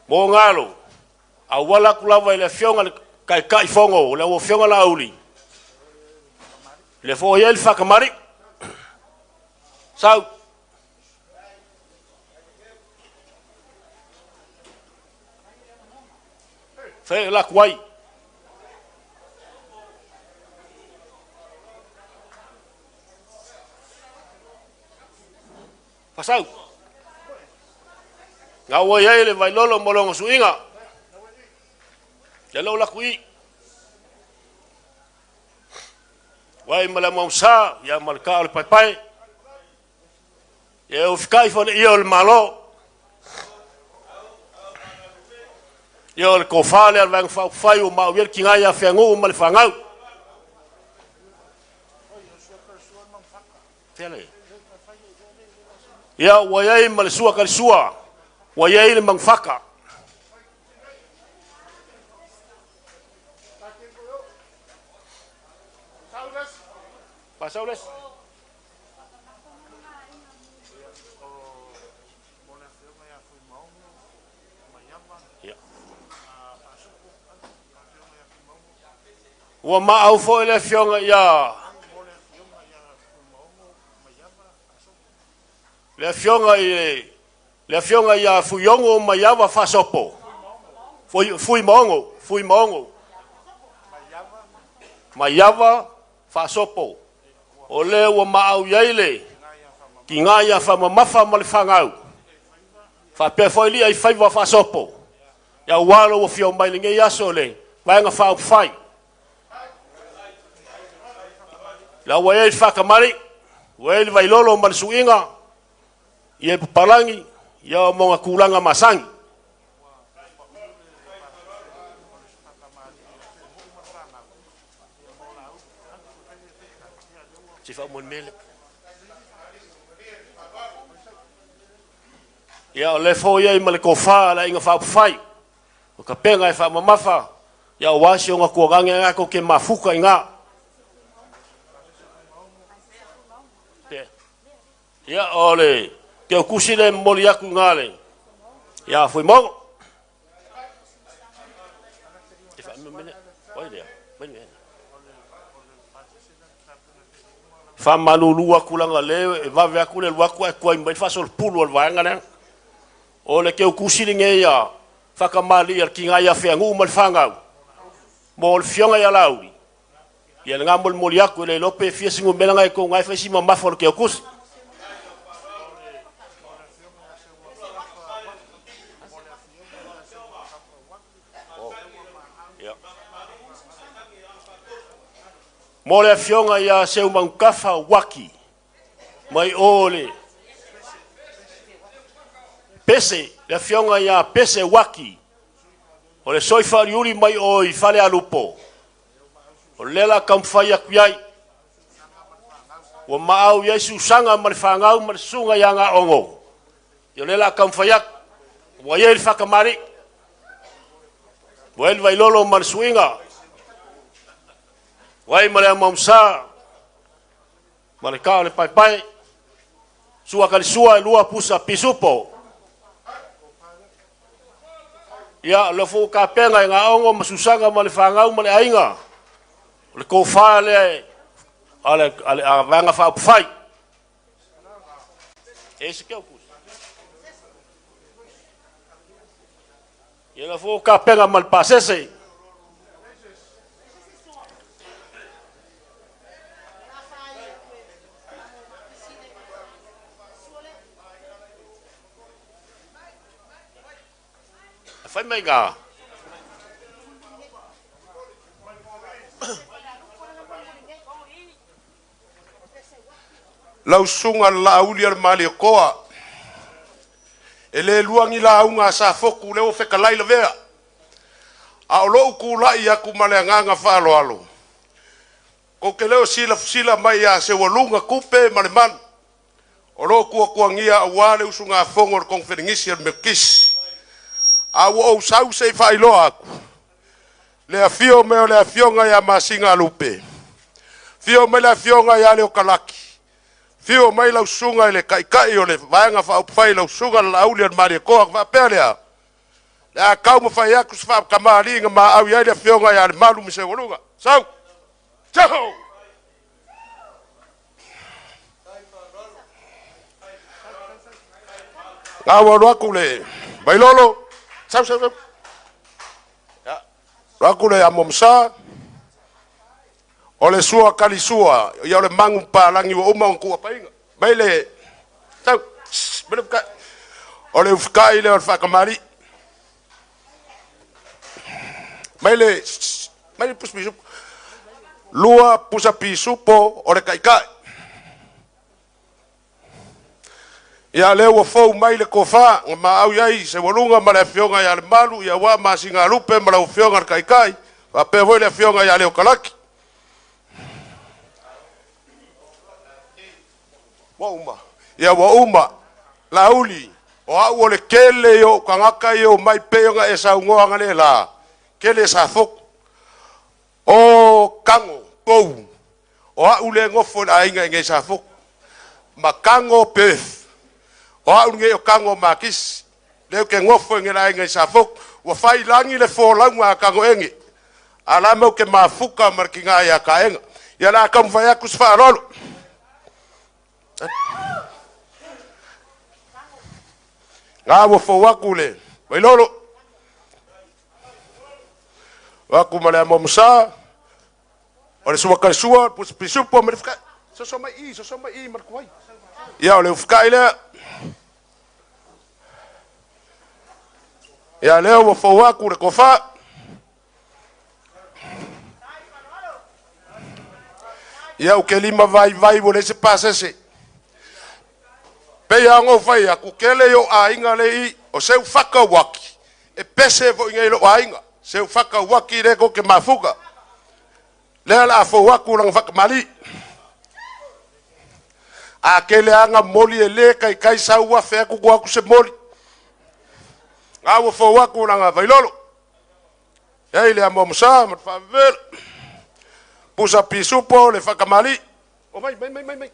mo galo a wala aku lava i le afioga le kaikai fogo le afioga Laauli le foi ai le whakamari sau. Fe la kuai. Pasau. Ngā ua iai le vailolo mo longa suiga. Ia lau laku i. Wai ma le mausa, ia ma le ka o le paepae. Ia ufikai fo le ia o le malo. Ia o le kofā le alvaenga whaupufai o mau ia le kinga ia feangu ma le whangau. Fea le. Ia ua iai ma le sua ka le sua, ua iai le mangfaka. Pasau les. Ia. Ua maau foi le afioga ia le afioga i le Le afioga ia Fuiogo Maiava Faasopo. Fuimaogo, Fuimaogo. Maiava Faasopo. O le ua maau i ai le tiga ia faamamafa ma le fanau. Faapea foi lia i faiva faasopo. Ia ua lo ua fia mai lenei aso le vaega faaupufai. La ua i ai le faakamali, ua i ai le vailolo ma le suiga, ia i papalangi, ia o moga tulaga masani. Se faamolemele. Ia o le foi ai ma le tofa a le aiga faaupufai. O tapena e faamamafa, ia aua si ona tuagaga e tatou te mafuta i ina. Ia o le teutusi le momoli atu i ina le ia Fuimogo. Te faamemele, oi lea, mai lea. Faamalulu atu leaga lea e vave atu le alu atu ae tuai mai le faasolopulu o le vaega lea. O le teutusi lenei a faatamalii a le tiga ia Feanu'u ma le fanau mo le fioga ia Laauli. Ia lena molimoli atu e le iloa pe fia se numera na e tou na e fai si mamafa o le teutusi. Mo le afioga ia Seumanutafa Waki mai o le Pese, le afioga ia Pese Waki, o le soi faaliuli mai o i Falealupo, o le la taumafai atu i ai. Ua maau i ai susaga ma le fanau ma le susuga ia Gaogo. Ia o le la taumafai atu. Ua i ai le faakamali'i. Ua i ai le vailolo ma le suiga. Ua i ai ma le amuamusa ma le kaa o le paepae. Sua kalisua e lua pusa pisupo. Ia, o le foi kapena e Gaogo ma susaga ma le fanau ma le aiga. O le tofa lea a le vaega faaupufai. E se keu kusi. Ia le foi kapena ma le pasese. Fai mai ga. Lau susuga le Laauli o le Malietoa, e le luagi lauga a Safotu lea ua fetalai lavea, a o lou tulai atu ma le agaga faaaloalo, tou te le o silafila mai ia Seualuga Tupe ma le Malu, o lo o tuatuagia aua le usugafono a le Koneferenisi a le Metotisi. A ua ou sau se i faailoa atu le afio mai o le afioga ia Masina Lupe, afio mai le afioga ia Leokalaki, afio mai lau susuga i le Taitai o le Vaega Faaupufai, lau susuga le Laauli o le Malietoa. Ona faapea lea, le a taumafai atu se faatamaliiga maau i ai le afioga ia Lemalu ma Seualuga. Sau! Sau! La ua alu atu le Vailolo, sau sau sau. Alu atu le Amuamusa, o le sua kalisua, ia o le magu palagi ua uma ona tuuapaina. Mai le, sau, mai le ufikai. O le ufikai lea o le faatamalii. Mai le, mai le pusa pisupo. Lua pusa pisupo o le kaikai. Ia lea ua fou mai le tofa na maau i ai Seualuga ma le afioga ia Lemalu, ia aua Masina Lupe ma lau afioga le Taitai, faapea foi le afioga ia Leokalaki. Ua uma. Ia ua uma. Laauli, o au o le tele i ou tagata i o mai pei ona e saunoa analeila, tele Safotu. O Kago, pou, o au le nofo i le aiga i nei Safotu. Ma Kago Perth. O au lenei o Kago Makisi. Lea ou te nofo i le aiga i Safotu. Ua fai lagi le folauga a Kago ege. A la mau te mafuka ma le tiga ia Kaega. Ia la taumafai atu se faaaloalo. Ngā ua fau aku le Vailolo. O aku ma le amo musa. O le sua kare sua, pusa pisupo ma le whakai. Soso mai i, soso mai i ma le kuai. Ia o le uwhakai lea. Ia lea ua fau aku le kofa. Ia u ke lima vai vai ua le se pasese. Pe ia ngau whai aku kele yo ainga le i o seu whaka waki. E pese fo inga ilo ainga. Seu whaka waki le ko ke mafuka. Lea la afo aku langa whaka mali. A kele anga moli e le kai kai saua whea kuku aku se moli. Ngā ua fau aku langa vailolo. Ia ile amo musa ma whaavela. Pusa pisupo le whakamali. O mai mai mai mai mai.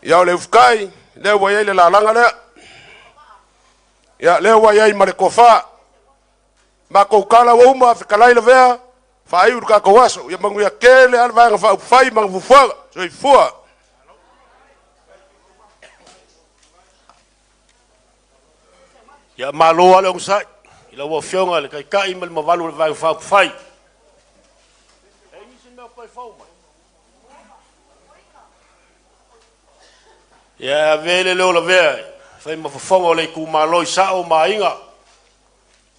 Ia o le ufukai, lea ua iai le lalanga lea. Ia lea ua iai ma le kofa. Ma kou kala ua uma fekalai lavea, faaiu le kakou aso. Ia manuia tele a le vaega faaupufai ma gafufuaga. Soifua. Ia malo ale ogasai i lau afioga le taita'i ma le mavalu o le vaega faaupufai. E nisi mea o toe fou mai. Ia ave le leo lavea fai ma fofoga o le itumalo i sa'o ma aiga.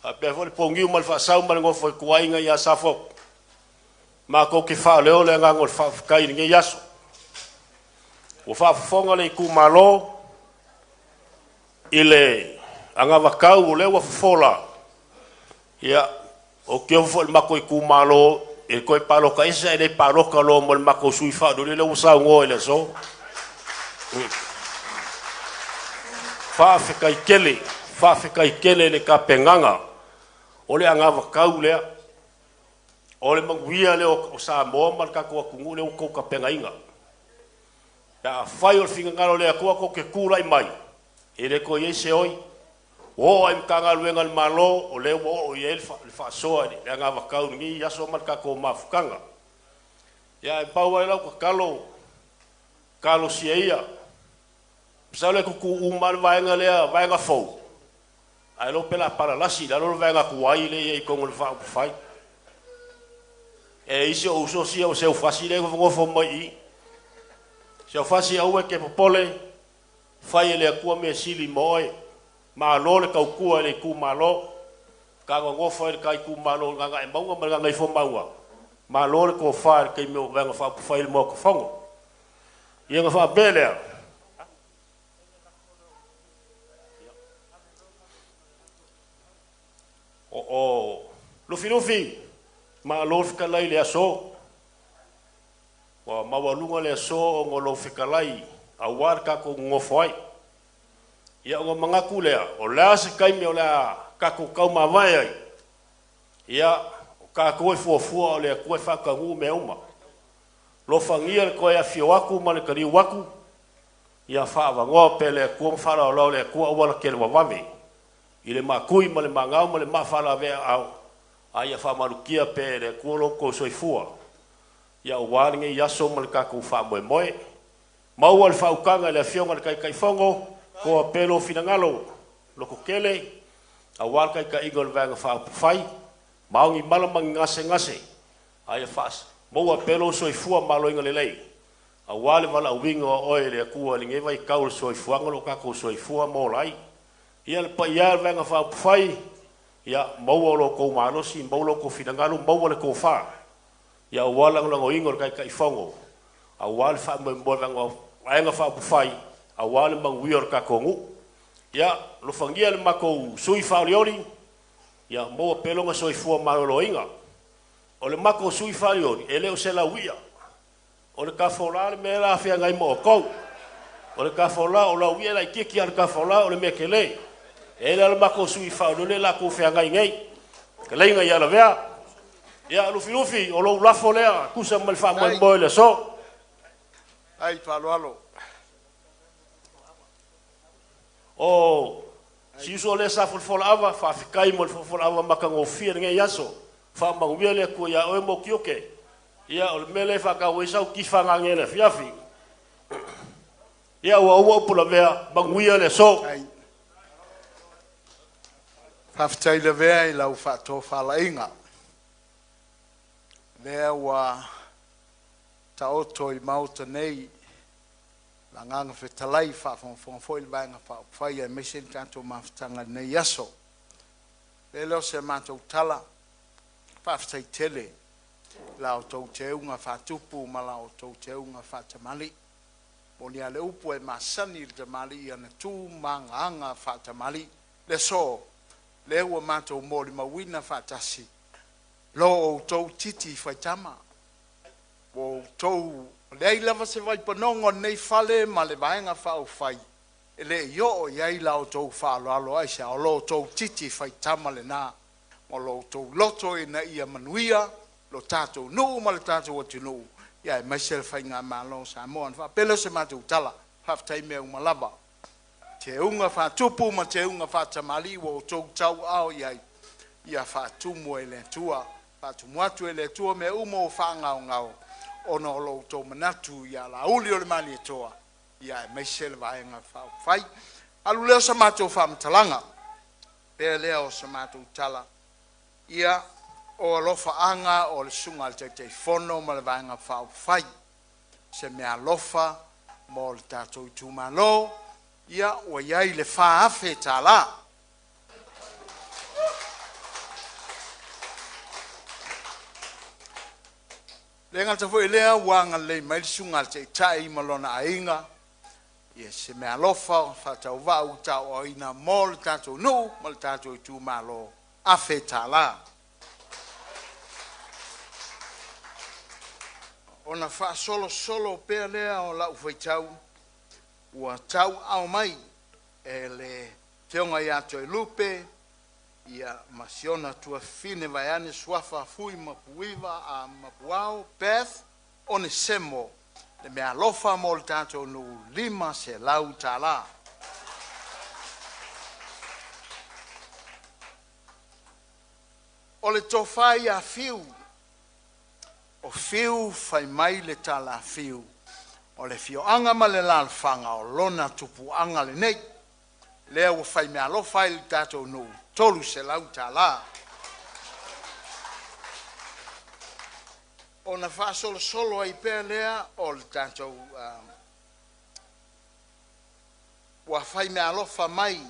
Faapea foi le pogiu ma le faasau ma le gofo i tuaiga ia Safotu. Matou te faaleo le agaga o le faafetai i lenei aso. Ua faafofoga le itumalo i le agavatau o lea ua fofola. Ia, o te ofo foi le matou itumalo e toe paloka ese ae le paloka loa mo le matou sui faaolioli lea ua saunoa i le aso. Faafetai tele, faafetai tele le tapenaga o le agavatau lea. O le manuia lea o Samoa ma le tatou atunuu lea ua tou tapenaina. Pe afai o le finagalo o le Atua tou te tulai mai, e le toe i ai se oi. Ua oo ai Matagaluega a le Malo, o lea ua oo i ai le faasoa i le agavatau i lenei aso ma le tatou mafutaga. Ia, e pau ai lau tatalo, talosia ia. Masalo e tutu uma le vaega lea, vaega fou, ae lo pe la palalasi i lalo le vaega tuai lea i ai i totonu o le faaupufai. E isi o uso sia o Seufasi lea e nofonofo mai i i. Seufasi aua e te popole, fai e le Atua mea sili mo oe. Malo le tautua i le itumalo, tagogofa i le ta itumalo o le Gagaemauga ma le Gagaifomauga, malo le tofa i le taimi o vaega faaupufai i le Maota Fono. Ia ona faapea lea, o Lufilufi, malo le fetalai i le aso. Ua maualuga le aso ona o lou fetalai aua le tatou nonofo ai. Ia ona manatu lea, o le a se taimi o le a tatou taumavae ai, ia o tatou e fuafua o le Atua e faataunuu mea uma. Lofagia le toe afio atu ma le taliu atu, ia faaavanoa pea le Atua ma faalaolao le Atua auala tele vavave i le makui ma le magao ma le maa faalavea aao, a ia faamalukia pea e le Atua lo outou soifua. Ia aua lenei aso ma le tatou faamoemoe. Maua le faautaga i le Afioga i le Taitaifono, toa pea lou finagalo lototele, aua le taitaiga o le Vaega Faaupufai, maoni mala ma ni gasegase, a ia maua pea lou soifua maloina lelei, aua le valaauina o oe e le Atua i lenei vaitau o le soifuaga o lo o tatou soifua ma ola ai. Ia le paia e o le Vaega Faaupufai, ia maua lo outou malosi, maua lo outou finagalo, maua le tofa, ia aua le lagolagoina o le Taitaifono, aua le faamoemoe o le Vaega Faaupufai, aua le manuia o le tatou nuu. Ia, alofagia le matou sui faaolioli, ia maua pea lona soifua maloloina. O le matou sui faaolioli, e le o se lauia. O le tafolā le mea la feagai ma outou. O le tafolā, o lauia e laitiiti, a o le tafolā o le mea tele. E le o le matou sui faaolioli e latou feagai nei. Fetalaiga ia Lavea. Ia, Lufilufi, o lou lafo lea, tusa ma le faamoemoe i le aso. Ai faaaloalo. O si uso lea sa folafola ava, faafetai mo le folafola ava matagofie i lenei aso. Faamanuia le Atua iā oe ma ou tiute. Ia, o le mea lea e faatau ai sau tifa gage i le afiafi. Ia, ua uma upu lavea, manuia le aso. Ai. Faafetai lavea i lau faatofalaiga. Lea ua taoto i maota nei le agaga fetalai, faafogafoga foi le Vaega Faaupufai aemaise le tatou mafutaga i lenei aso. E le o se matou tala, faafetai tele i la outou teuga faatupu ma la outou teuga faatamalii. E moni a le upu e masani i le tamalii i ana tu ma ana aga faatamalii. Le aso, lea ua matou molimauina faatasi lo outou titi faitama, ua outou leai lava se vaipanoga o lenei fale ma le Vaega Faaupufai e le i oo i ai la outou faaaloalo. Aisea? O lo outou titi faitama lena ma lo outou loto ina ia manuia lo tatou nuu ma le tatou atunuu, aemaise le Faigamalo o Samoa. Ona faapea lea o se matou tala, faafetai mea uma lava, teuga faatupu ma teuga faatamalii ua outou tauaao i ai, ia faatumu e le Atua, faatumu atu e le Atua mea uma ua faagaogao ona o lo outou manatu ia Laauli o le Malietoa, aemaise le Vaega Faaupufai. Alu lea o se matou faamatalaga, pea lea o se matou tala, ia o alofaaga o le susuga i le Taitaifono ma le Vaega Faaupufai, se meaalofa mo le tatou itumalo, ia ua i ai le $4,000. Le gata foi i lea ua agalelei mai le susuga i le Taitai ma lona aiga, ia se meaalofa faatauvaa ua tauaaoina mo le tatou nuu ma le tatou itumalo, $1,000. Ona faasolosolo pea lea o lau faitau, ua tauaao mai e le Afioga ia Toelupe ia ma si ona tuafafine vaeane Suafa Fuimapuiva Mapuao Beth Onesemo le meaalofa mo le tatou nuu $500. O le tofa ia Fiu, o Fiu fai mai le tala a Fiu, o le afioaga ma le alaalafaga o lona tupuaga lenei, lea ua fai meaalofa ai i le tatou nuu, $300. Ona faasolosolo ai pea lea o le tatou ua fai meaalofa mai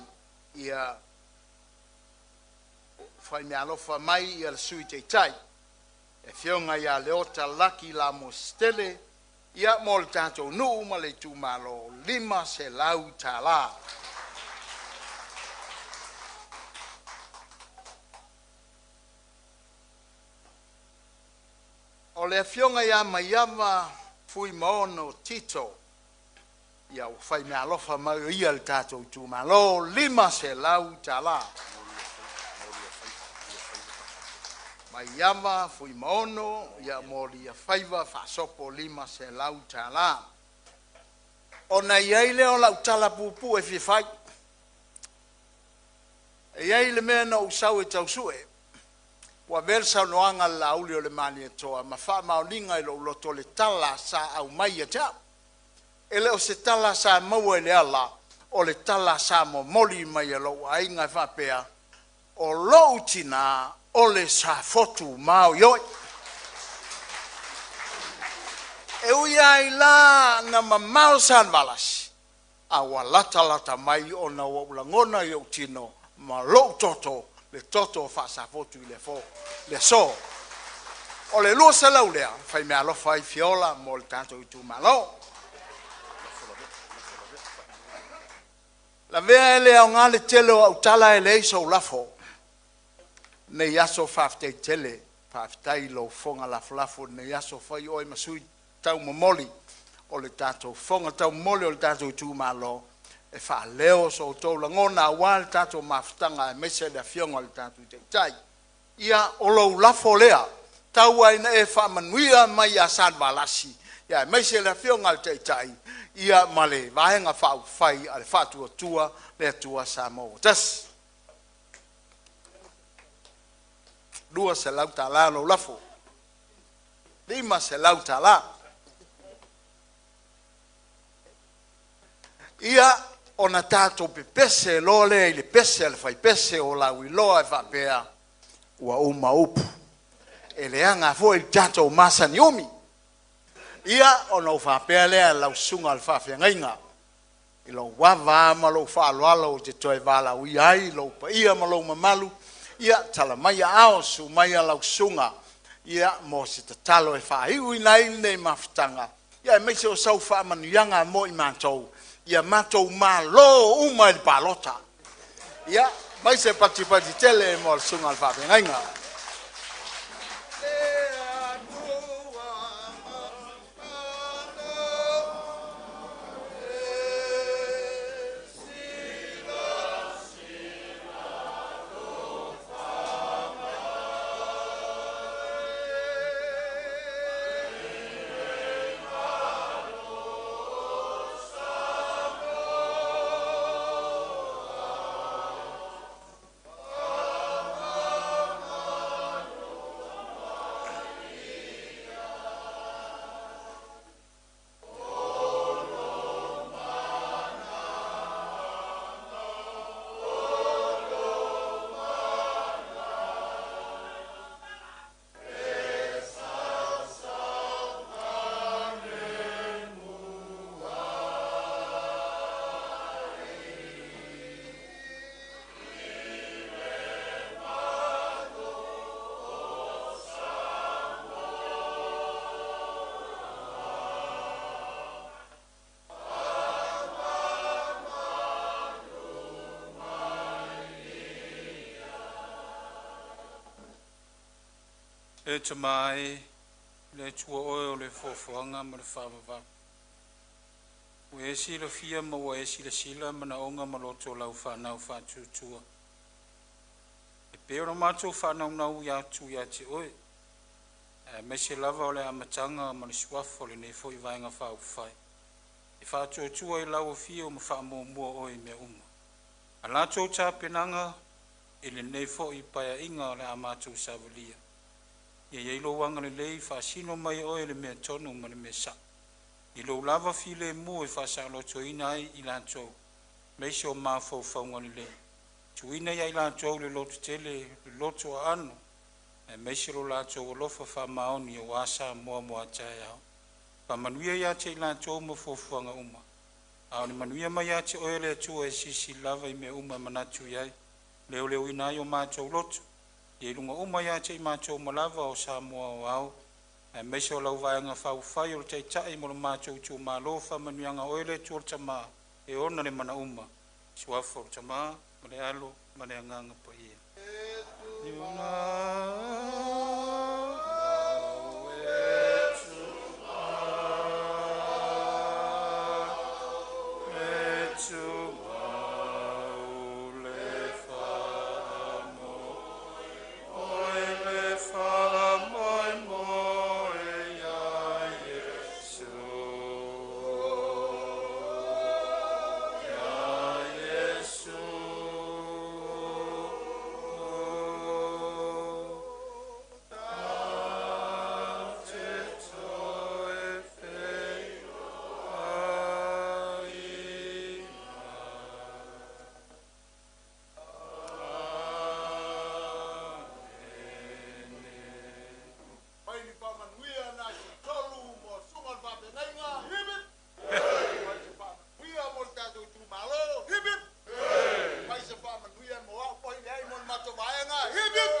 ia fai meaalofa mai ia le Sui Taitai, le Afioga ia Leota Laki Lamositele, ia mo le tatou nuu ma le itumalo, $500. O le afioga ia Maiava Fuimaono Tito, ia ua fai meaalofa mai o ia i le tatou itumalo, $500. Maiava Fuimaono, ia molia faiva faasopo $500. Ona i ai lea o lau tala puupuu e fia fai. E i ai le mea na ou sau e tau sue, ua avea le saunoaga a le Laauli o le Malietoa ma faamaoniga i lou loto le tala sa aumai ia te au. E le o se tala sa maua i le ala, o le tala sa momoli mai e lou aiga e faapea, o lou tina o le Safotu maoioi. E ui lava i la na mamao Salevalasi, a ua latalata mai ona ua ou lagona i ou tino ma lou toto le toto faa-Safotu i le aso. O le 200 lea, fai meaalofa ai Fiola mo le tatou itumalo. Lavea e le aoga le tele o au tala e leai sou lafo. Nei aso faafetai tele, faafetai i lou fofoga lafolafo i lenei aso, fai oe ma sui taumomoli o le tatou fofoga taumomoli o le tatou itumalo e faaleo so outou lagona aua le tatou mafutaga aemaise le afioga i le tatou Taitai. Ia, o lou lafo lea, tau lava ina e faamanuia mai ia Salevalasi aemaise le afioga i le Taitai ia ma le Vaega Faaupufai a le Faatuatua le Atua Samoa ua Tasi. $200 lou lafo. $500. Ia, Ona tatou pepese loa lea i le pese a le faipese o lauiloa e faapea, ua uma upu. E leaga foi le tatou masani umi. Ia, ona ou faapea lea, lau susuga i le faafeagaiga, i lou ava ma lou faaaloalo ou te toe valaaulia ai lou paia ma lou mamalu, ia tala mai aao, susu maia lau susuga ia mo se tatalo e faaiuina ai lenei mafutaga, ia aemaise o sau faamanuiaga mo i matou, ia matou malo uma i le palota. Ia, mai se patipati tele mo le susuga i le faafeagaiga. E Tamā e, le Atua oe o le foafoaga ma le faavavau. Ua e silafia ma ua e silasila manaoga ma loto o lau fanau faatuatua. E pei ona matou faanaunau atu ia te oe, aemaise lava o le amataga ma le suafa o lenei foi Vaega Faaupufai, e faatuatua i lau afio ma faamuamua oe i mea uma. A latou tapenaga i lenei foi Paeaiga o le a matou savalia, ia i ai lou agalelei, faasino mai e oe le mea tonu ma le mea sa'o, i lou lava filemu e faasaolotoina ai i latou, aemaise o mafaufauga lelei, tuuina ia i latou le lototele, le loto aano, aemaise lo latou alofa faamaoni aua Samoa mo a taeao. Faamanuia ia te i latou ma fuafuaga uma, a o le manuia mai ia te oe le Atua e silisili lava i mea uma e manatu i ai, leoleoina ai o matou loto, ia i luga uma ia te i matou uma lava o Samoa aoao, aemaise o lau Vaega Faaupufai o le Taitai ma lo matou itumalo. Faamanuiaga a oe le Atua le Tama e ona le mana uma, suafa o le Tama ma le Alo ma le Agaga Paia. Mai ni faamanuia na se tolu mo susuga i le faafeagaiga, hip hip! Mai se faamanuia mo le tatou itumalo, hip hip! Mai se faamanuia mo au foi leai mo le matou vaega, hip hip!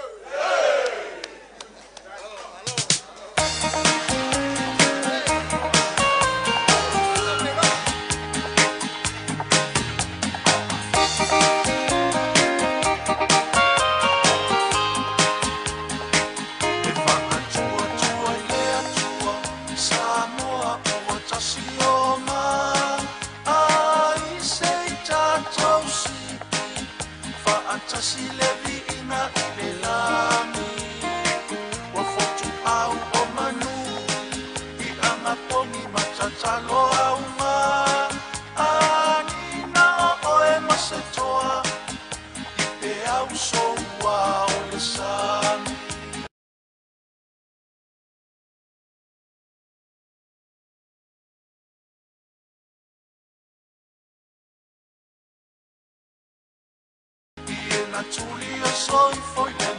Malo, malo. E faatuatua i le Atua Samoa ua tasi oma ai se i tatou siki faatasi le viiga i le lagi ua fotuau o manu i agapogi ma tatalo auga anina o oe ma se toa i peau soua o le sami. Na tuli o soifo i le.